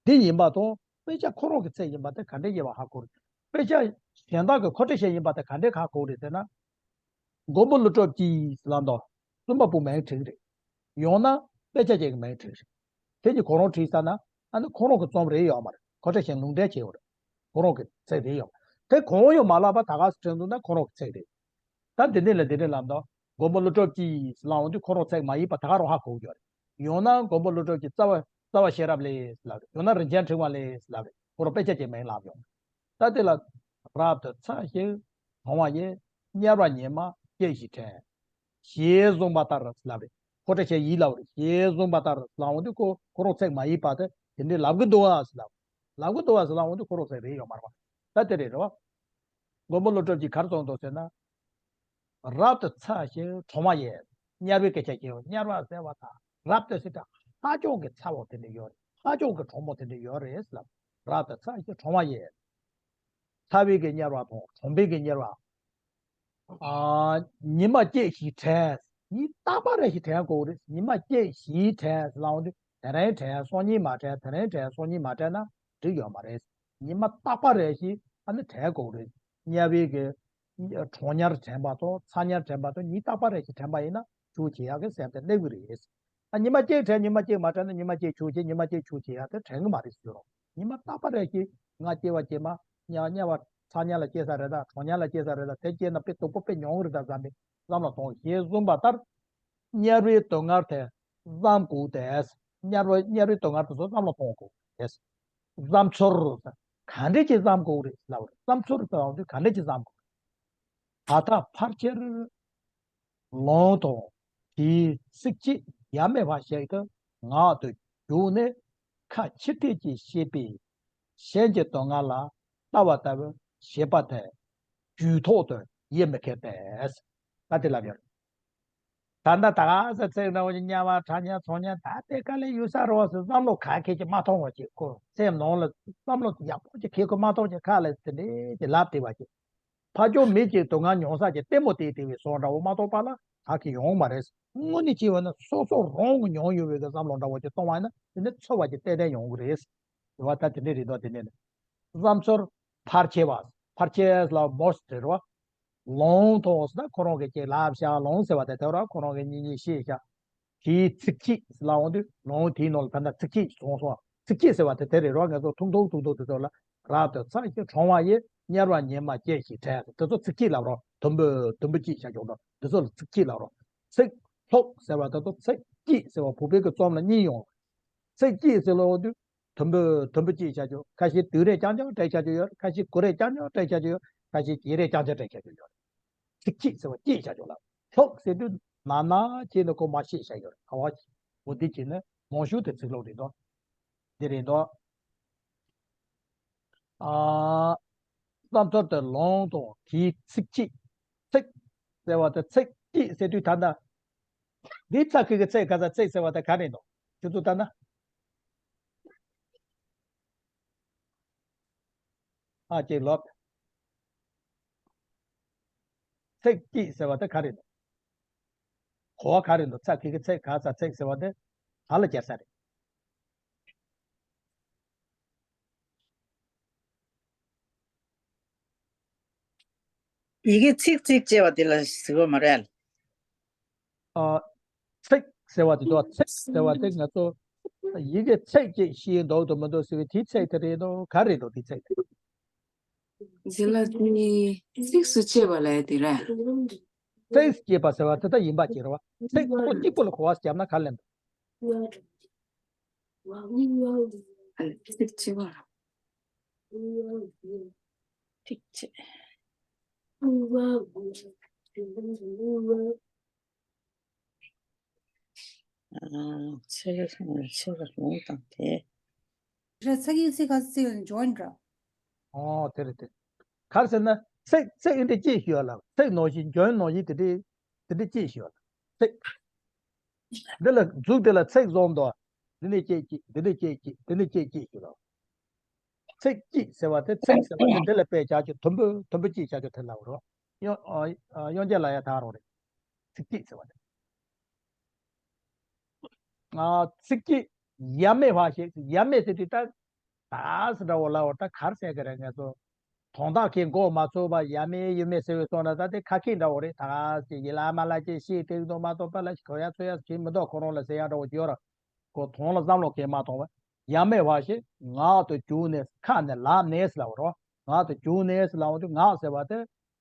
འདི་ཡིན་པ་དང་དཔེ་ཆ་ཁོ་རང་གི་ཚིག་ཡིན་པ་དེ་ག་འདྲས་དབྱེ་བ་ཧ་གོ་རེད། དཔེ་ཆ་གཞན་དག་གི་མཁོ་སྤྲོད་བྱས་ཡིན་པ་དེ་ག་འདྲས་ཧ་གོ་རེད་ཟེར་ན། མགོན་པོ་ཀླུ་སྒྲུབ་ཀྱིས་ལབ་འདུག་རྩོམ་པ་པོའི་མིང་བྲིས་རེད། ཡང་ན་དཔེ་ཆ་ཅིག་གི་མིང་བྲིས་རེད། དེ་གཉིས་གང་རུང་བྲིས་ཚར་ན་ཨ་ནི་ཁོ་རང་གི་རྩོམ་རེད་ཡོད་མ་རེད། མཁོ་སྤྲོད་བྱས་ནས་ལུང་འདྲེན་བྱས་ཡོད་རེད། ཁོ་རང་གི་ཚིག་རེད་ཡོད་མ་རེད། དེ་གང་ཡང་མ་ལབ་པ་ད་ག་སེ་བྲིས་འདུག་ན་ཁོ་རང་གི་ཚིག་རེད། ད་འདི་ནས་ལ་འདི་འདྲས་ལབ་འདུག་མགོན་པོ་ཀླུ་སྒྲུབ་ཀྱིས་ལབ་འོང་དུས་ཁོ་རང་ཚིག་མ་ཡིན་པ་ད་ག་རང་ཧ་གོ་གི་ཡོད་རེད། ཡང་ན་མགོན་པོ་ཀླུ་སྒྲུབ་ཀྱི་རྩ་བ་རྩ་བ་ཤེས་རབ་ལས་ལབ་རེད། ཡང་ན་རིན་ཆེན་ཕྲེང་བ་ལས་ལབ་རེད། ཁོ་རང་དཔེ་ཆ་ཅིག་མིང་ལབ་ཡོང་། ད་དེ་ལ་རབ་ཏུ་ཚ་ཞིང་གྲོང་བ་ཡི། དམྱལ་བ་ཉི་མ་སྐྱེས་ཤིང་དྲན། ཞེས་གསུངས་པ་ལྟར་ལབ་རེད། ཁོ་སྤྲོད་བྱས་ཡིན་ལབ་རེད། ཞེས་གསུངས་པ་ལྟར་ལབ་འོང་དུས་ཁོ་ཁོ་རང་ཚིག་མ་ཡིན་པ་དེ་དེ་འདྲས་ལབ་གི་འདུག་ཨ་ཟེར་ལབ། ལབ་གི་འདུག་ཨ་ཟེར་ལབ་འོང་དུས་ཁོ་རང་ཚིག་རེད་ཡོད་མ་རེད་པ། ད་དེ་རེད་རེད་བ། མགོན་པོ་ཀླུ་སྒྲུབ་ཀྱིས་ག་རེ་གསུངས་འདུག་ཟེར་ན། རབ་ཏུ་ཚ་ཞིང་གྲོང་བ་ཡི། དམྱལ་བའི་སྐད་ཆ་བཤད་ཡོད། དམྱལ་བ་ཟེར་བ་དང་རབ་ཏུ་ཟེར་དུས་ཧ་ཅང་གི་ཚ་བོ་དེ་འདྲ་ཡོད་རེད། ཧ་ཅང་གི་གྲང་མོ་དེ་འདྲ་ཡོད་རེད་ལབ། རབ་ཏུ་ཚ་ཞིང་གྲོང་བ་ཡི། ཚ་བའི་གི་དམྱལ་བ་དང་གྲང་པའི་གི་དམྱལ་བ། ཨ། ཉི་མ་སྐྱེས་ཤིང་དྲན། ཉིན་རྟག་པ་རེ་ཞིག་དྲན་དགོས་རེད། ཉི་མ་སྐྱེས་ཤིང་དྲན་ལབ་འོང་དུས་དེ་རིང་དྲན་སང་ཉིན་མ་དྲན། དེ་རིང་དྲན་སང་ཉིན་མ་དྲན་ན་འགྲིག་ཡོད་མ་རེད། ཉི་མ་རྟག་པ་རེ་ཞིག་ཨ་ནི་དྲན་དགོས་རེད། དམྱལ་བའི་གི་གྲང་དམྱལ་དྲན་པ་དང་ཚ་དམྱལ་དྲན་པ་དང་ཉིན་རྟག་པ་རེ་ཞིག་དྲན་པ་ཡིན་ན་ཆོས་བྱེད་ཡག་གི་སེམས་དེ་སླེབས་གི་རེད། ཨ། ཉི་མ་གཅིག་དྲན་ཉི་མ་གཅིག་མ་དྲན་ན་ཉི་མ་གཅིག་ཆོས་བྱེད་ཉི་མ་གཅིག་ཆོས་བྱེད་ཡག་དེ་དྲན་གི་མ་རེད་ཟེར་རོ། ཉི་མ་རྟག་པ་རེ་ཞིག་ང་སྐྱེ་བ་སྐྱེས་མ་དམྱལ་བ་དམྱལ་བ་ཚ་དམྱལ་ལ་སྐྱེ་ས་རེད་ད་གྲང་དམྱལ་ལ་སྐྱེ་ས་རེད་ད་དེ་སྐྱེས་ན་དཔེ་སྡུག་པོ་དཔེ་མྱོང་གི་རེད་ད་བསམ་པའི་བསམ་བློ་གཏོང་ཞེས་གསུངས་པ་ལྟར། དམྱལ་བའི་སྡུག་བསྔལ་དེ་བསམ་དགོས་ཏེ། དམྱལ་བ་དམྱལ་བའི་སྡུག་བསྔལ་དེ་ཚོ་བསམ་བློ་གཏོང་དགོས་ཏེ། བསམ་ཚུལ། ག་འདྲས་ཀྱིས་བསམ་དགོས་རེད་ལབ་རེད། བསམ་ཚུལ་ལབ་དུས་ག་འདྲས་ཀྱིས་བསམ་དགོས། ད་ལྟ་ཕལ་ཆེར་ལོང་དང་དེའི་ཚིག་གཅིག་ཡ་མེད་པ་ཞིག་ཏུ་ངང་དུ་བཞུགས་ནས་ཁ་ཕྱིར་བལྟས་ཀྱིས་ཤེས་པས། གཞན་གྱི་སྡུག་བསྔལ་ལ་ལྟ་བ་ལྟ་བུ་བྱེད་པ་དེ་རྒྱུད་ཐོག་ཏུ་ཡེ་མི་ཁེལ་ཏེ། ད་དེ་ལབ་ཡོད། ད་ལྟ་ད་ག་ས་ཚིག་འདྲ་བོ་ཅིག་དམྱལ་བ་ཁྲ་དམྱལ་ཚོགས་དམྱལ་ད་ལྟའི་དཀའ་ལས་ཡོད་ས་རེད་བ་ཟེར་བསམ་བློ་ག་གེ་ཅིག་མ་གཏོང་བ་ཅིག་ཁོ་སེམས་ནང་ལ་བསམ་བློ་ཡག་པོ་ཅིག་གེ་ཁོ་མ་གཏོང་ཅིག་ཁ་ལ་དེ་འདྲའི་ཅིག་ལབ་བསྡད་པ་ཅིག་ཕར་ཕྱོགས་མི་གཅིག་སྡུག་བསྔལ་མྱོང་ས་ཅིག་ལྟད་མོ་བལྟས་བལྟས་པའི་བཟོ་འདྲ་བོ་མ་གཏོགས་པ་ལ་ད་གི་ཡོང་མ་རེད། དངོས་གནས་བྱས་པ་ན་སོ་སོ་རང་གི་མྱོང་ཡོད་པའི་གི་བསམ་བློ་འདྲ་བོ་ཅིག་གཏོང་བ་ཡིན་ན་དེ་ནི་ཚོར་བ་ཅིག་ཏན་ཏན་ཡོང་གི་རེད། རེད་བ། ད་དེ་འདྲའི་རེད་དོ། དེ་ནས་ནི་བསམ་ཚུལ་ཕར་ཆེ་བ། ཕར་ཆེ་ལ་མོ་སྟེ་རེད་བ། ལུང་དང་ཟེར་ན་ཁོ་རང་གི་ཅིག་ལབ་བཞག་ལུང་ཟེར་བ་དེ་དེ་ར་ཁོ་རང་གི་གཉེན་ཉེ་ཤེས་བཞག་དེའི་ཚིག་གཅིག་ལ་འོང་དུས་ལུང་དེའི་ནང་ལ་ད་ལྟ་ཚིག་གཅིག་སོང་སོང་། ཚིག་གཅིག་ཟེར་བ་དེ་དེ་རེད་རོ། ང་ཚོ་ཐུང་ཐུང་ཐུང་ཐུང་དེ་ཚོ་ལ་རབ་ཏུ་ཚ་ཞིང་གྲང་བ་ཡི། དམྱལ་བ་ཉི་མ་སྐྱེ་ཞིང་བྲལ་ཟེར་དེ་ཚོ་ཚིག་གཅིག་ལབ་རོ། དུམ་བུ་དུམ་བུ་གཅིག་བྱ་ཆོག་འགྲོ་དེ་ཚོ་ལ་ཚིག་གཅིག་ལབ་རོ། ཚིག་ལྷུག་ཟེར་བ་དེ་ཚོ་ཚིག་གཅིག་ཟེར་བ་བུ་བེ་གི་རྩོམ་ལ་གཉིས་ཡོང་། ཚིག་གཅིག་ཟེར་ལོ་འོང་དུས། དུམ་བུ་དུམ་བུ་གཅིག་བྱ་རྒྱུ། ཁ་ཤས་དུས་རེ་རྐྱང་རྐྱང་སྤྲད་བྱ་རྒྱུ་ཡོད། ཁ་ཤས་གོ་རེ་རྐྱང་རྐྱང་སྤྲད་བྱ་རྒྱུ་ཡོད། ཁ་ཤས་ཉིན་རེ་རྐྱང་རྐྱང་སྤྲད་བྱ་རྒྱུ་ཡོད། ཚིག་གཅིག་ཟེར་བ་གཅིག་བྱ་རྒྱུ་ལ། ལྷུག་ཟེར་དུས་ནང་ན་བྱས་ནས་ཁོ་མ་ཤེས་བྱ་ཡོད། ག་བ་འོ་འདི་བྱས་ནས་མང་ཤོས་དེ་ཚིག་ལྷུག་རེད་འདུག་འདི་རེད་འདུག་ཨ། བསམ་ཚུལ་དེ་ལུང་དང་དེའི་ཚིག་གཅིག་ཚིག་ཟེར་བ་དེ་ཚིག་གཅིག་ཟེར་དུས་ད་ལྟ། འདི་ཚ་ཁུལ་གྱི་ཚིག་ག་ས་ཚིག་ཟེར་བ་དེ་ག་རེད་འདུག་ཁྱོད་ཚོ་ལྟ་ན། ཨ་ཅེ་ལོབ། ཚིག་གཅིག་ཟེར་བ་དེ་ག་རེད་འདུག་གོ་བ་ག་རེ་འདུག་ཚ་ཁུལ་གྱི་ཚིག་ག་ས་ཚིག་ཟེར་བ་དེ་ག་ལ་སྦྱར་ས་རེད། ཡི་གེ་ཚིག་ཚིག་ཅེས་པ་དེ་ལ་ཟེར་བ་མ་རེད། ཨ། ཚིག་ཟེར་བ་དེ་དོ། ཚིག་ཟེར་བ་དེ་ང་ཚོ་ཡི་གེ་ཚིག་ཅེས་ཤེས་འདུག་དང་མི་འདུག་ཟེར་བའི་དེའི་ཚིག་དེ་རེད་འདུག་ག་རེད་འདུག་དེའི་ཚིག་དེ། དེ་ལ་ནི་ཚིགས་སུ་བཅད་པ་ལབ་ཡ་དེ་རེད། ཚིགས་སུ་བཅད་པ་ཟེར་བ་དེ་ལྟ་ཡིན་པ་ཅིག་རེད་བ། ཚིག་ཁོ་གཅིག་པོ་ལ་གོ་བ་བརྒྱབ་ན་ག་ལེན་འདུག་ཚིགས་སུ་བཅད་པ། ཚིགས་བཅད། ཚེ་ཚེ་ར་ལུང་དང་དེ། རེད། ཚེ་གི་ཚིག་ག་ཚིག་ལ་འཇོན་འདྲ། ཨོ་དེ་རེད་དེ། ག་རེ་ཟེར་ན་ཚིག་ཚིག་འདི་ཅི་ཞུ་ཡ་ལ་ཚིག་ནང་བཞིན་འཇོན་ནང་བཞིན་དེ་འདྲའི་དེ་འདྲའི་ཅི་ཞུ་ཡ་ལ་ཚིག་འདི་ལ་མཛུབ་དེ་ལ་ཚིག་བཟོ་འདུག་འདི་ནས་སྐྱེས་ཀྱི་འདི་ནས་སྐྱེས་ཀྱི་འདི་ནས་སྐྱེས་ཀྱི་ཞུ་ལ། ཚིག་གཅིག་ཟེར་བ་དེ་ཚིག་ཟེར་བ་དེ་འདི་ལ་དཔེ་བྱ་རྒྱུ་དུམ་བུ་དུམ་བུ་གཅིག་བྱ་རྒྱུ་དེ་ལ་རོ། དབྱངས་ཨ་ཨ་དབྱངས་ཅན་ལ་ཡ་ད་རོ་རེད། ཚིག་གཅིག་ཟེར་བ་དེ། ཨ་ཚིག་གཅིག་ཡ་མེད་བ་ཞིག་ཡ་མེད་ཟེར་དུས་ད་ད་ཟེར་འདྲ་བོ་ལ་འོ་ད་གར་ཟེར་གི་རེད་ང་ཚོ། དོན་དག་གི་མགོ་མ་ཚོས་པ་ཡ་མེད་ཡུ་མེད་ཟེར་བའི་སོང་ན་ད་དེ་ཁ་ཁྱེར་འདྲ་བོ་རེད། ད་ཅི་ཡི་ལ་མ་ལ་ཅི་ཤེས་དེ་དོན་མ་གཏོགས་པ་ལ་གོ་ཡ་ཚོ་ཡ་ཞིག་མི་འདུག་ཁོ་རང་ལ་ཟེར་ཡ་འདྲ་བོ་ཡོད་ར། ཁོ་དོན་ལ་བསམ་བློ་གང་མ་གཏོང་བ། ཡ་མེད་བ་ཞིག་ངག་ཏུ་གྱུར་ནས་ཁ་ནས་ལབ་ནས་ཟེར་ལབ་རོ། ངག་ཏུ་གྱུར་ནས་ཟེར་ལབ་དུས་ངག་ཟེར་བ་དེ།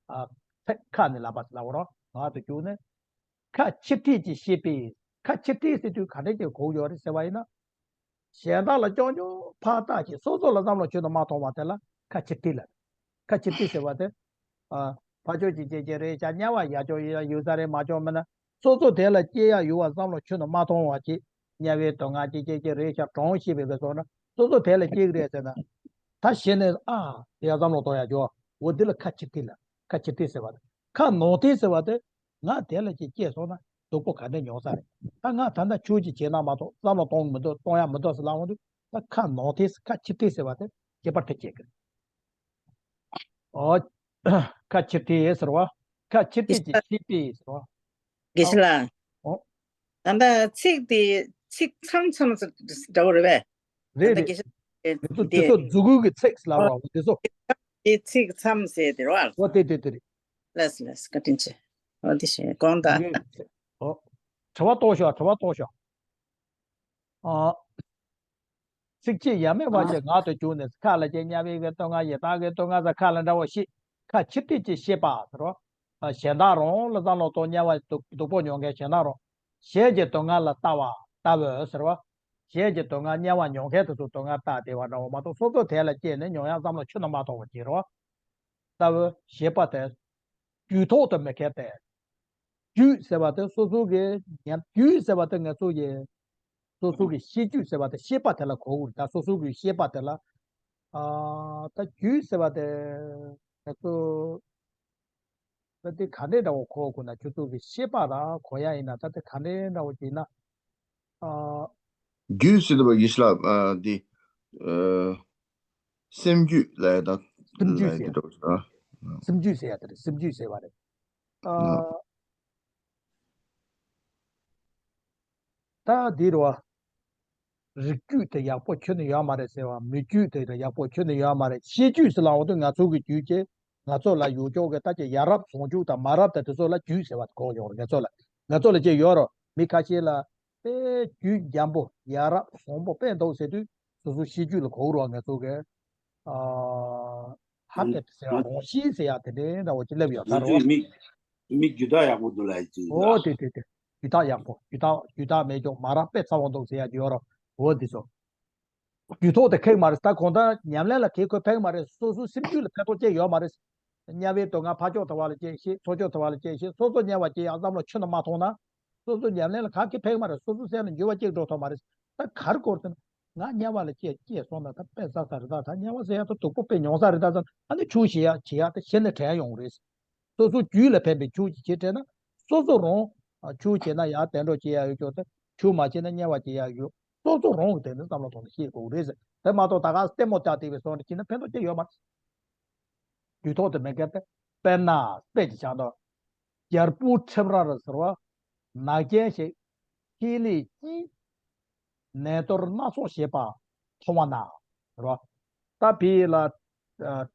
ཨ། ཁ་ནས་ལབ་པ་ཟེར་ལབ་རོ། ངག་ཏུ་གྱུར་ནས། ཁ་ཕྱིར་ཁྲིད་ཀྱི་ཤེས་པས། ཁ་ཕྱིར་ཁྲིད་ཟེར་དུས་ག་འདྲ་ཅིག་གོ་ཡོད་རེད་ཟེར་བ་ཡིན་ན། གཞན་དག་ལ་རྐྱང་རྐྱང་ཕར་བལྟས་ཀྱི་སོ་སོ་ལ་བསམ་བློ་ཁྱོན་དུ་མ་གཏོང་བ་དེ་ལ་ཁ་ཕྱིར་ཁྲིད་ལབ། ཁ་ཕྱིར་ཁྲིད་ཟེར་བ་དེ། ཨ། ཕར་ཕྱོགས་ཀྱི་སྐྱེ་ཀྱི་རེད་ཤག་དམྱལ་བ་ཡར་ཕྱོགས་ཡིན་ཡང་ཡོད་ས་རེད་མ་ཕྱོགས་མིན་ན། སོ་སོ་དེ་ལ་སྐྱེ་ཡག་ཡོད་པ་བསམ་བློ་ཁྱོན་དུ་མ་གཏོང་བ་ཅིག་དམྱལ་བའི་སྡུག་བསྔལ་ཅིག་སྐྱེ་ཀྱི་རེད་ཤག་གྲོངས་ཤེས་པའི་བཟོ་ན་སོ་སོ་དེ་ལ་སྐྱེ་གི་རེད་ཟེར་ན། ད་གཞི་ནས་ཨ་དེ་ཡང་བསམ་བློ་གཏོང་ཡག་འགྱོ། འོ་འདི་ལ་ཁ་ཕྱིར་ཁྲིད་ལ། ཁ་ཕྱིར་ཁྲིད་ཟེར་བ་དེ། ཁ་ནང་ཁྲིད་ཟེར་བ་དེ། ང་དེ་ལ་ཅིག་སྐྱེས་སོང་ན་སྡུག་པོ་ག་འདྲ་མྱོང་ས་རེད། ད་ང་ད་ལྟ་ཆོས་ཅིག་བྱེད་ན་མ་གཏོགས་བསམ་བློ་གཏོང་མི་འདུག་གཏོང་ཡག་མི་འདུག་ཟེར་ལབ་འོང་དུས་ད་ཁ་ནང་ཁྲིད་ཁ་ཕྱིར་ཁྲིད་ཟེར་བ་དེ་ཁྱད་པར་དེ་སྐྱེ་གི་རེད། ཨོ། ཁ་ཕྱིར་ཁྲིད་ཟེར་བ། ཁ་ཕྱིར་ཁྲིད་ཀྱི་ཤེས་པས་ཟེར་བ། དགེ་བཤེས་ལགས། ཨོ། ད་ལྟ་ཚིག་དེ་ཚིག་མཚམས་མཚམས་སུ་འདྲ་བོ་རེད་པས། རེད་ད་རེད། ལྟ་དགེ་བཤེས་དེ་ཚོ་དེ་ཚོ་མཛུབ་གུ་གི་ཚིག་ལབ་རོགས་དེ་ཚོ། དེ་ཚིག་མཚམས་ཟེར་དེ་རོ། ཨོ་དེ་དེ་དེ་རེད། ལགས་སོ་ལགས་སོ་བཀའ་དྲིན་ཆེ། ཨོ་དེ་བཞིན་དགོངས་དག་མཛུབ་གུ་གི་ཚིག་ཨོ། དྲི་བ་གཏོང་ཤོག་དྲི་བ་གཏོང་ཤོག་ཨོ། ཚིག་གཅིག་ཡ་མེད་བ་ཞིག་ངག་ཏུ་གྱུར་ནས་ཁ་ལ་ཅིག་དམྱལ་བའི་གི་སྡུག་བསྔལ་ཡི་དྭགས་ཀྱི་སྡུག་བསྔལ་ཟེར་ཁ་ལ་འདྲ་བོ་ཞིག་ཁ་ཕྱིར་ཁྲིད་ཀྱི་ཤེས་པ་ཟེར་རོ། གཞན་དག་རང་ལ་བསམ་བློ་གཏོང་དམྱལ་བ་སྡུག་སྡུག་པོ་མྱོང་མཁན་གཞན་དག་རང་། གཞན་གྱི་སྡུག་བསྔལ་ལ་ལྟ་བ་ལྟ་བུ་ཟེར་བ། གཞན་གྱི་སྡུག་བསྔལ་དམྱལ་བ་མྱོང་མཁན་དེ་ཚོའི་སྡུག་བསྔལ་ལྟ་བསྡད་པ་འདྲ་བོ་མ་གཏོགས་སོ་སོ་དེ་ལ་སྐྱེས་ནས་མྱོང་ཡག་བསམ་བློ་ཁྱོན་ནས་མ་གཏོང་བ་ཅིག་རོ། ལྟ་བུ་ཞེས་པ་དེ། རྒྱུད་ཐོག་ཏུ་མི་འཁེལ་ཏེ། རྒྱུད་ཟེར་བ་དེ་སོ་སོ་གི་ཉམས་རྒྱུད་ཟེར་བ་དེ་ང་ཚོ་ཡི་སོ་སོ་གི་ཤེས་རྒྱུད་ཟེར་བ་དེ་ཤེས་པ་དེ་ལ་གོ་དགོས་རེད། ད་སོ་སོ་གི་ཤེས་པ་དེ་ལ་ཨ་ད་རྒྱུད་ཟེར་བ་དེ་ང་ཚོ་ད་ དེ་ག་འདྲས་འདྲ་བོ་གོ་དགོས་ན། ཁྱོད་ཚོ་གི་ཤེས་པ་ར་གོ་ཡ་ཡིན་ན། ད་དེ་ག་འདྲས་འདྲ་བོ་ཅིག་ན། ཨ། རྒྱུད་ཟེར་དུས་ཡིད་ལ་ཨ་དེ་ཨ་སེམས་རྒྱུད་ལ་ཡ་ད་སེམས་རྒྱུད་ལ་ཡ་ཟེར་དེ་འདྲ་བོ་ཟེར་ཨ། སེམས་རྒྱུད་ཟེར་ཡ་དེ་རེད། སེམས་རྒྱུད་ཟེར་བ་རེད། ཨ། ད་འདི་རུ་བ། རིགས་རྒྱུད་དེ་ཡག་པོ་ཁྱོན་ནས་ཡོད་མ་རེད་ཟེར་བ། མི་རྒྱུད་དེ་ཡག་པོ་ཁྱོན་ནས་ཡོད་མ་རེད། ཤེས་རྒྱུད་ཟེར་ལབ་ཡོང་དུས་ང་ཚོ་གི་རྒྱུད་ཀྱི་ང་ཚོ་ལ་ཡོད་ཆོག་གི་ད་ཀྱི་ཡ་རབས་ཟུང་འཇུག་དང་མ་རབས་དང་དེ་ཚོ་ལ་རྒྱུད་ཟེར་བ་གོ་ཡོང་རེད། ང་ཚོ་ལ་ང་ཚོ་ལ་ཅི་ཡོད་རོ། མི་ཁ་ཤས་ལ་དཔེ་རྒྱུད་འཇམ་པོ་ཡ་རབས་བཟང་པོ་དཔེ་འདུག་ཟེར་དུས་སོ་སོ་ཤེས་རྒྱུད་ལ་གོ་རོ། ང་ཚོ་གི་ཨ་ཧ་ལས་ཟེར་ཡ་རང་བཞིན་ཟེར་ཡ་དེ་འདྲའི་འདྲ་བོ་ཅིག་སླེབས་ཡོད་ད་རོ། མི་མི་རྒྱུད་ཐག་ཡག་པོ་འདུག་ལ་ཅི། ཨོ་དེ་དེ་དེ། རྒྱུད་ཐག་ཡག་པོ། རྒྱུད་ཐག་རྒྱུད་ཐག་མེད་ཀྱོག་མ་རབས་དཔེ་ཚ་བོ་འདུག་ཟེར་ཡ་ཡོད་རོ། འོ་འདི་ཚོ་རྒྱུད་ཐོག་དེ་ཁེག་མ་རེད། ད་གང་ལྟར་ཉམས་ལེན་ལ་ཁེག་ཁོས་ཕན་གི་མ་རེད། སོ་སོའི་སེམས་རྒྱུད་ལ་ཕན་ཐོགས་ཅི་ཡོད་མ་རེད། དམྱལ་བའི་དུག་ལྔ་ཕར་ཕྱོགས་དུ་བ་ལ་སྐྱེ་ཤེས། ཚོགས་ཕྱོགས་དུ་བ་ལ་སྐྱེ་ཤེས། སོ་སོ་དམྱལ་བ་སྐྱེ་ཡག་བསམ་བློ་ཁྱོན་ནས་མ་ཐོངས་ན། སོ་སོ་ཉམས་ལེན་ལ་ག་གེ་ཕན་གི་མ་རེད། སོ་སོ་སེམས་ལ་འགྱུར་བ་གཅིག་འགྲོ་ཐུབ་མ་རེད། ད་ག་རེ་སྐོར་ཟེར་ན། ང་དམྱལ་བ་ལ་སྐྱེ་སྐྱེ་སོང་ན་ད་དཔེ་བཟང་ས་རེད། ད་ད་དམྱལ་བ་ཟེར་ཡག་ད་སྡུག་པོ་དཔེ་མྱོང་ས་རེད། ད་ད་ཨ་ནི་ཆོས་བྱེད་ཡག་བྱེད་ཡག་ད་གཞི་ནས་དྲན་ཡོང་རེད། སོ་སོ་རྒྱུད་ལ་ཕན་པའི་ཆོས་ཅིག་བྱེད་དྲན་ན། སོ་སོ་རང་ཨ་ཆོས་བྱེད་ན་ཡག་དེ་འདྲ་བྱེད་ཡག་ཡོད་ཀྱོག་ད། ཆོས་མ་བྱེད་ན་དམྱལ་བ་སྐྱེ་ཡག་ཡོད། སོ་སོ་རང་གི་དེ་ནི་བསམ་བློ་ཐོག་ནས་ཤེས་དགོས་རེད་ཟེར། དེ་མ་གཏོགས་ད་ག་ལྟད་མོ་ལྟ་བསྡད་པའི་བཟོ་འདྲ་བྱས་ན་ཕན་ཐོགས་ཅི་ཡོད་མ་རེད། རྒྱུད་ཐོག་ཏུ་མེད་མཁན་དེ། དཔེར་ན་དཔེ་ཅིག་ཆགས་འདུག་རྒྱལ་པོ་ཁྲིམས་རར་ཟེར་བ། ནག་རྐྱེན་ཞིག་ཁྱེད་ལས་ཀྱིས་ནད་གཏོར་སྣ་ཚོགས་བྱེད་པ་མཐོང་བ་ན། རོ། ད་བོད་ལ་ཨ་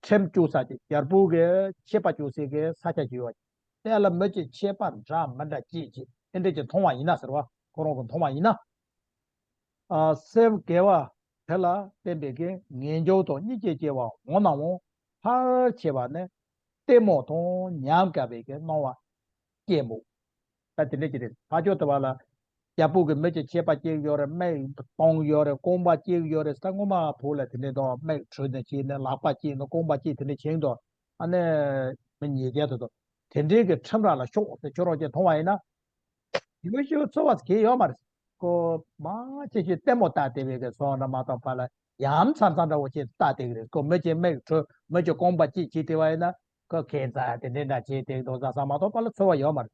ཁྲིམས་བཅུག་ས་ཅིག་རྒྱལ་པོ་གི་ཆད་པ་གཅོད་སའི་གི་ས་ཆ་ཅིག་ཡོད་པ། དེ་ལ་མི་གཅིག་ཆད་པ་འདྲ་མི་འདྲ་ཅིག་ཅིག་དེ་འདྲ་ཅིག་མཐོང་བ་ཡིན་ན་ཟེར་བ། ཁོ་རང་གི་མཐོང་བ་ཡིན་ན། ཨ་སེམས་དགེ་བ་དེ་ལ་བརྟེན་པའི་གི་ངེས་འབྱུང་དང་སྙིང་རྗེ་སྐྱེ་བ་འོང་ན་འོང་། ཕལ་ཆེ་བ་ནི་ལྟད་མོ་དང་ཉམས་དགའ་བའི་གི་སྣང་བ་སྐྱེ་མོ། ད་དེ་འདྲ་ཅིག་རེད། ཕར་ཕྱོགས་དུ་བ་ལ་རྒྱལ་པོ་གི་མི་གཅིག་ཆད་པ་གཅོད་ཡོད་རེད། མིག་གཏོང་ཡོད་རེད། རྐང་པ་གཅོད་ཡོད་རེད། ད་སྔོན་མ་བོད་ལ་དེ་འདྲ་དང་མིག་འཁྲུ་ནས་བྱས་ནས་ལག་པ་གཅོད་ནས་རྐང་པ་གཅོད་དེ་འདྲ་བྱེད་འདུག་ཨ་ནི་མི་ཉེས་ཅན་དེ་ཚོ་དེ་འདྲའི་གི་ཁྲིམས་ར་ལ་ཤོག་ཟེར་ཁྱོད་རང་གིས་མཐོང་བ་ཡིན་ན། ཡོད་ཤོས་ཚོར་བ་གང་ཡང་ཡོད་མ་རེད། ཁོ་མང་ཆེ་ཤོས་ལྟད་མོ་ལྟ་བསྡད་པའི་གི་བཟོ་འདྲ་མ་གཏོགས་པ་ལ་ཡ་མཚན་མཚན་འདྲ་བོ་ཅིག་ལྟ་བསྡད་ཀྱི་རེད། ཁོ་མི་གཅིག་མིག་འཁྲུ། མི་གཅིག་རྐང་པ་གཅོད་བྱས་བསྡད་པ་ཡིན་ན། ཁོ་ཁྱད་མཚར་དེ་འདྲ་འདྲ་བྱས་བསྡད་འདུག་ས་ས་མ་གཏོགས་པ་ལ་ཚོར་བ་ཡོད་མ་རེད།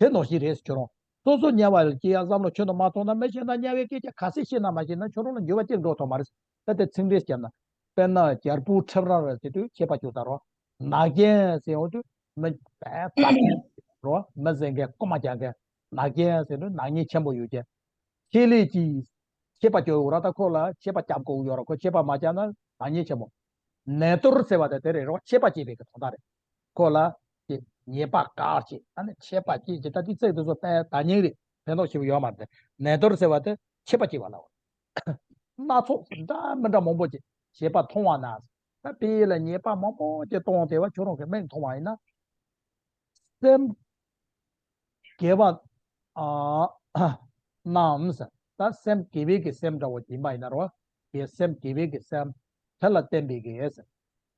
དེ་ནང་བཞིན་རེད་ཁྱོད་རང་། སོ་སོ་དམྱལ་བ་ལ་སྐྱེ་ཡག་བསམ་བློ་ཁྱོན་ནས་མ་ཐོངས་ན། མི་གཞན་དང་དམྱལ་བའི་སྐད་ཆ་ག་ཚད་བཤད་ན་མ་བཤད་ན་ཁྱོད་རང་ལ་འགྱུར་བ་གཅིག་འགྲོ་ཐུབ་མ་རེད། ད་དེ་ཚིག་འགྲེལ་བརྒྱབ་ན། དཔེར་ན་རྒྱལ་པོ་ཁྲིམས་རར་ཟེར་དུས་ཆད་པ་གཅོད་ད་རོ། ནག་རྐྱེན་ཟེར་ཡོང་དུས་མི་དཔེ་རྩ་ཆེན་རོ། མི་ཟེར་མཁན་རྐུ་མ་རྒྱག་མཁན། ནག་རྐྱེན་ཟེར་དུས་ནག་ཉེས་ཆེན་པོ་ཡོད་མཁན། ཁྱེད་ལས་ཀྱིས་ཆད་པ་གཅོད་དགོས་ར། ད་ཁོ་ལ་ཆད་པ་བརྒྱབ་དགོས་ཡོད་ར། ཁོ་ཆད་པ་མ་བརྒྱབ་ན་ནག་ཉེས་ཆེན་པོ། ནད་གཏོར་ཟེར་བ་དེ་དེ་རེད་རོ། ཆད་པ་བཅད་པའི་གི་དོན་དག་རེད། ཁོ་ལ་ཀྱི་ཉེས་པ་བཀག་ཅིག་ཨ་ནི་ཆད་པ་བཅད་ཅིག་ད་དེ་ཚིག་དེ་ཚོ་དཔེ་ད་ཉིན་རེད། ཕན་ཐོགས་ཆེ་བོ་ཡོད་མ་རེད། ནད་གཏོར་ཟེར་བ་དེ་ཆད་པ་བཅད་པ་ལ། སྣ་ཚོགས་འདྲ་མི་འདྲ་མང་པོ་ཅིག་བྱེད་པ་མཐོང་བ་ན། ད་དཔེ་ལ་ཉེས་པ་མང་པོ་ཅིག་གཏོང་བསྡད་པ་ཁྱོད་རང་གི་མིག་མཐོང་བ་ཡིན་ན། སེམས་དགེ་བ་ཨ་རྣམས་ཟེར། ད་སེམས་དགེ་བའི་གི་སེམས་འདྲ་བོ་ཡིན་པ་ཡིན་ན་རོ། དགེ་སེམས་དགེ་བའི་གི་སེམས་དེ་ལ་བརྟེན་པའི་གི་ཟེར།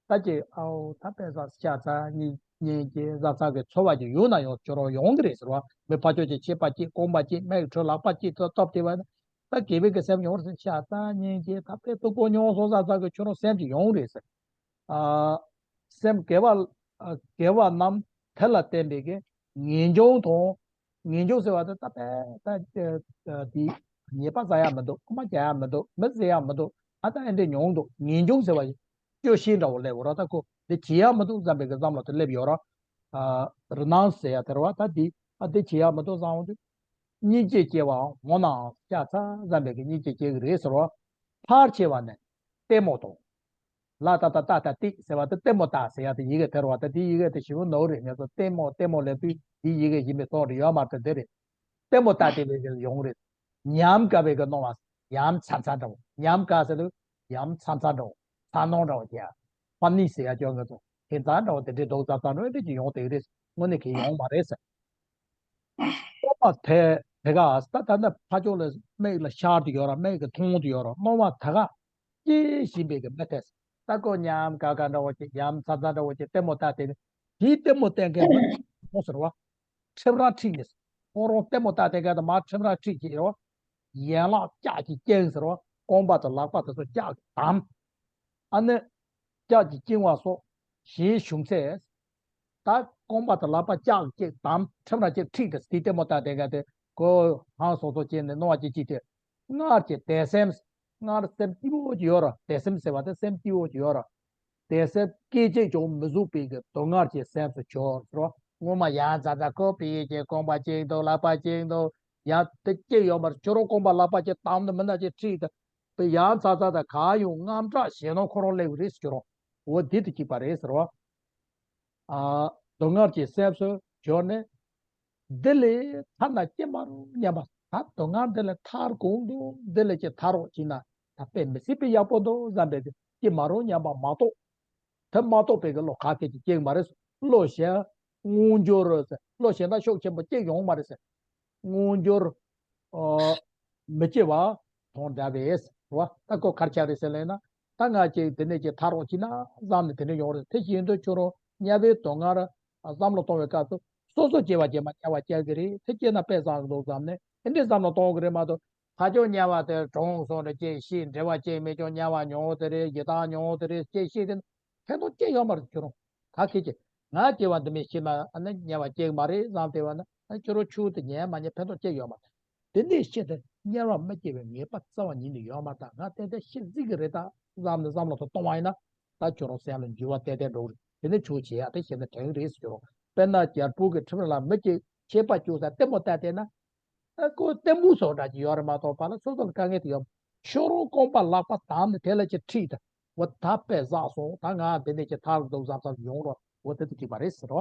ད་ཅི་ཨའོ་ད་དཔེ་བཟང་ཤ་ཚ་གཉིས་གཉིས་ཀྱི་བཟང་ཚ་གི་ཚོར་བ་ཅིག་ཡོང་ན་ཡོང་ཁྱོད་རང་ཡོང་གི་རེད་ཟེར་བ། མི་ཕར་ཕྱོགས་ཀྱི་ཆད་པ་གཅོད། རྐང་པ་གཅོད། མིག་འཁྲུ། ལག་པ་གཅོད། ཐོ་སྟོབས་དེ་བ་ན། ད་དགེ་བའི་གི་སེམས་ཡོང་རེད་ཟེར། ཤ་ཚ་གཉིས་ཀྱི་ད་དཔེ་སྡུག་པོ་མྱོང་སོང་བཟང་ཚ་གི་ཁྱོད་རང་སེམས་ཅིག་ཡོང་རེད་ཟེར། ཨ། སེམས་དགེ་བ་ཨ་དགེ་བ་རྣམས་དེ་ལ་བརྟེན་པའི་གི་ངེས་འབྱུང་དང་། ངེས་འབྱུང་ཟེར་བ་དེ་ད་དཔེ་ད་ཨ་དེ་ཉེས་པ་བཟའ་ཡག་མི་འདུག་རྐུ་མ་རྒྱག་ཡག་མི་འདུག་མི་བརྫི་ཡག་མི་འདུག་ཨ་ད་ཨེ་འདྲས་མྱོང་འདུག་ངེས་འབྱུང་ཟེར་བ་ཡིན། སྐྱོ་ཤས་འདྲ་བོ་སླེབས་ཡོད་ར། ད་ཁོ་འདི་བྱེད་ཡག་མི་འདུག་བསམ་པའི་གི་བསམ་བློ་དེ་སླེབས་ཡོད་ར། ཨ་རི་སྣང་ཟེར་ཡག་དེ་ར་བ། ད་འདི་ཨ་འདི་བྱེད་ཡག་མི་འདུག་བསམ་འོང་དུས། སྙིང་རྗེ་སྐྱེ་བའང་འོང་ནའང་ཤ་ཚ་བསམ་པའི་གི་སྙིང་རྗེ་སྐྱེ་གི་རེད་ཟེར་བ། ཕལ་ཆེ་བ་ནི་ལྟད་མོ་དང་། ལ་ཏ་ཏ་ཏ་ཏ་ཏི་ཟེར་བ་དེ་ལྟད་མོ་ལྟ་ཟེར་ཡག་དེ་ཡི་གེ་དེ་ར་བ། ད་དེ་ཡི་གེ་དེ་ཞིབ་མོ་ནོར་རེད། ངེད་ཚོ་ལྟད་མོ་ལྟད་མོ་ལབ་དུས་དེ་ཡི་གེ་ཡིན་པའི་བཟོ་འདྲ་ཡོད་མ་རེད། དེ་རེད། ལྟད་མོ་ལྟ་བསྡད་པའི་གི་ཡོང་རེད། ཉམས་དགའ་བའི་གི་སྣང་བ། ཡ་མཚན་མཚན་འདྲ་བོ། ཉམས་དགའ་ཟེར་དུས་ཡ་མཚན་མཚན་འདྲ་བོ། མཚན་སྣང་འདྲ་བོ་ཅིག་ཡ། ཕ་ནི་ཟེར་ཡག་ཅོག་ང་ཚོ་ཁྱད་མཚར་འདྲ་བོ་དེ་འདྲའི་རྡོག་རྩ་རྩ་འགྲོ་འདྲ་ཅིག་ཡོང་བསྡད་རེད། དངོས་གནས་ཁྱད་ཡོང་མ་རེད་ཟེར། སྟོང་པ་དེ་དེ་ག་ད་ད་ནི་ཕ་ཅོག་ལ་མིག་ལ་ཤར་དུ་ཡོད་ར། མིག་གི་མཐོང་དུ་ཡོད་ར། སྣང་བ་དེ་ག་སྐྱེ་བཞིན་པའི་གི་མི་དེ། ད་ཁོ་ཉམས་དགའ་དགའ་འདྲ་བོ་ཅིག་ཡ་མཚན་མཚན་འདྲ་བོ་ཅིག་ལྟད་མོ་ལྟ་བསྡད་ནས། དེའི་ལྟད་མོ་བལྟས་མཁན་མི་མོ་ཟེར་བ། ཁྲིམས་ར་ཁྲིད་ནས། ཁོ་རང་ལྟད་མོ་ལྟ་བསྡད་མཁན་དང་མ་ཁྲིམས་ར་ཁྲིད་ཀྱི་རེད་བ། ཡན་ལག་ལྕགས་ཀྱིས་བཅིངས་ཟེར་བ། རྐང་པ་དང་ལག་པ་དེ་ཚོ་ལྕགས་ཀྱིས་བསྡམས། ཨ་ནི། ལྕགས་ཀྱིས་བཅིངས་པ་སོགས་ཞེས་ཞུམ་ཚེ། ད་རྐང་པ་དང་ལག་པ་ལྕགས་ཅིག་དམ་ཁྲིམས་ར་ཅིག་ཁྲིད་དེ་དེ་ལྟད་མོ་ལྟ་དེ་ག་དེ་ཁོ་ཧང་སོ་སོ་བྱས་ནས་སྣང་བ་ཅིག་ཅིག་དེ། སྔར་གྱི་དད་སེམས། སྔར་སེམས་སྐྱིད་པོ་ཅིག་ཡོད་ར། དད་སེམས་ཟེར་བ་དེ་སེམས་སྐྱིད་པོ་ཅིག་ཡོད་ར། དད་སེམས་སྐད་ཅིག་ཀྱང་མི་གཟུགས་པའི་གི་སྡུག་བསྔལ་གྱི་སེམས་སུ་གྱུར་ཟེར་བ། སྔོན་མ་ཡང་ཛ་ཛ་ཁོ་པི་ཡི་གི་རྐང་པ་གཅིག་འདུག་ལག་པ་གཅིག་འདུག་ཡང་དེ་གཅིག་ཡོད་མ་རེད། ཁྱོད་རང་རྐང་པ་ལག་པ་གཅིག་དམ་དུ་མི་ན་གཅིག་ཁྲིད་དེ། དེ་ཡང་ཛ་ཛ་དང་ག་ཡོང་དངངས་སྐྲག་ཞེད་སྣང་ཁོ་རང་སླེབས་རེད་ཟེར་རོ། འོ་འདི་དེ་གཅིག་པ་རེད་ཟེར་བ། ཨ། སྡུག་བསྔལ་གྱི་སེམས་སུ་གྱུར་ནས། འདི་ལས་ཐར་ན་ཅི་མ་རུང་སྙམ་པ། ད་སྡུག་བསྔལ་འདི་ལས་ཐར་དགོས་འདུག་འདི་ལས་ཅི་ཐར་རོགས་བྱས་ན་ད་དཔེ་མི་སྲིད་པའི་ཡག་པོ་འདུག་བསམ་པའི་ཅི་མ་རུང་སྙམ་པ་མ་གཏོགས། དེ་མ་གཏོགས་པའི་གི་བློ་ཁ་སྐད་ཅིག་སྐྱེ་གི་མ་རེད། བློ་གཞན་དངོས་འབྱོར་ཟེར། བློ་གཞན་དག་ཤུགས་ཆེན་པོ་སྐྱེ་ཡོང་མ་རེད་ཟེར། དངོས་འབྱོར། ཨ། མི་སྐྱེ་བ་དང་འདྲ་བས་རེད་བ། ད་ཁོ་ག་རེ་ཆགས་རེད་ཟེར་ལབ་ན། ད་ང་ཅིག་དེ་ནས་ཅིག་ཐར་རོགས་བྱས་ན་བསམ་ནས་དེ་འདྲ་ཡོང་རེད། དེ་བཞིན་དུ་ཁྱོད་རང་དམྱལ་བའི་སྡུག་བསྔལ་བསམ་བློ་གཏོང་བའི་སྐབས་སུ་སོ་སོ་སྐྱེ་བ་རྗེས་མ་དམྱལ་བ་སྐྱེ་གི་རེད། དེ་སྐྱེས་ན་དཔེ་བཟང་གི་འདུག་བསམ་ནས་དེ་འདྲའི་བསམ་བློ་གཏོང་གི་རེད་མ་གཏོགས། ཕ་ཆོས་དམྱལ་བ་དེ་གྲོངས་སོང་རེད་ཅེས་ཤེས། འབྲེལ་བ་ཅན་མི་ཆོག་དམྱལ་བ་མྱོང་དེ་རེད། ཡི་དྭགས་མྱོང་དེ་རེད་ཅེས་ཤེས་དེ་ཕན་ཐོགས་ཅི་ཡོད་མ་རེད། ཁྱོད་རང་ག་གེ་ཅི། ང་སྐྱེ་བ་འདི་མིན་ཕྱི་མ་ཨ་ནི་དམྱལ་བ་སྐྱེ་གི་མ་རེད་བསམ་བསྡད་པ་ན་ཨ་ཁྱོད་རང་ཆོས་དེ་ཉན་མ་ཉན་ཕན་ཐོགས་ཅི་ཡོད་མ་རེད། དེ་འདྲའི་ཕྱིར་དུ་དམྱལ་བ་མི་སྐྱེ་བའི་ངེས་པ་རྩ་བ་ཉིད་ནས་ཡོད་མ་རེད། ད་ང་ཏན་ཏན་ཤི་གཟིགས་ཀྱི་རེད་ད་བསམ་ནས་བསམ་བློ་དེ་གཏོང་བ་ཡིན་ན། ད་ཁྱོད་རང་སེམས་ལ་འགྱུར་བ་ཏན་ཏན་འགྲོ་གི་རེད། དེ་ནས་ཆོས་བྱེད་ཡག་དེ་ཤེས་ན་དྲན་གི་རེད་ཟེར། ཁྱོད་རང་དཔེར་ན་རྒྱལ་པོ་གི་ཁྲིམས་ལ་མི་སྐྱེ་ཆད་པ་གཅོད་ས་ལྟད་མོ་ལྟ་བསྡད་ན། ཨ་ཁོ་ལྟད་མོ་བཟོ་འདྲ་ཅིག་ཡོད་རེད་མ་གཏོགས་པ་ལ་སོ་སོ་ལ་དཀའ་ངལ་དེ་ཡོད། ཁྱོད་རང་རྐང་པ་ལག་པ་དམ་ནས་དེ་ལ་ཅིག་ཁྲིད་དེ། འོ་ད་དཔེ་བཟང་སོང་། ད་ང་འདི་ནས་ཅིག་ཐར་འདུག་བསམ་བསམ་ཡོང་རོགས། འོ་དེ་དེ་གཅིག་པ་རེད་ཟེར་རོ།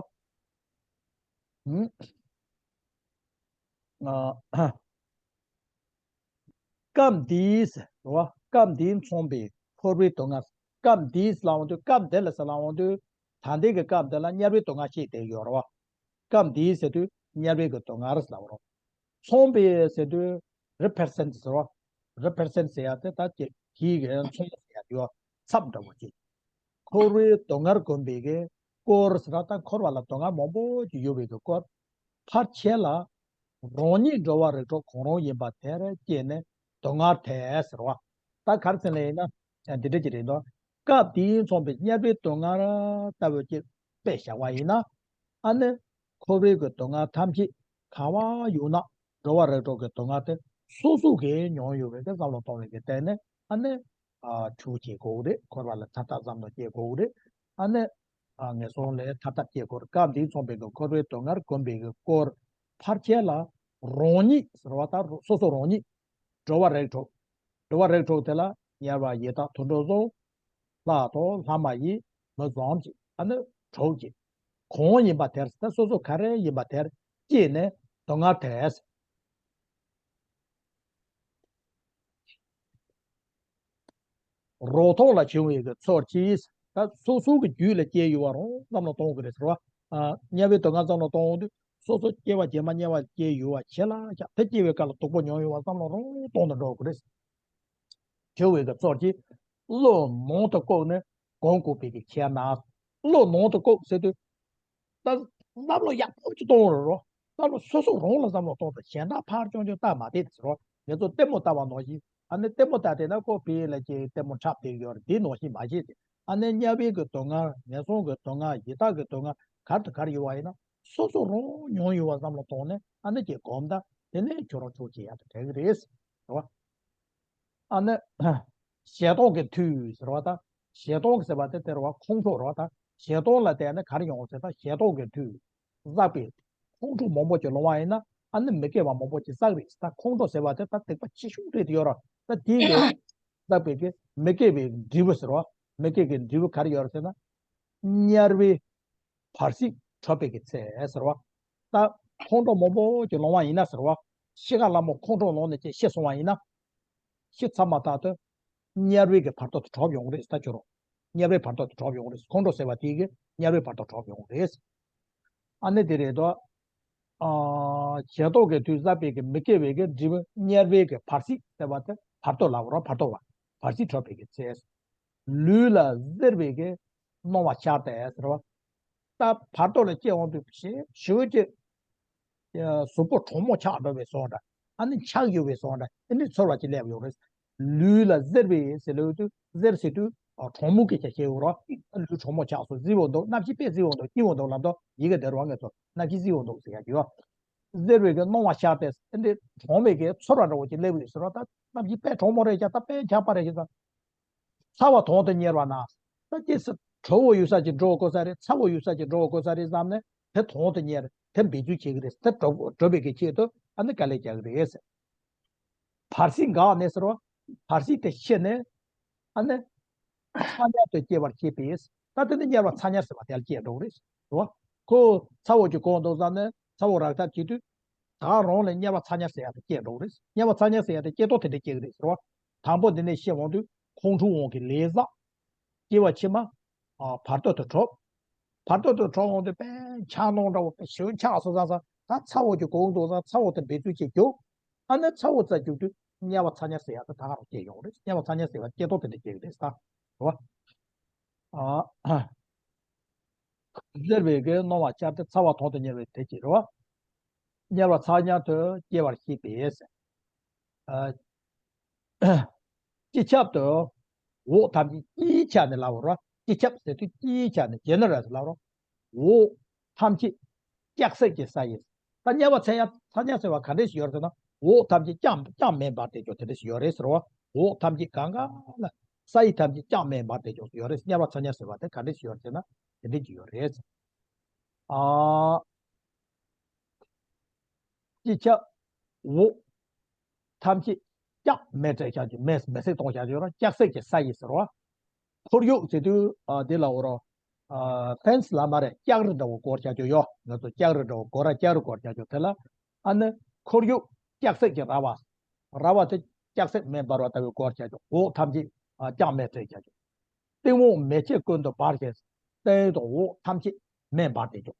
ཨུམ། ཨ། སྐབས་འདིས་རོ། སྐབས་འདིས་མཚོན་པའི་འཁོར་བའི་སྡུག་བསྔལ། སྐབས་འདིས་ལབ་འོང་དུས། སྐབས་འདི་ལ་ཟེར་ལབ་འོང་དུས། ད་ལྟའི་གི་སྐབས་འདི་ལ་དམྱལ་བའི་སྡུག་བསྔལ་ཞིག་དེ་ཡོད་རེད་བ། སྐབས་འདིའི་ཟེར་དུས་དམྱལ་བའི་གི་སྡུག་བསྔལ་རེད་ལབ་རོ། མཚོན་པའི་ཟེར་དུས་represent་ཟེར་བ། represent་ཟེར་ཡ་དེ་ད་ཀྱི་གི་གི་མཚོན་ཟེར་ཡ་ཡོད། ཚབ་འདྲ་བོ་ཅིག་འཁོར་བའི་སྡུག་བསྔལ་བསྒོམ་པའི་གི་སྐོར་ཟེར་ན། ད་འཁོར་བ་ལ་སྡུག་བསྔལ་མང་པོ་ཅིག་ཡོད་པའི་གི་སྐོར། ཕལ་ཆེར་ལ་རང་ཉིད་འགྲོ་བ་རིགས་དྲུག་གང་རུང་ཡིན་པ་དེར་སྐྱེས་ནས་སྡུག་བསྔལ་དེ་ཟེར་བ། ད་ག་རེ་ཟེར་ལབ་ཡིན་ན། འདི་འདྲ་ཅིག་རེད་འདུག་སྐབས་དེའི་མཚོན་པའི་དམྱལ་བའི་སྡུག་བསྔལ་ལྟ་བུ་ཅིག་དཔེ་བཞག་པ་ཡིན་ན། ཨ་ནི་འཁོར་བའི་གི་སྡུག་བསྔལ་ཐམས་ཅད་གང་བ་ཡོད་ན། འགྲོ་བ་རིགས་དྲུག་གི་སྡུག་བསྔལ་དེ་སོ་སོ་གིས་མྱོང་ཡོད་པའི་གི་བསམ་བློ་གཏོང་བའི་གི་སྟེང་ནས་ཨ་ནི། ཨ། ཆོས་བྱེད་དགོས་རེད། འཁོར་བ་ལ་ཐར་ཐབས་བསམ་བློ་སྐྱེ་དགོས་རེད། ཨ་ནི། ཨ། ངན་སོང་ལས་ཐར་ཐབས་སྐྱེ་དགོས་རེད། སྐབས་འདིའི་མཚོན་པའི་གི་འཁོར་བའི་སྡུག་བསྔལ་བསྒོམ་པའི་གི་སྐོར། ཕལ་ཆེར་ལ་རང་ཉིད་ཟེར་བ་དང་སོ་སོ་རང་ཉིད། འགྲོ་བ་རིགས་དྲུག་འགྲོ་བ་རིགས་དྲུག་དེ་ལ་དམྱལ་བ་ཡི་དྭགས་དུད་འགྲོ་གསུམ། ལྷ་དང་ལྷ་མ་ཡིན་མི་གསུམ་གྱི་ཨ་ནི་དྲུག་གི་གང་ཡིན་པ་དེར། ད་སོ་སོ་ག་རེ་ཡིན་པ་དེར་སྐྱེས་ནས་སྡུག་བསྔལ་དེ། རོ་ཐོག་ལ་བྱུང་བའི་གི་ཚོར་གྱིས། ད་སོ་སོ་གི་རྒྱུད་ལ་སྐྱེས་ཡོད་པ་རང་བསམ་བློ་གཏོང་དགོས་རེད་ཟེར་བ། ཨ། དམྱལ་བའི་སྡུག་བསྔལ་བསམ་བློ་གཏོང་དུས་སོ་སོ་སྐྱེ་བ་རྗེས་མ་དམྱལ་བ་སྐྱེས་ཡོད་པ་ཞེ་ལ་ཞག་དེ་སྐྱེ་བའི་སྐབས་ལ་སྡུག་པོ་མྱོང་ཡོད་པ་བསམ་བློ་རང་གཏོང་དུ་འགྲོ་དགོས་རེད། བྱུང་བའི་གི་ཚོར་གྱིས་བློ་ནང་དུ་བཀུག་ནས་གོམ་བགྲོད་པའི་གི་ཁྱེར་ན། བློ་ནང་དུ་བཀུག་ཟེར་དུས། ད་བསམ་བློ་ཡག་པོ་ཅིག་གཏོང་རོགས། བསམ་བློ་སོ་སོ་རང་ལ་བསམ་བློ་གཏོང་དང་། གཞན་དག་ཕར་ཅུང་ཅུང་ལྟ་མ་བསྡད་ཟེར་རོ། ངེད་ཚོ་ལྟད་མོ་ལྟ་བ་ནང་བཞིན། ཨ་ནི་ལྟད་མོ་ལྟ་བསྡད་ན་ཁོ་བེ་ལ་ཅིག་ལྟད་མོ་འཁྲབ་བསྡད་ཡོད་རེད། དེ་ནང་བཞིན་མ་བྱེད་ཅིག་ཨ་ནི་དམྱལ་བའི་གི་སྡུག་བསྔལ། ངན་སོང་གི་སྡུག་བསྔལ། ཡི་དྭགས་ཀྱི་སྡུག་བསྔལ། ག་རེ་དང་ག་རེ་ཡོད་པ་ཡིན་ན་སོ་སོ་རང་མྱོང་ཡོད་པ་བསམ་བློ་གཏོང་ནས་ཨ་ནི་ཅིག་གོམས་དང་། དེ་ནས་ཁྱོད་རང་ཆོས་བྱེད་ཡག་དེ་དྲན་གི་རེད། རེད་བ། ཨ་ནི། ཞལ་གདོང་གི་མཐུས་ཟེར་བ་དང་། ཞལ་གདོང་གི་ཟེར་བ་དེ་དེ་རེད་བ། ཁོང་ཁྲོ་རེད་བ་དང་། ཞལ་གདོང་ལ་བལྟས་ནས་ག་རེ་ཡོང་ཟེར་ད། ཞལ་གདོང་གི་མཐུས་བསགས་པའི་ཁོང་ཁྲོ་མང་པོ་ཅིག་སློང་བ་ཡིན་ན་ཨ་ནི་མི་དགེ་བ་མང་པོ་ཅིག་བསགས་རེད་ད། ཁོང་ཁྲོ་ཟེར་བ་དེ་ད་སྡིག་པ་ཆེ་ཤོས་རེད་དེ་ཡོད་ར། ད་དེའི་གི་བསགས་པའི་གི་མི་དགེ་བའི་འབྲས་བུ་ཟེར་བ། མི་དགེ་གི་འབྲས་བུ་ག་རེ་ཡོད་ར་ཟེར་ན། དམྱལ་བའི་བར་སྲིད་འཁྲབ་པའི་གི་ཚེ་ཟེར་བ། ད་ཁོང་ཁྲོ་མང་པོ་ཅིག་སློང་བ་ཡིན་ན་ཟེར་བ། ཤི་ཁ་ལ་མོ་ཁོང་ཁྲོ་ལངས་ནས་ཅིག་ཤི་སོང་བ་ཡིན་ན། ཤི་ཚར་མ་ཐག་ཏུ་དམྱལ་བའི་གི་བར་དོ་དུ་གྲོབ་ཡོང་གི་རེད་ད་ཁྱོད་རང་། དམྱལ་བའི་བར་དོ་དུ་གྲོབ་ཡོང་གི་རེད། ཁོང་ཁྲོ་ཟེར་བ་དེ་གི་དམྱལ་བའི་བར་དོ་གྲོབ་ཡོང་གི་རེད། ཨ་ནི་དེ་རེད་དོ། ཨ། ཞལ་གདོང་གི་མཐུས་བསགས་པའི་གི་མི་དགེ་བའི་གི་འབྲས་བུ་དམྱལ་བའི་གི་བར་སྲིད་ཟེར་བ་དེ་བར་དོ་ལ་འོ་ར། བར་དོ་བ། བར་སྲིད་འཁྲབ་པའི་གི་ཚེ། ལུས་ལ་གཟེར་བའི་གི་སྣང་བ་ཤར་ཏེ་ཟེར་བ། ད་བར་དོ་ལ་སྐྱེ་འོང་དུས་ཞེ་ཞེ་ཅིག་གཟུགས་པོ་གྲང་མོ་ཆགས་འགྲོ་བའི་བཟོ་འདྲ། ཨ་ནི་འཁྱག་ཡོད་པའི་བཟོ་འདྲ། ཨ་ནི་ཚོར་བ་ཅིག་སླེབས་ཡོང་རེད། ལུས་ལ་གཟེར་བའི་ཟེར་ལབ་དུས་གཟེར་ཟེར་དུས་ གྲང་མོ་གི་ཆ་ཤས་ཡོད་རོ། ལུས་གྲང་མོ་ཆགས་སོང་བཟི་བོ་འདུག་གནམ་གཤིས་དཔེ་བཟི་བོ་འདུག་སྐྱིད་བོ་འདུག་ལབ་དུས་ཡི་གེ་འདིར་བ་ངེས་སོ་གནམ་གཤིས་བཟི་བོ་འདུག་ཟེར་ཡ་ཡོད། གཟེར་བའི་གི་སྣང་བ་ཤར་ཏེ་འདི་གྲང་བའི་གི་ཚོར་བ་འདྲ་བོ་ཅིག་སླེབས་ཡོད་ཟེར་རོ། ད་གནམ་གཤིས་དཔེ་གྲང་མོ་རེད་ཀྱང་ད་དཔེ་འཁྱག་པ་རེད་ཀྱང་ད། ཚ་བ་དོན་དུ་གཉེར་བ་ན། ད་ཅི་སྲིད་དྲོ་བོ་ཡོད་ས་ཅིག་འགྲོ་དགོས་ས་རེད། ཚ་བོ་ཡོད་ས་ཅིག་འགྲོ་དགོས་ས་རེད་བསམ་ནས་དེ་དོན་དུ་གཉེར་དེ་འབད་རྩོལ་བྱེད་ཀྱི་རེད། དེ་འགྲོ་འགྲོ་བའི་གི་ཆེད་དུ་ཨ་ནི་དཀའ་ལས་རྒྱག་གི་རེད། བར་སྲིད་འགགས་ནས་ཟེར་བ། བར་སྲིད་དེ་ཤེས་ནས་ཨ་ནི་ཚ་དམྱལ་དུ་སྐྱེ་བར་བྱེད་པས། ད་དེ་ནི་དམྱལ་བ་ཚ་དམྱལ་ཟེར་བ་དེ་ལ་སྐྱེ་འགྲོ་གི་རེད་ཟེར་བ། ཁོ་ཚ་བོ་ཅིག་གོན་འདུག་བསམ་ནས་ཚ་བོ་རག་ཐབས་བྱེད་དུས། ད་རང་ལ་དམྱལ་བ་ཚ་དམྱལ་ཟེར་ཡ་དེ་སྐྱེ་འགྲོ་གི་རེད། དམྱལ་བ་ཚ་དམྱལ་ཟེར་ཡ་དེ་སྐྱེ་ལྡོག་དེ་འདྲ་སྐྱེ་གི་རེད་ཟེར་བ། དང་པོ་འདི་ནས་ཤེས་འོང་དུས་ཁོང་ཁྲོ་དབང་གིས་ལས་བསགས། སྐྱེ་བ་ཕྱི་མ། ཨ། བར་དོ་དུ་གྲོལ། བར་དོ་དུ་གྲོལ་འོང་དུས་དཔེ་འཁྱག་སྣང་འདྲ་བོ་དཔེ་ཞེ་པོ་འཁྱག་སོང་ཙང་ཙང་ད་ཚ་བོ་ཅིག་གོན་འདུག་ཙང་ཚ་བོ་དེ་འབད་རྩོལ་བྱེད་རྒྱུ། ཨ་ནི་ཚ་བོ་རྩ་རྒྱུག་དུས་དམྱལ་བ་ཚ་དམྱལ་ཟེར་ཡ་དེ་ད་ག་རང་སྐྱེ་ཡོང་རེད། དམྱལ་བ་ཚ་དམྱལ་ཟེར་བ་སྐྱེ་ལྡོག་དེ་འདྲ་སྐྱེ་གི་རེད་ད། རེད་བ། ཨ། གཟེར་བའི་གི་སྣང་བ་ཤར་ཏེ་ཚ་བ་དོན་དུ་གཉེར་བའི་དེ་ཅི་རེད་བ། དམྱལ་བ་ཚ་དམྱལ་དུ་སྐྱེ་བར་བྱེད་པས། ཨ། སྤྱི་ཁྱབ་ཏུ་འོག་ཐམས་ཅད་སྤྱིའི་ཆ་ནས་ལབ་རོ། སྤྱི་ཁྱབ་ཟེར་དུས་སྤྱིའི་ཆ་ནས་ཇེ་ནེ་རལ་ལབ་རོ། འོག་ཐམས་ཅད་ལྕགས་སྲེག་གི་ས་ཡིན། ད་དམྱལ་བ་ཚ་དམྱལ་ཚ་དམྱལ་ཟེར་བ་ག་འདྲ་ཞིག་ཡོད་རེད་ཟེར་ན། འོག་ཐམས་ཅད་ལྕགས་ལྕགས་མེ་འབར་བསྡད་ཀྱོག་དེ་འདྲ་ཞིག་ཡོད་རེད་ཟེར་བ། འོག་ཐམས་ཅད་གང་ག་ལ་ས་ཡི་ཐམས་ཅད་ལྕགས་མེ་འབར་བསྡད་ཀྱོག་ཡོད་རེད། དམྱལ་བ་ཚ་དམྱལ་ཟེར་བ་དེ་ག་འདྲ་ཞིག་ཡོད་རེད་ཟེར་ན་དེ་འདྲ་ཅིག་ཡོད་རེད། ཨ། སྤྱི་ཁྱབ་འོག་ཐམས་ཅད་ལྕགས་མེ་སྤྲད་བཞག་རྒྱུ། མེ་མེ་སྲེག་གཏོང་བཞག་རྒྱུ་ར་ལྕགས་སྲེག་གི་ས་ཡིན་ཟེར་བ། ཁོར་ཡུག་ཟེར་དུས་ཨ་འདི་ལ་འོ་ར། ཨ་ཕེན་སི་ལ་མ་རེད། ལྕགས་རི་འདྲ་བོ་བསྐོར་བཞག་རྒྱུ་ཡོད། ང་ཚོ་ལྕགས་རི་འདྲ་བོ་སྒོ་ར་ལྕགས་རི་བསྐོར་བཞག་རྒྱུ་དེ་ལ། ཨ་ནི་ཁོར་ཡུག་ལྕགས་སྲེག་གི་ར་བ། ར་བ་དེ་ལྕགས་སྲེག་མེ་འབར་བ་ལྟ་བུའི་བསྐོར་བཞག་རྒྱུ། འོག་ཐམས་ཅད་ཨ་ལྕགས་མེ་སྤྲད་བཞག་རྒྱུ། སྟེང་འོག་མེ་ལྕེ་ཀུན་ཏུ་འབར་ཞིང་། སྟེང་དང་འོག་ཐམས་ཅད་མེ་འབར་ཏེ་འཇོག་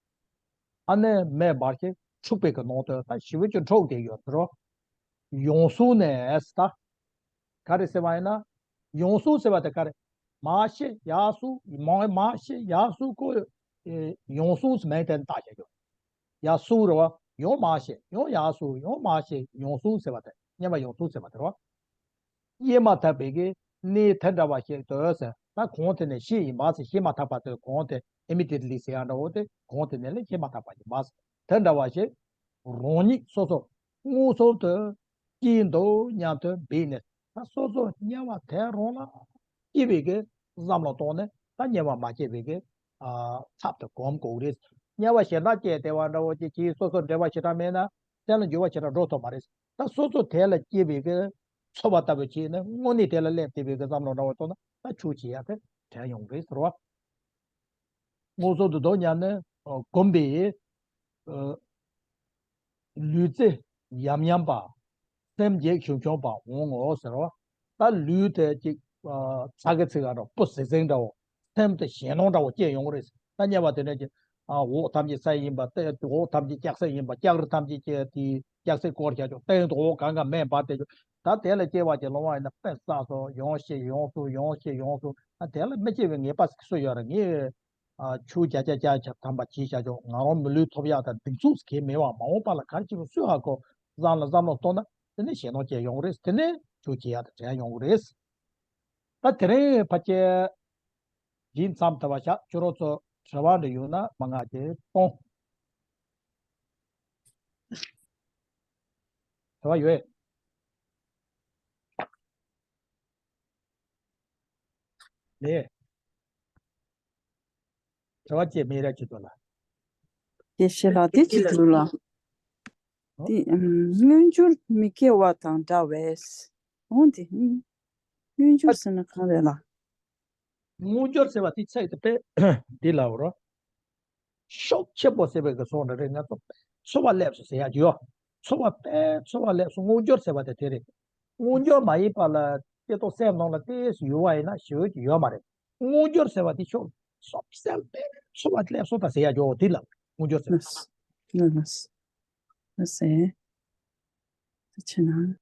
ཨ་ནི་མེ་འབར་ཞིང་འཁྲུགས་པའི་གི་ནང་དུ་ད་ཞི་བའི་ཆུ་འཁྲུགས་ཏེ་ཡོད་དོ། ཡོངས་སུ་ནས་ད། ག་རེ་ཟེར་བ་ཡིན་ན། ཡོངས་སུ་ཟེར་བ་དེ་ག་རེ། མ་ཤེས་ཡ་སུ་མ་མ་ཤེས་ཡ་སུ་ཀོ། ཡོངས་སུ་ཟེར་མེད་དེ་ནི་བཏགས་བྱ་རྒྱུ། ཡ་སུ་རེད་བ། ཡང་མ་ཤེས་ཡང་ཡ་སུ་ཡང་མ་ཤེས་ཡོངས་སུ་ཟེར་བ་དེ་དམྱལ་བ་ཡོངས་སུ་ཟེར་བ་དེ་རེད་བ། དབྱེ་མ་ཐག་པའི་གི་གནས་དེ་འདྲ་བ་ཞིག་ཏུ་ཟེར། ད་གོང་དེ་ནས་ཤེས་ཡིན་པ་ཟེར། ཤེས་མ་ཐག་པ་ཟེར། གོང་དེ་ཨི་མི་ཌི་ཡེ་ཊི་ལི་ཟེར་ཡ་འདྲ་བོ་དེ་གོང་དེ་ནས་ལས་ཤེས་མ་ཐག་པ་ཡིན་པ་ཟེར། དེ་འདྲ་བ་ཞིག་རང་ཉིད་སོ་སོ་མངོན་སུམ་དུ་སྐྱེས་འདུག་སྙམ་དུ་འབད་ནས། ད་སོ་སོ་དམྱལ་བ་དེ་རང་ལ་སྐྱེས་པའི་གི་བསམ་བློ་བཏང་ནས་ད་དམྱལ་བ་མ་སྐྱེས་པའི་གི་ཨ་ཐབས་དེ་གོམས་དགོས་རེད། དམྱལ་བ་ཞེ་དྲག་སྐྱེས་བསྡད་པ་འདྲ་བོ་ཅིག་གིས་སོ་སོ་འབྲེལ་བ་ཞེ་དྲག་མེད་ན་དེ་ལ་འགྱུར་བ་ཞེ་དྲག་འགྲོ་ཐུབ་མ་རེད། ད་སོ་སོ་དེ་ལ་སྐྱེས་པའི་གི་ཚོར་བ་ལྟ་བུ་བྱས་ནས་དངོས་གནས་དེ་ལ་སླེབས་བསྡད་པའི་གི་བསམ་བློ་འདྲ་བོ་བཏང་ན་ད་ཆོས་བྱེད་ཡ་དེ་དྲན་ཡོང་གི་རེད་ཟེར་བ། མངོན་སུམ་དུ་བསྡུ་སྙམ་ནས་གོམས་པས། ལུས་རྩེ་ཡམ་ཡམ་པ། སེམས་འགྱེས་ཤུམ་ཤུམ་པ་འོང་ངོ་ཟེར་བ། ད་ལུས་དེ་ཅིག་ཚ་གི་ཚིག་ག་འདྲ་སྤུ་ཟིང་ཟིང་འདྲ་བོ། སེམས་དེ་ཞེད་སྣང་འདྲ་བོ་སྐྱེ་ཡོང་གི་རེད། ད་དམྱལ་བ་དེ་འདྲ་ཅིག་འོག་ཐམས་ཅད་ས་ཡིན་པ། ལྟེ་འོག་ཐམས་ཅད་ལྕགས་སྲེག་ཡིན་པ། ལྕགས་རི་ཐམས་ཅད་ཀྱི་དེའི་ལྕགས་སྲེག་བསྐོར་བྱ་ཆོག་སྟེང་དུ་འོག་གང་ག་མེ་འབར་ཏེ་ཆོག་ད་དེ་ལ་སྐྱེ་བ་ཅིག་ལོང་བ་ཡིན་ན་དཔེ་བསགས་སོ་ཡོང་ཤེས་ཡོང་སོ་ཡོང་སོ། ད་དེ་ལ་མི་སྐྱེ་བའི་ངེས་པ་སུ་ཡོད་རེད། ངས་ཨ་ཆོས་བརྒྱ་ཆ་བརྒྱ་ཆ་དམ་པ་བྱས་བྱ་ཆོག་ང་རང་མི་ལུས་ཐོབ་ཡག་དང་གདེང་ཚོད་གལ་མེད་པ། མ་འོངས་པ་ལ་ག་རེ་བྱེད་དགོས་སུས་ཧ་གོ། བསམ་ལ་བསམ་བློ་གཏོང་ན་དེ་ནས་ཞེད་སྣང་སྐྱེ་ཡོང་གི་རེད། དེ་ནས་ཆོས་བྱེད་ཡག་དང་བྲལ་ཡོང་གི་རེད། ད་དེ་རིང་ཕལ་ཆེར་འདི་མཚམས་ཐུབ་པ་བྱ། ཁྱོད་རང་ཚོ་དྲི་བ་འདྲ་ཡོད་ན་མང་ང་ཅིག་གཏོང་། དྲི་བ་ཡོད། མེད། དྲི་བ་ཅིག་མེད་ར་ཅིག་འདུག་ལ། དགེ་བཤེས་ལགས་དེ་ཅི་འདུག་ལ། ཨོ། དེ་ཨམ་མངོན་གྱུར་མི་སྐྱེ་བ་དང་འདྲ་བས། འོང་དེ། མངོན་གྱུར་ཟེར་ན་གང་རེད་ལ། མངོན་གྱུར་ཟེར་བ་དེ་ཚད་དེ་དཔེ་འདི་ལ་འོ་རོ། ཤུགས་ཆེན་པོ་ཟེར་བའི་གི་སོང་འདྲ་རེད། ང་ཚོ་ཚོར་བ་སླེབས་སོང་ཟེར་ཡག་ཡོད། ཚོར་བ་དཔེ་ཚོར་བ་སླེབས་སོང་། མངོན་གྱུར་ཟེར་བ་དེ་དེ་རེད། མངོན་གྱུར་མ་ཡིན་པ་ལ་སྐྱེ་ཐོག་སེམས་ནང་ལ་ཏོག་ཙམ་ཡོད་པ་ཡིན་ན་ཞེ་པོ་ཅིག་ཡོད་མ་རེད། མངོན་གྱུར་ཟེར་བ་དེ་ཤོག་སོབ་སེལ་དཔེ་ཚོར་བ་སླེབས་སོང་ད་ཟེར་ཡག་ཡོད་དེ་ལ་མངོན་གྱུར་ཟེར་བ། ལགས་སོ། ལགས་སོ། ལགས་སོ། ད་ཕྱིན་ན།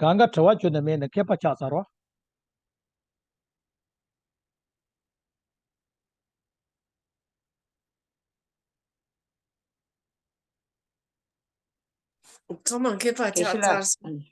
གང་ག་དྲི་བ་བཅུ་ནས་མེད་ནས་མཁས་པ་ཆགས་ཚར་བ། ཚང་མ་མཁས་པ་ཆགས་ཚར་སོང་།